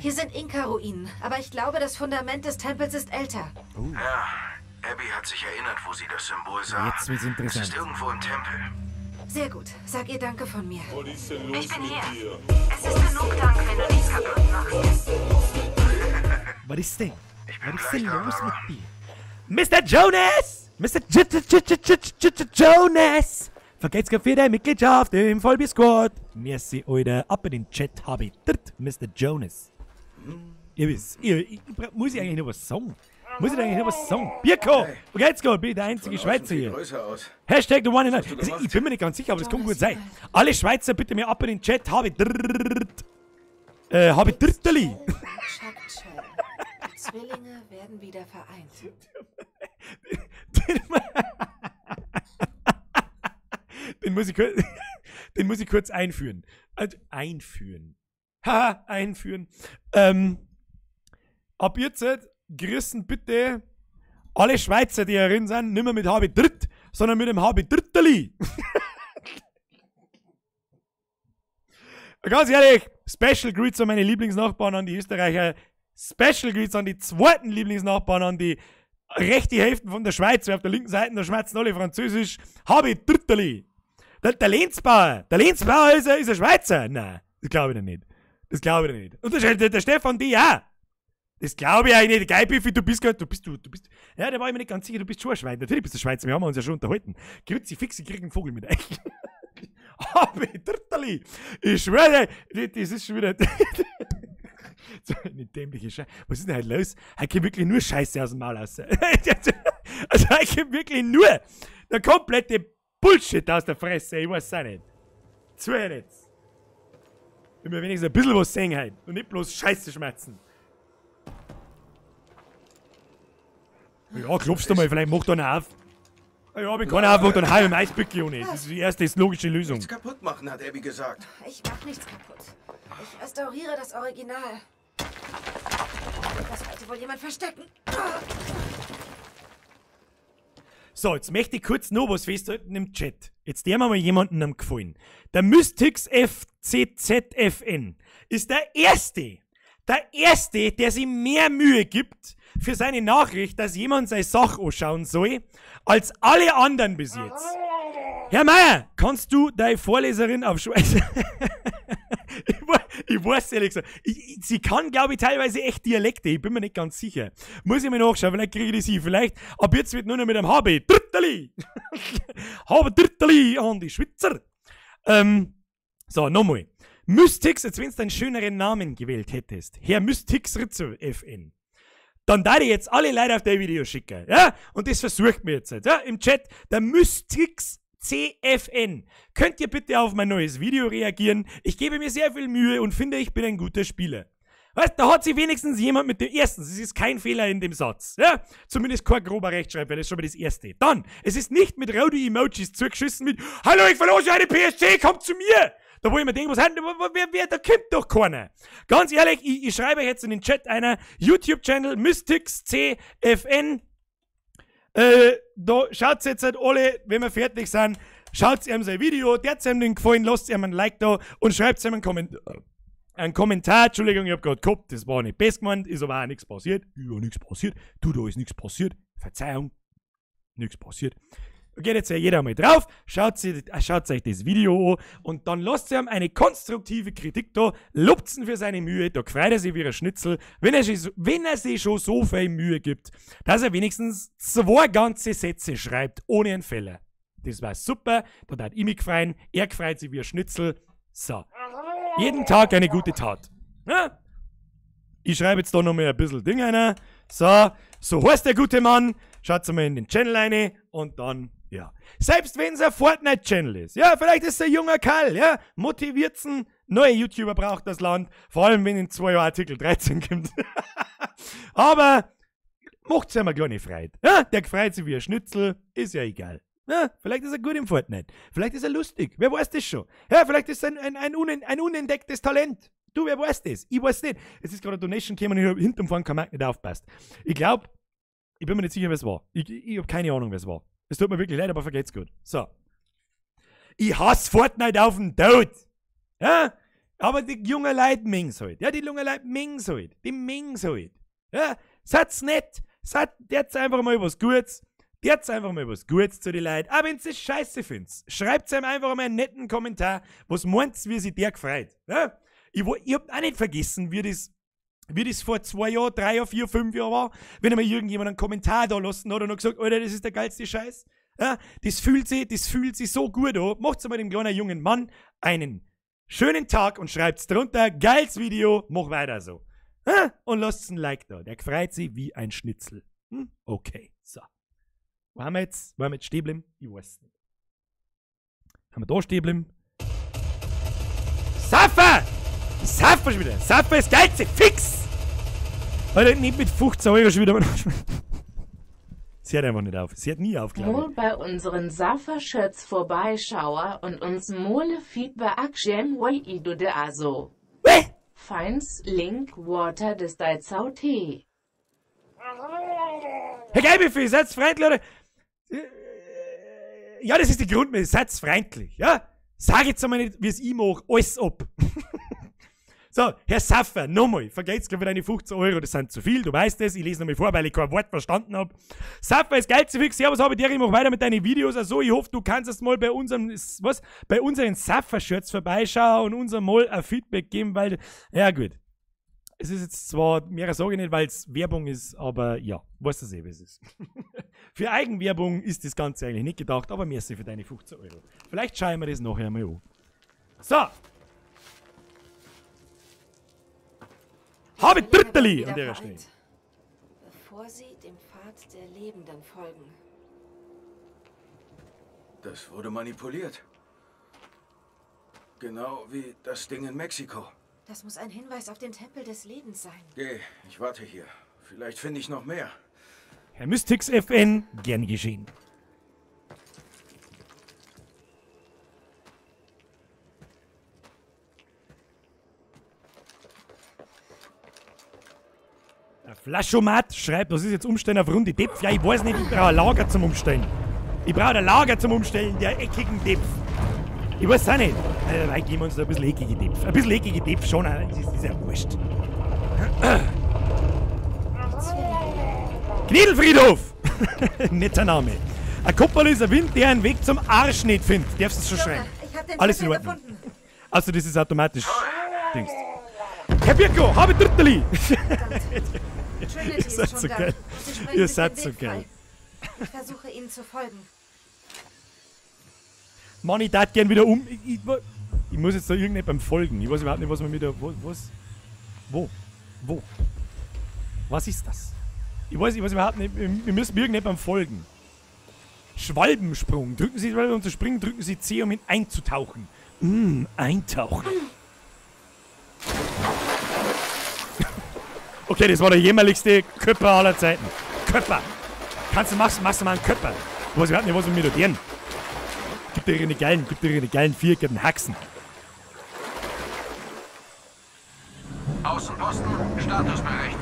hier sind Inka-Ruinen, aber ich glaube, das Fundament des Tempels ist älter. Oh. Ja, Abby hat sich erinnert, wo sie das Symbol sah. Jetzt wird's interessant. Es ist irgendwo im Tempel. Sehr gut. Sag ihr Danke von mir. Was ist denn los Ich bin mit hier. dir? Es ist genug Dank, wenn du nichts kaputt machst. Was ist denn? Was ist denn los mit dir? Mr. Jonas! Mr. Jonas! Vergesst für deine Mitgliedschaft im Vollbier Squad. Merci, Alter. Ab in den Chat habe ich. Mr. Jonas. Ihr wisst, muss ich eigentlich noch was sagen? Muss ich eigentlich noch was sagen? Birko! Wo geht's gut? Bin ich der einzige Von außen Schweizer viel hier. größer aus. Hashtag the one and Was hast du only. Also, gemacht? ich bin mir nicht ganz sicher, aber das kann gut sein. Alle Schweizer bitte mir ab in den Chat. Habe ich. Habe ich Dritteli. Die Zwillinge werden wieder vereint. Den muss ich kurz einführen. Also, einführen. Haha, einführen. Ab jetzt grüßen bitte alle Schweizer, die herin sind, nicht mehr mit HB Dritt, sondern mit dem HB Dritteli. Ganz ehrlich, Special Greets an meine Lieblingsnachbarn, an die Österreicher. Special Greets an die zweiten Lieblingsnachbarn, an die rechte Hälfte von der Schweiz, weil auf der linken Seite, da schmerzen alle Französisch. HB Dritteli. Der Lenzbauer. Der Lenzbauer ist ein Schweizer. Nein, das glaube ich doch nicht. Das glaube ich doch nicht. Und der Stefan D. auch. Das glaube ich eigentlich nicht. Geil, Biffi, du bist. Ja, da war ich mir nicht ganz sicher, du bist schon ein Schweizer. Natürlich bist du ein Schweizer, wir haben uns ja schon unterhalten. Grüezi, fix, ich krieg einen Vogel mit euch. Aber Dritteli. Ich schwöre, das ist schon wieder so eine dämliche Scheiße. Was ist denn heute los? Heute kommt wirklich nur Scheiße aus dem Maul raus. Also heute kommt wirklich nur der komplette Bullshit aus der Fresse. Ich weiß auch nicht. Zuhören jetzt. Ich will mir wenigstens ein bisschen was sehen heute und nicht bloß Scheiße schmerzen. Ja, klopfst du mal, vielleicht macht einer auf. Ja, wenn keiner aufmacht, dann hau ich im Eisbücke ohne. Das ist die erste ist logische Lösung. Nichts kaputt machen, hat Abby gesagt. Ich mach nichts kaputt. Ich restauriere das Original. Das wollte wohl jemand verstecken. So, jetzt möchte ich kurz noch was festhalten im Chat. Jetzt der mir mal jemanden am Gefallen. Der Mystix FCZFN ist der Erste, der sich mehr Mühe gibt für seine Nachricht, dass jemand seine Sache anschauen soll, als alle anderen bis jetzt. Herr Meier, kannst du deine Vorleserin auf Schweizer... Ich weiß ehrlich gesagt, sie kann, glaube ich, teilweise echt Dialekte, ich bin mir nicht ganz sicher. Muss ich mir nachschauen, vielleicht kriege ich das hin. Vielleicht, ab jetzt wird nur noch mit einem HB. Dritteli! HB Dritteli an die Schweizer! So, nochmal. Mystix, als wenn du einen schöneren Namen gewählt hättest. Herr Mystix Rizzo FN. Dann da ich jetzt alle Leute auf dein Video schicken. Ja? Und das versucht mir jetzt. Ja? Im Chat, der Mystix CFN. Könnt ihr bitte auf mein neues Video reagieren? Ich gebe mir sehr viel Mühe und finde, ich bin ein guter Spieler. Weißt, da hat sich wenigstens jemand mit dem ersten. Es ist kein Fehler in dem Satz. Ja? Zumindest kein grober Rechtschreibfehler, das ist schon mal das Erste. Dann, es ist nicht mit roten Emojis zugeschissen mit Hallo, ich verlose eine PSC, kommt zu mir! Da wo ich mir denke, was hat, wer, da kommt doch keiner. Ganz ehrlich, ich schreibe euch jetzt in den Chat einer YouTube-Channel Mystics CFN. Da schaut jetzt halt alle, wenn wir fertig sind, schaut ihm sein Video, der hat ihm den gefallen, lasst ihm ein Like da und schreibt ihm einen Kommentar. Ein Kommentar, Entschuldigung, ich hab grad gehabt, das war nicht best gemeint, ist aber auch nichts passiert. Ja, nichts passiert. Du, da ist nichts passiert. Verzeihung, nichts passiert. Geht jetzt ja jeder mal drauf, schaut euch das Video an und dann lasst ihm eine konstruktive Kritik da, lobt's ihn für seine Mühe, da freut er sich wie ein Schnitzel, wenn er sich schon so viel Mühe gibt, dass er wenigstens 2 ganze Sätze schreibt, ohne einen Fehler. Das war super, da hat ich mich gefreut, er freut sich wie ein Schnitzel. So. Jeden Tag eine gute Tat. Ja? Ich schreibe jetzt da nochmal ein bisschen Ding rein. So, so heißt der gute Mann. Schaut mal in den Channel rein und dann, ja. Selbst wenn es ein Fortnite-Channel ist. Ja, vielleicht ist es ein junger Kerl, ja. Motiviert's ihn. Neue YouTuber braucht das Land. Vor allem, wenn in 2 Jahren Artikel 13 kommt. Aber macht's ja mal gar nicht frei. Ja, der freut sich wie ein Schnitzel. Ist ja egal. Ja, vielleicht ist er gut im Fortnite. Vielleicht ist er lustig. Wer weiß das schon? Ja, vielleicht ist er ein unentdecktes Talent. Du, wer weiß das? Ich weiß nicht. Es ist gerade eine Donation gekommen und ich habe hinterm Fahren kein Markt nicht aufpasst. Ich glaube, ich bin mir nicht sicher, wer es war. Ich habe keine Ahnung, wer es war. Es tut mir wirklich leid, aber vergeht's gut. So. Ich hasse Fortnite auf den Tod. Ja? Aber die jungen Leute mengen's halt. Ja, die jungen Leute mengen's halt. Die mengen's halt. Ja? Seid's nett. Seid jetzt einfach mal was Gutes. Jetzt einfach mal was Gutes zu den Leuten. Auch wenn ihr es scheiße findet. Schreibt ihm einfach mal einen netten Kommentar. Was meint ihr, wie sich der gefreut? Ja? Ich hab auch nicht vergessen, wie das vor 2 Jahren, 3 Jahren, 4, 5 Jahren war, wenn einmal irgendjemand einen Kommentar da lassen hat und hat gesagt, Alter, das ist der geilste Scheiß. Ja, das fühlt sich so gut an. Macht's einmal dem kleinen jungen Mann einen schönen Tag und schreibt's drunter, geiles Video, mach weiter so. Ja, und lasst ein Like da. Der freut sich wie ein Schnitzel. Hm? Okay, so. Wo haben wir jetzt? Wo haben wir jetzt stehen geblieben? Ich weiß nicht. Haben wir da stehen geblieben? Saffer! Saffer schon wieder! Saffer ist geilste! Fix! Alter, nicht mit 15 Euro schon wieder. Sie hört einfach nicht auf. Sie hat nie auf, glaube ich. Mol bei unseren Saffer-Shirts vorbeischauer und uns Mole Feedback gem wei de aso. Feins Link Water des Daizaut. Herr Geibiffi, seid freundlich, oder? Ja, das ist die Grundmesse. Seid freundlich, ja? Sag jetzt einmal nicht, wie es ich mache, alles ab. So, Herr Saffer, nochmal, vergeht's gleich wieder deine 15 Euro, das sind zu viel, du weißt es, ich lese nochmal vor, weil ich kein Wort verstanden hab. Saffer ist geil zu fix, servus, habe ich mach weiter mit deinen Videos, also ich hoffe, du kannst es mal bei unserem, was, bei unseren Saffer-Shirts vorbeischauen und uns mal ein Feedback geben, weil, ja gut. Es ist jetzt zwar, mehr sage ich nicht, weil es Werbung ist, aber ja, weißt du eh, wie es ist. Für Eigenwerbung ist das Ganze eigentlich nicht gedacht, aber merci für deine 15 Euro. Vielleicht schauen wir das nachher mal an. So! Habe Dritteli an der Stelle. Bevor sie dem Pfad der Lebenden folgen. Das wurde manipuliert. Genau wie das Ding in Mexiko. Das muss ein Hinweis auf den Tempel des Lebens sein. Geh, ich warte hier. Vielleicht finde ich noch mehr. Herr Mystics FN, gern geschehen. Der Flaschomat schreibt, was ist jetzt Umstellen auf runde Depf? Ja, ich weiß nicht, ich brauche ein Lager zum Umstellen. Ich brauche ein Lager zum Umstellen, der eckigen Depf. Ich weiß auch nicht. Also, geben wir uns da ein bisschen eckige Depf. Ein bisschen eckige Depf schon, das ist ja wurscht. Knädelfriedhof! Netter Name. Ein Kopperl ist ein Wind, der einen Weg zum Arsch nicht findet. Darfst du es schon schreiben? Alles in Ordnung. Also, das ist automatisch. Dings. Herr Birko, habe Dritteli! Ihr seid so geil. Ihr seid so geil. Ich versuche ihnen zu folgen. Mann, ich darf gern wieder um. Ich muss jetzt da irgendjemandem folgen. Ich weiß überhaupt nicht, was man mir da. Was? Wo? Wo? Was ist das? Ich weiß überhaupt nicht. Wir müssen irgendjemandem folgen. Schwalbensprung. Drücken Sie, um zu springen, drücken Sie C, um ihn einzutauchen. Eintauchen. Okay, das war der jämmerlichste Köpper aller Zeiten. Köpper! Kannst du, machst du mal einen Köpper. Ich weiß überhaupt nicht, was wir mit dir. Gib dir eine geilen, viereckigen Haxen. Außenposten, Statusbericht.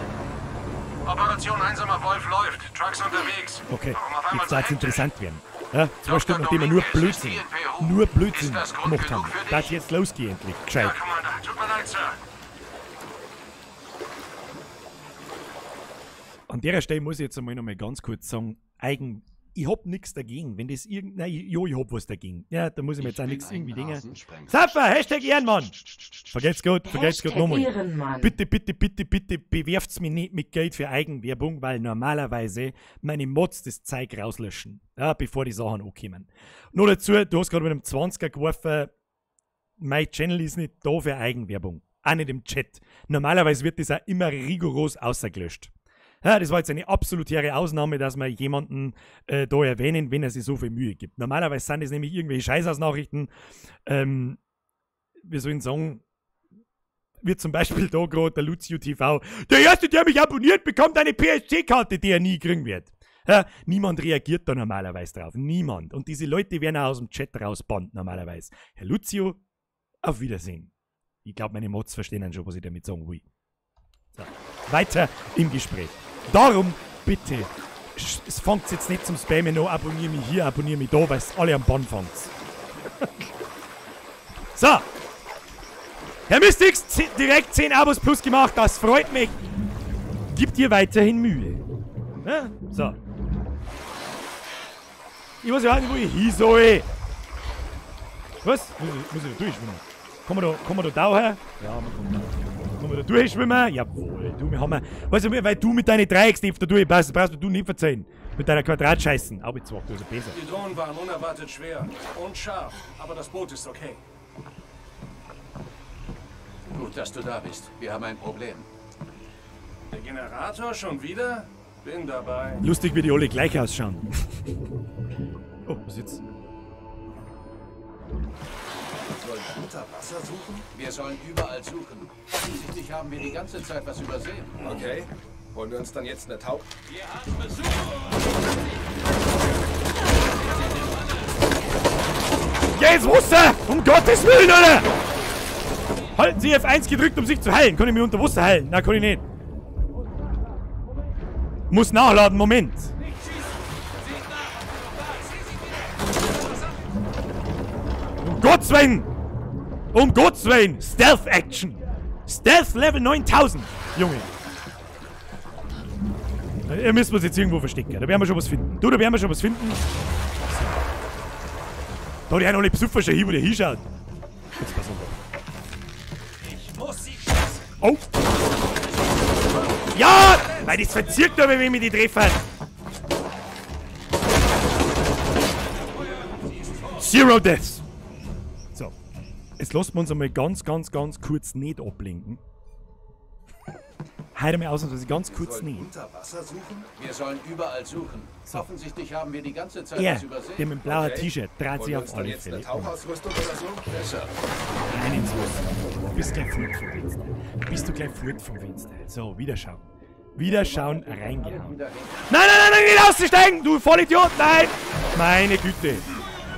Operation Einsamer Wolf läuft, Trucks unterwegs. Okay, jetzt darf es interessant werden. Ja, 2 Stunden, nachdem wir nur Blödsinn gemacht haben. Darf jetzt losgehen endlich. Gescheit. Ja, Commander, tut mir leid, Sir. An der Stelle muss ich jetzt einmal noch mal ganz kurz sagen, ich hab nichts dagegen, wenn das irgendein. Nein, jo, ich hab was dagegen. Ja, da muss ich mir jetzt auch nichts irgendwie denken. Sapfer, Hashtag Ehrenmann! Vergelt's gut nochmal. Ehrenmann. Bitte, bitte, bitte, bitte bewerft's mich nicht mit Geld für Eigenwerbung, weil normalerweise meine Mods das Zeug rauslöschen, ja, bevor die Sachen ankommen. Nur dazu, du hast gerade mit einem 20er geworfen, mein Channel ist nicht da für Eigenwerbung. Auch nicht im Chat. Normalerweise wird das auch immer rigoros ausgelöscht. Ja, das war jetzt eine absolute Ausnahme, dass wir jemanden da erwähnen, wenn er sich so viel Mühe gibt. Normalerweise sind das nämlich irgendwelche Scheißausnachrichten. Wir sollen sagen, wird zum Beispiel da gerade der Luzio TV, der Erste, der mich abonniert, bekommt eine PSC-Karte, die er nie kriegen wird. Ja, niemand reagiert da normalerweise drauf. Niemand. Und diese Leute werden auch aus dem Chat rausbannt normalerweise. Herr Luzio, auf Wiedersehen. Ich glaube, meine Mods verstehen dann schon, was ich damit sagen will. So, weiter im Gespräch. Darum, bitte, es fängt jetzt nicht zum Spammen an, abonniere mich hier, abonniere mich da, weil es alle am Bann fangt. So. Herr Mystix, direkt 10 Abos plus gemacht, das freut mich. Gib dir weiterhin Mühe. Ja? So. Ich weiß ja auch nicht, wo ich hin soll. Was? Muss ich da durchschwimmen? Kommen wir da her? Ja, man kommt da. Können wir da durchschwimmen? Jawohl, du, wir haben. Weißt du, weil du mit deinen Dreiecksknöpfen da durchpasst, brauchst du nicht verzeihen. Mit deiner Quadratscheißen. Aber jetzt war das besser. Die Drohnen waren unerwartet schwer und scharf, aber das Boot ist okay. Gut, dass du da bist. Wir haben ein Problem. Der Generator schon wieder? Bin dabei. Lustig, wie die alle gleich ausschauen. Oh, was jetzt? Sollen wir unter Wasser suchen? Wir sollen überall suchen. Offensichtlich haben wir die ganze Zeit was übersehen. Okay. Wollen wir uns dann jetzt eine Taub... Wir haben Besuch! Geh ins Wasser! Um Gottes Willen, Alter! Halten Sie F1 gedrückt, um sich zu heilen. Kann ich mich unter Wasser heilen? Nein, kann ich nicht. Muss nachladen, Moment. Um Gottes Willen! Um Gottes Willen! Stealth Action! Stealth Level 9000! Junge! Da müssen wir uns jetzt irgendwo verstecken. Da werden wir schon was finden. Du, da werden wir schon was finden. So. Da die einen alle Besucher schon hin, wo der hinschaut. Jetzt pass auf. Ich muss sie schießen. Oh! Ja! Weil das verzirkt aber, wenn wir die treffen. Zero Deaths! So. Jetzt lassen wir uns einmal ganz, ganz, ganz kurz nicht ablenken. Heute mal ausnahmsweise ganz kurz nicht. Unter Wasser suchen? Wir sollen überall suchen. So. Offensichtlich haben wir die ganze Zeit er, was übersehen. Der mit dem blauen okay. T-Shirt dreht sich auf alle jetzt Fälle. Eine Tauchausrüstung oder so? Besser. Rein ins Wasser. Bist gleich fort vom Fenster. Bist du gleich fort vom Fenster. So, wiederschauen. Wiederschauen, reingehauen. Nein, nein, nein, nein, nicht auszusteigen, du Vollidiot, nein! Meine Güte.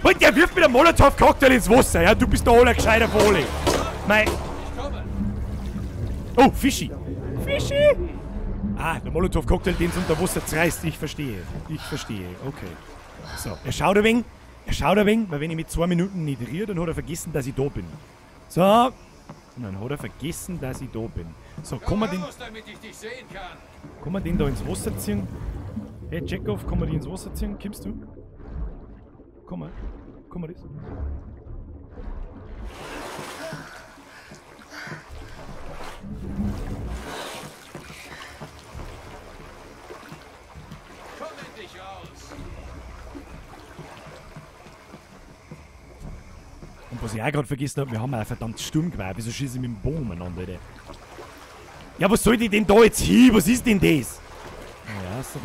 Und der wirft mit einem Molotow-Cocktail ins Wasser, ja? Du bist der aller gescheiter Vogel. Mein... Oh, Fischi. Fischi! Ah, der Molotow-Cocktail, den es unter Wasser zerreißt. Ich verstehe. Ich verstehe. Okay. So, er schaut ein wenig. Er schaut ein wenig, weil wenn ich mit 2 Minuten nicht rühre, dann hat er vergessen, dass ich da bin. So. Und dann hat er vergessen, dass ich da bin. So, kann man den... Kann man den da ins Wasser ziehen? Hey, Chekhov, kann man den ins Wasser ziehen? Kommst du? Komm mal. Komm mal das. Komm endlich raus! Und was ich auch gerade vergessen habe, wir haben ein verdammtes Sturmgewehr. Wieso schieße ich mit dem Bogen umeinander, Alter? Ja, was soll ich denn da jetzt hin? Was ist denn das? Ja, ist da.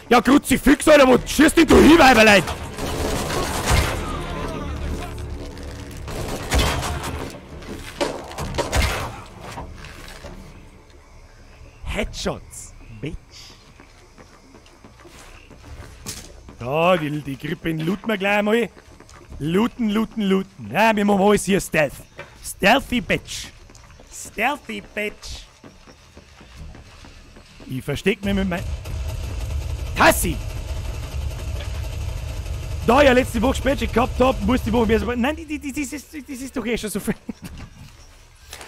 Ja, Kruzifix, Alter, wo schießt denn du hin, Weiberlein? Headshots, Bitch. Da, die Grippe looten wir gleich einmal. Looten, looten, looten. Ja, wir machen alles hier Stealth. Stealthy Bitch. Stealthy Bitch. Ich versteck mich mit meinem... Tassi! Da ich ja letzte Woche Spätschicht gehabt hab, muss die Woche mehr so... Nein, das ist doch eh schon so viel.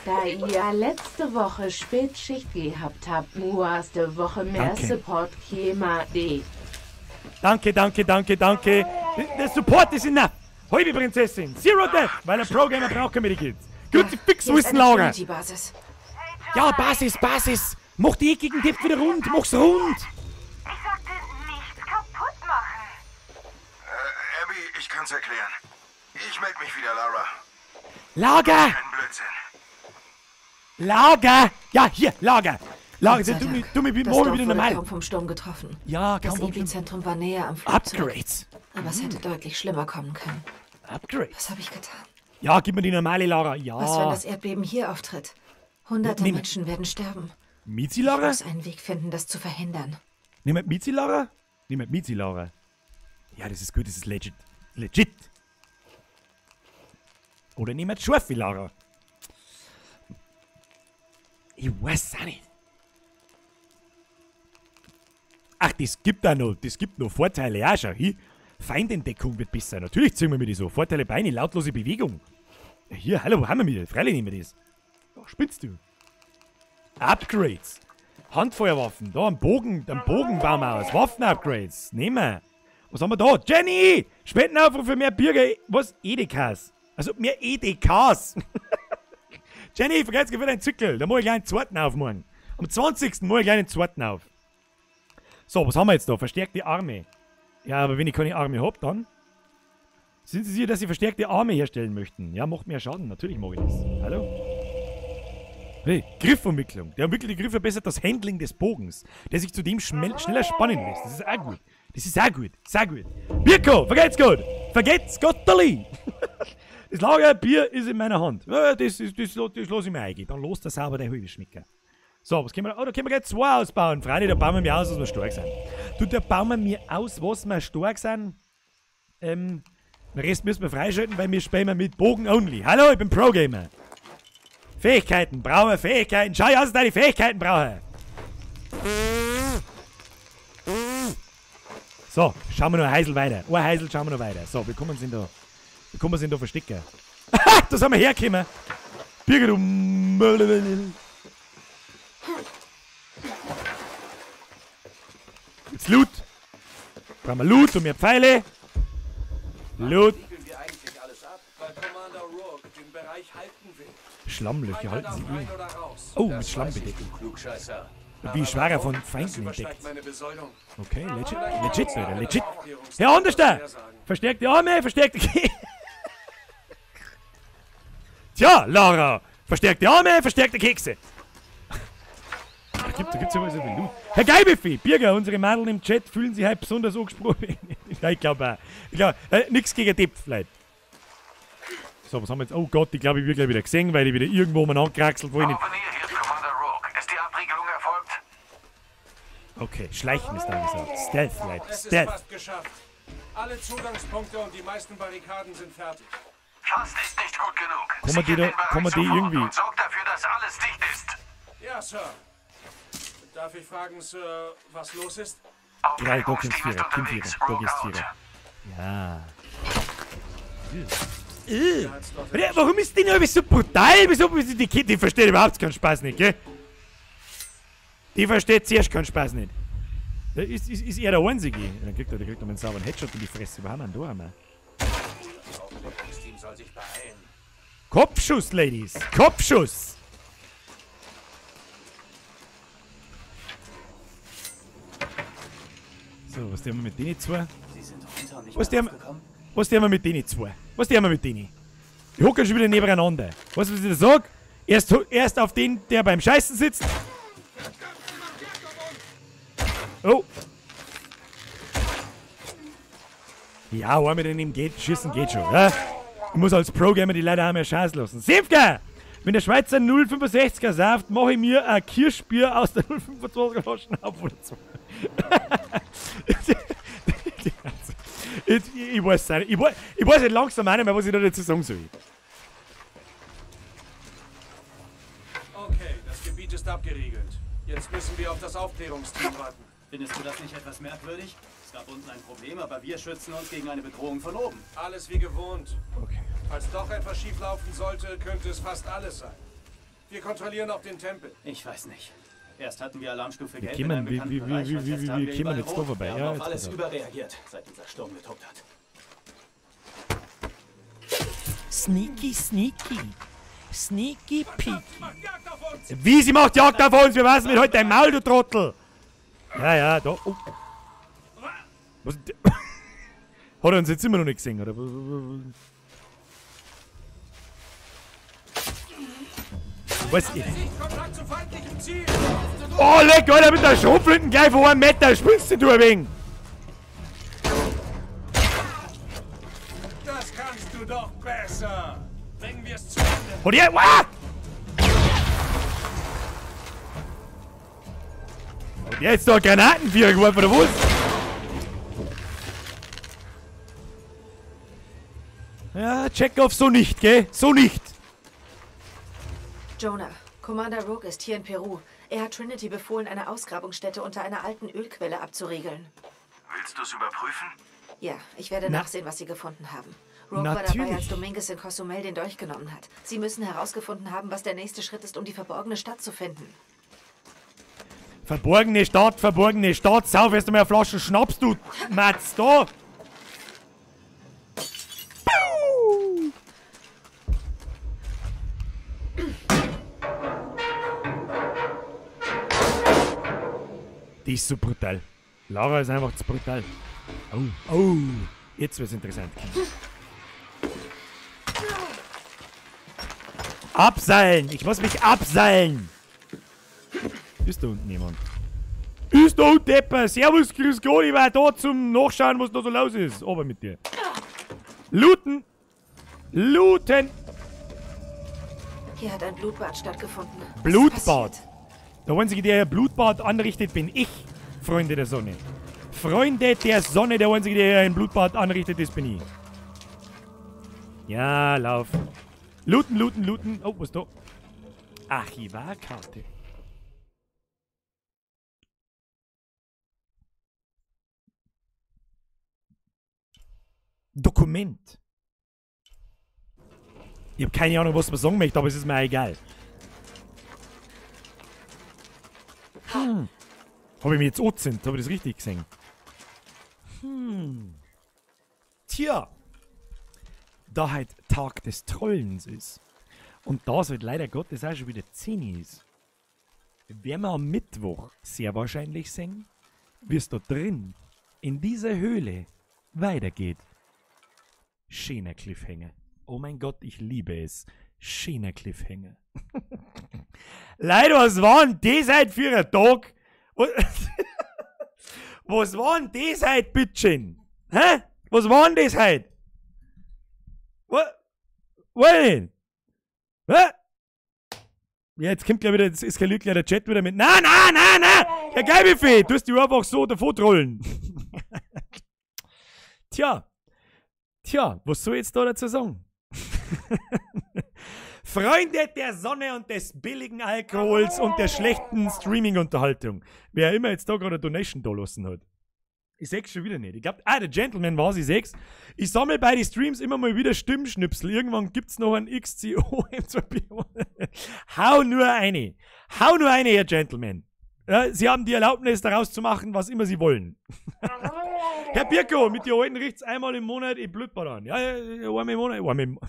Da ihr letzte Woche Spätschicht gehabt habt, muaste Woche mehr Danke. Support Kema D. Danke, danke, danke, danke. Der Support ist enough. Halbe Prinzessin, Zero Death, weil ein Pro-Gamer braucht keine Medikits. Kruzifix, wo Hier ist ist denn eine Lager? Trinity-Basis. Ja, Basis, Basis. Mach die eckigen Tipp wieder rund, mach's rund. Abby, ich kann's erklären. Ich melde mich wieder, Lara. Lager! Kein Blödsinn. Lager! Ja, hier, Lager! Lager, Gott sei du Dank. du mich Das morgen Dorf wieder wurde normal. kaum vom Sturm getroffen. Ja, kaum Das vom Sturm. Epizentrum war näher am Flugzeug. Upgrades. Aber es hätte deutlich schlimmer kommen können. Upgrades. Was habe ich getan? Ja, gib mir die normale Lara. Ja. Was, wenn das Erdbeben hier auftritt? Hunderte Nimm- Menschen werden sterben. Mizi Ich Lara? muss einen Weg finden, das zu verhindern. Nimm mit Mizi Lara? Nimm mit Mizi Lara. Ja, das ist gut, das ist legit. Legit. Oder nimm mit scharfe Lara. Ich weiß auch nicht. Ach, das gibt da noch, das gibt noch Vorteile. Ja, schau hier. Feindentdeckung wird besser. Natürlich ziehen wir mir die so. Vorteile Beine, lautlose Bewegung. Ja, hier, hallo, haben wir mir. Freilich nehmen wir das. Ja, spinnst du. Upgrades. Handfeuerwaffen. Da, ein Bogen bauen wir aus. Waffen-Upgrades. Nehmen wir. Was haben wir da? Jenny! Spendenaufruf für mehr Bürger. Was? EDKs. Also mehr EDKs. Jenny, vergiss für deinen Zykel. Da mach ich gleich einen zweiten auf morgen. Am 20. mach ich gleich einen zweiten auf. So, was haben wir jetzt da? Verstärkte Arme. Ja, aber wenn ich keine Arme hab, dann... Sind Sie sicher, dass Sie verstärkte Arme herstellen möchten? Ja, macht mehr Schaden. Natürlich mag ich das. Hallo? Hey, Griffumwicklung. Der umwickelte Griff verbessert das Handling des Bogens, der sich zudem schneller spannen lässt. Das ist auch gut. Das ist auch gut. Sehr gut. Mirko, vergeht's gut. Vergeht's Gotterli. Das Lagerbier ist in meiner Hand. Ja, das lass ich mir eingehen. Dann los der sauber der halbe Schmecker. So, was können wir da? Oh, da können wir gleich zwei ausbauen. Freunde, da bauen wir mir aus, dass wir stark sind. Du, da bauen wir mir aus, was wir stark sind. Den Rest müssen wir freischalten, weil wir spielen mit Bogen only. Hallo, ich bin Pro-Gamer. Fähigkeiten, brauchen wir Fähigkeiten. Schau aus, dass ich deine Fähigkeiten brauche. So, schauen wir noch ein Heisel weiter. Ein Heisel schauen wir noch weiter. So, wie kommen wir denn da? Wie kommen wir denn da verstecken? Da sind wir hergekommen. Birgit, du Jetzt Loot. Brauchen wir Loot und mehr Pfeile. Loot. Schlammlöcher halten sie eh. Oh, mit Schlamm bedeckt. Wie schwerer von Feinden entdeckt. Okay, legit, legit, Alter, legit. Herr Unterster! Verstärkte Arme, verstärkte Tja, Lara! Verstärkte Arme, verstärkte Kekse! Da gibt's ja so viel Loot. Herr Geibiffi, Birger, unsere Madeln im Chat fühlen sich halt besonders angesprochen. Ja, ich glaube auch. Ich glaub, nix gegen Depf, Leute. So, was haben wir jetzt? Oh Gott, ich glaube, ich werde gleich wieder gesehen, weil ich wieder irgendwo umeinander kraxelt, wo ich nicht. Okay, Schleichen ist da gesagt. Stealth, Leute. Es ist Stealth. fast geschafft. Alle Zugangspunkte und die meisten Barrikaden sind fertig. Fast ist nicht gut genug. Kommen die da, kommen die irgendwie? Und sorgt dafür, dass alles dicht ist. Ja, Sir. Darf ich fragen, Sir, was los ist? Drei, da kommt's Vierer, komm Vierer, da geht's Vierer. Ja. Warum ist die denn so brutal? Wieso die Kind, die versteht überhaupt keinen Spaß nicht, gell? Die versteht zuerst keinen Spaß nicht. Da ist er der Einzige. Dann kriegt er, der kriegt noch einen sauberen Headshot in die Fresse. Wo haben wir denn da einmal? Kopfschuss, Ladies! Kopfschuss! So, was tun wir mit denen zwei? Was tun wir mit denen zwei? Was tun wir mit denen? Die hocken schon wieder nebeneinander. Weißt du, was ich da sag? Erst auf den, der beim Scheißen sitzt. Oh. Ja, einmal daneben geht, schießen geht schon, ja? Ich muss als Pro-Gamer die Leute auch mehr Chance lassen. Senfka! Wenn der Schweizer 0,65er sauft, mache ich mir ein Kirschbier aus der 0,25er Flaschen auf oder zwei. Ich weiß nicht. Ich weiß nicht langsam auch nicht mehr, was ich da dazu sagen soll. Okay, das Gebiet ist abgeriegelt. Jetzt müssen wir auf das Aufklärungsteam warten. Findest du das nicht etwas merkwürdig? Es gab unten ein Problem, aber wir schützen uns gegen eine Bedrohung von oben. Alles wie gewohnt. Okay. Falls doch etwas schieflaufen sollte, könnte es fast alles sein. Wir kontrollieren auch den Tempel. Ich weiß nicht. Erst hatten wir Alarmstufe Gelb in einem bekannten Bereich, wie kämen jetzt da vorbei? Wir haben Ja, auf jetzt alles pass auf. überreagiert, seit dieser Sturm getobt hat. Sneaky, sneaky. Sneaky peaky. Wie, sie macht Jagd auf uns? Wir wissen mit heute dein Maul, du Trottel! Ja, ja, da. Oh. Was? Hat er uns jetzt immer noch nicht gesehen, oder? Was? Oh, leck, Alter, mit der Schrotflinten gleich vor einem Meter. Spinnst du ein wenig? Das kannst du doch besser. Bringen wir es zu Ende. Und jetzt, ah! Und jetzt noch Granatenvierer geworfen, oder was? Ja, Chekhov, so nicht, gell? So nicht! Jonah, Commander Rogue ist hier in Peru. Er hat Trinity befohlen, eine Ausgrabungsstätte unter einer alten Ölquelle abzuriegeln. Willst du es überprüfen? Ja, ich werde Na- nachsehen, was sie gefunden haben. Rogue war dabei, Natürlich. als Dominguez in Cozumel den Dolch genommen hat. Sie müssen herausgefunden haben, was der nächste Schritt ist, um die verborgene Stadt zu finden. Verborgene Stadt, verborgene Stadt. Sauf erst einmal eine Flasche Schnaps, du Matz, da! Puh. Die ist so brutal. Lara ist einfach zu brutal. Oh, oh, jetzt wird's interessant. Abseilen! Ich muss mich abseilen! Ist da unten jemand? Ist da unten jemand? Servus, grüß Gott, ich war da zum Nachschauen, was da so los ist. Aber mit dir. Looten! Looten! Hier hat ein Blutbad stattgefunden. Blutbad! Der Einzige, der hier Blutbad anrichtet, bin ich, Freunde der Sonne. Freunde der Sonne, der Einzige, der hier ein Blutbad anrichtet, ist bin ich. Ja, lauf. Looten, looten, looten. Oh, was ist da? Archivarkarte. Dokument. Ich habe keine Ahnung, was man sagen möchte, aber es ist mir egal. Hm. Habe ich mich jetzt angezündet? Habe ich das richtig gesehen? Hm. Tja. Da halt Tag des Trollens ist. Und da es halt leider Gottes auch schon wieder 10 ist, werden wir am Mittwoch sehr wahrscheinlich sehen, wie es da drin, in dieser Höhle, weitergeht. Schöner Cliffhanger. Oh mein Gott, ich liebe es. Schöner Cliffhanger. Leider, was war denn das heute für ein Tag? Was war denn das heute, bitteschön? Hä? Was war denn das heute? Was? Was denn? Hä? Ja, jetzt kommt gleich wieder, jetzt eskaliert gleich der Chat wieder mit. Na, na, na, na! Herr Geibifee, du hast die einfach so davon trollen. Tja. Tja, was soll ich jetzt da dazu sagen? Freunde der Sonne und des billigen Alkohols und der schlechten Streaming-Unterhaltung. Wer immer jetzt da gerade eine Donation da lassen hat. Ich seh's schon wieder nicht. Ich glaub, der Gentleman war's, ich seh's. Ich sammle bei den Streams immer mal wieder Stimmschnipsel. Irgendwann gibt's noch ein XCO M2P. Hau nur eine. Hau nur eine, Herr Gentleman. Ja, Sie haben die Erlaubnis, daraus zu machen, was immer Sie wollen. Herr Birko, mit den alten riecht's einmal im Monat eh Blutbad an. Ja, einmal im Monat. Einmal im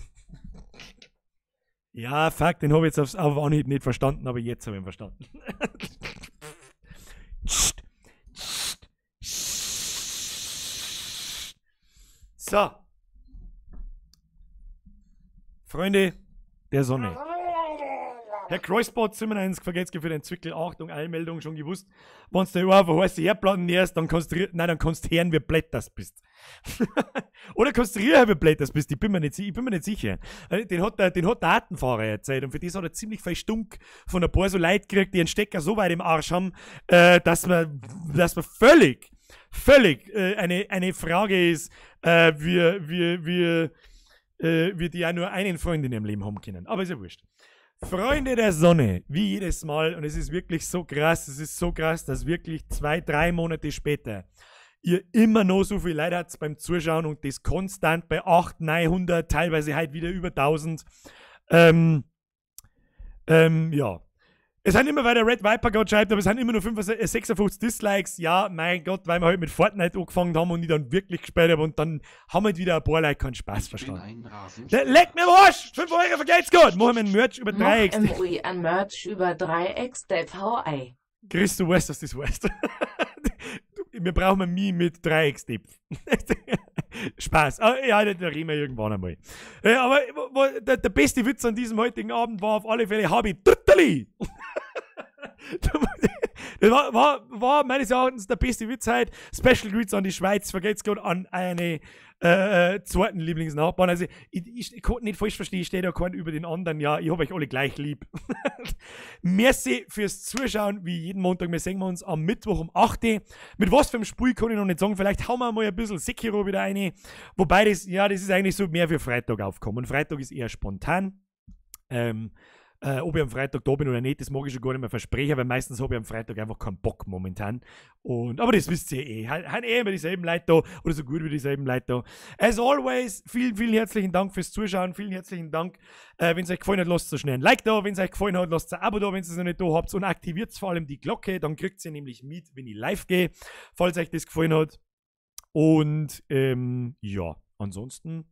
Ja, fuck, den habe ich jetzt auf Anhieb nicht verstanden, aber jetzt habe ich ihn verstanden. So. Freunde der Sonne. Herr Kreuzbot 97 vergeht's für den Zwickel. Achtung, Eilmeldung, schon gewusst. Wenn's dir einfach heiße Herdplatten näherst, dann kannst du, nein, dann kannst du hören, wie blöd das bist. Oder kannst du rühren, wie blöd das bist. Ich bin mir nicht, ich bin mir nicht sicher. Den hat der Datenfahrer erzählt und für das hat er ziemlich viel Stunk von ein paar so Leuten gekriegt, die einen Stecker so weit im Arsch haben, dass man völlig, eine Frage ist, wir die auch nur einen Freund in ihrem Leben haben können. Aber ist ja wurscht. Freunde der Sonne, wie jedes Mal, und es ist wirklich so krass, es ist so krass, dass wirklich 2, 3 Monate später ihr immer noch so viel Leid habt beim Zuschauen und das konstant bei 800, 900, teilweise halt wieder über 1000. Ja. Es sind immer weiter Red Viper gerade schreibt, aber es sind immer nur 56 Dislikes. Ja, mein Gott, weil wir halt mit Fortnite angefangen haben und ich dann wirklich gespielt habe und dann haben halt wieder ein paar Leute keinen Spaß verstanden. Leck mir am Arsch! 5 Euro vergeht's gut! Machen wir ein Merch über 3x. MUI an Merch über 3x DVI. Chris, du weißt, was das heißt. Wir brauchen ein Meme mit 3x-Depf. Spaß. Ja, da reden wir irgendwann einmal. Aber der beste Witz an diesem heutigen Abend war auf alle Fälle Habi Dritteli. Das war meines Erachtens der beste Witz heute. Special Greets an die Schweiz. Vergeht's Gott an eine zweiten Lieblingsnachbarn. Also, ich kann nicht falsch verstehen, ich stehe da keinen über den anderen. Ja, ich hab euch alle gleich lieb. Merci fürs Zuschauen, wie jeden Montag. Wir sehen uns am Mittwoch um 8 Uhr. Mit was für einem Spiel kann ich noch nicht sagen. Vielleicht hauen wir mal ein bisschen Sekiro wieder rein. Wobei das, ja, das ist eigentlich so mehr für Freitag aufkommen. Und Freitag ist eher spontan. Ob ich am Freitag da bin oder nicht, das mag ich schon gar nicht mehr versprechen, weil meistens habe ich am Freitag einfach keinen Bock momentan. Und, aber das wisst ihr eh. Haben eh immer dieselben Leute da oder so gut wie dieselben Leute da. As always, vielen, vielen herzlichen Dank fürs Zuschauen. Vielen herzlichen Dank. Wenn es euch gefallen hat, lasst so schnell ein Like da. Wenn es euch gefallen hat, lasst ein Abo da, wenn ihr es noch nicht da habt. Und aktiviert vor allem die Glocke, dann kriegt ihr nämlich mit, wenn ich live gehe, falls euch das gefallen hat. Und ja, ansonsten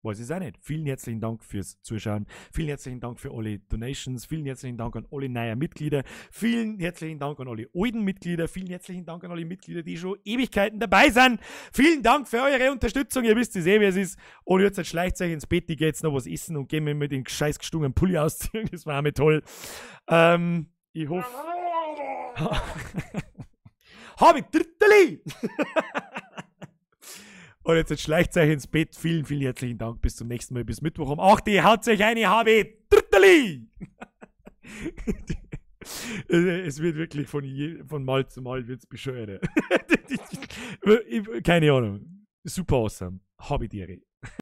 weiß ich es auch nicht. Vielen herzlichen Dank fürs Zuschauen. Vielen herzlichen Dank für alle Donations. Vielen herzlichen Dank an alle neuen Mitglieder. Vielen herzlichen Dank an alle alten Mitglieder. Vielen herzlichen Dank an alle Mitglieder, die schon Ewigkeiten dabei sind. Vielen Dank für eure Unterstützung. Ihr wisst es eh, wie es ist. Und jetzt schleicht euch ins Bett, ich geh jetzt noch was essen und geh mir mit den scheiß gestungenen Pulli ausziehen. Das war auch mal toll. Ich hoffe... Hab ich Dritteli! Und jetzt schleicht euch ins Bett. Vielen, vielen herzlichen Dank. Bis zum nächsten Mal. Bis Mittwoch um 8 Uhr. Haut euch eine HB Dritteli! Es wird wirklich von Mal zu Mal wird's bescheuerter. Keine Ahnung. Super awesome. Habe die Ehre.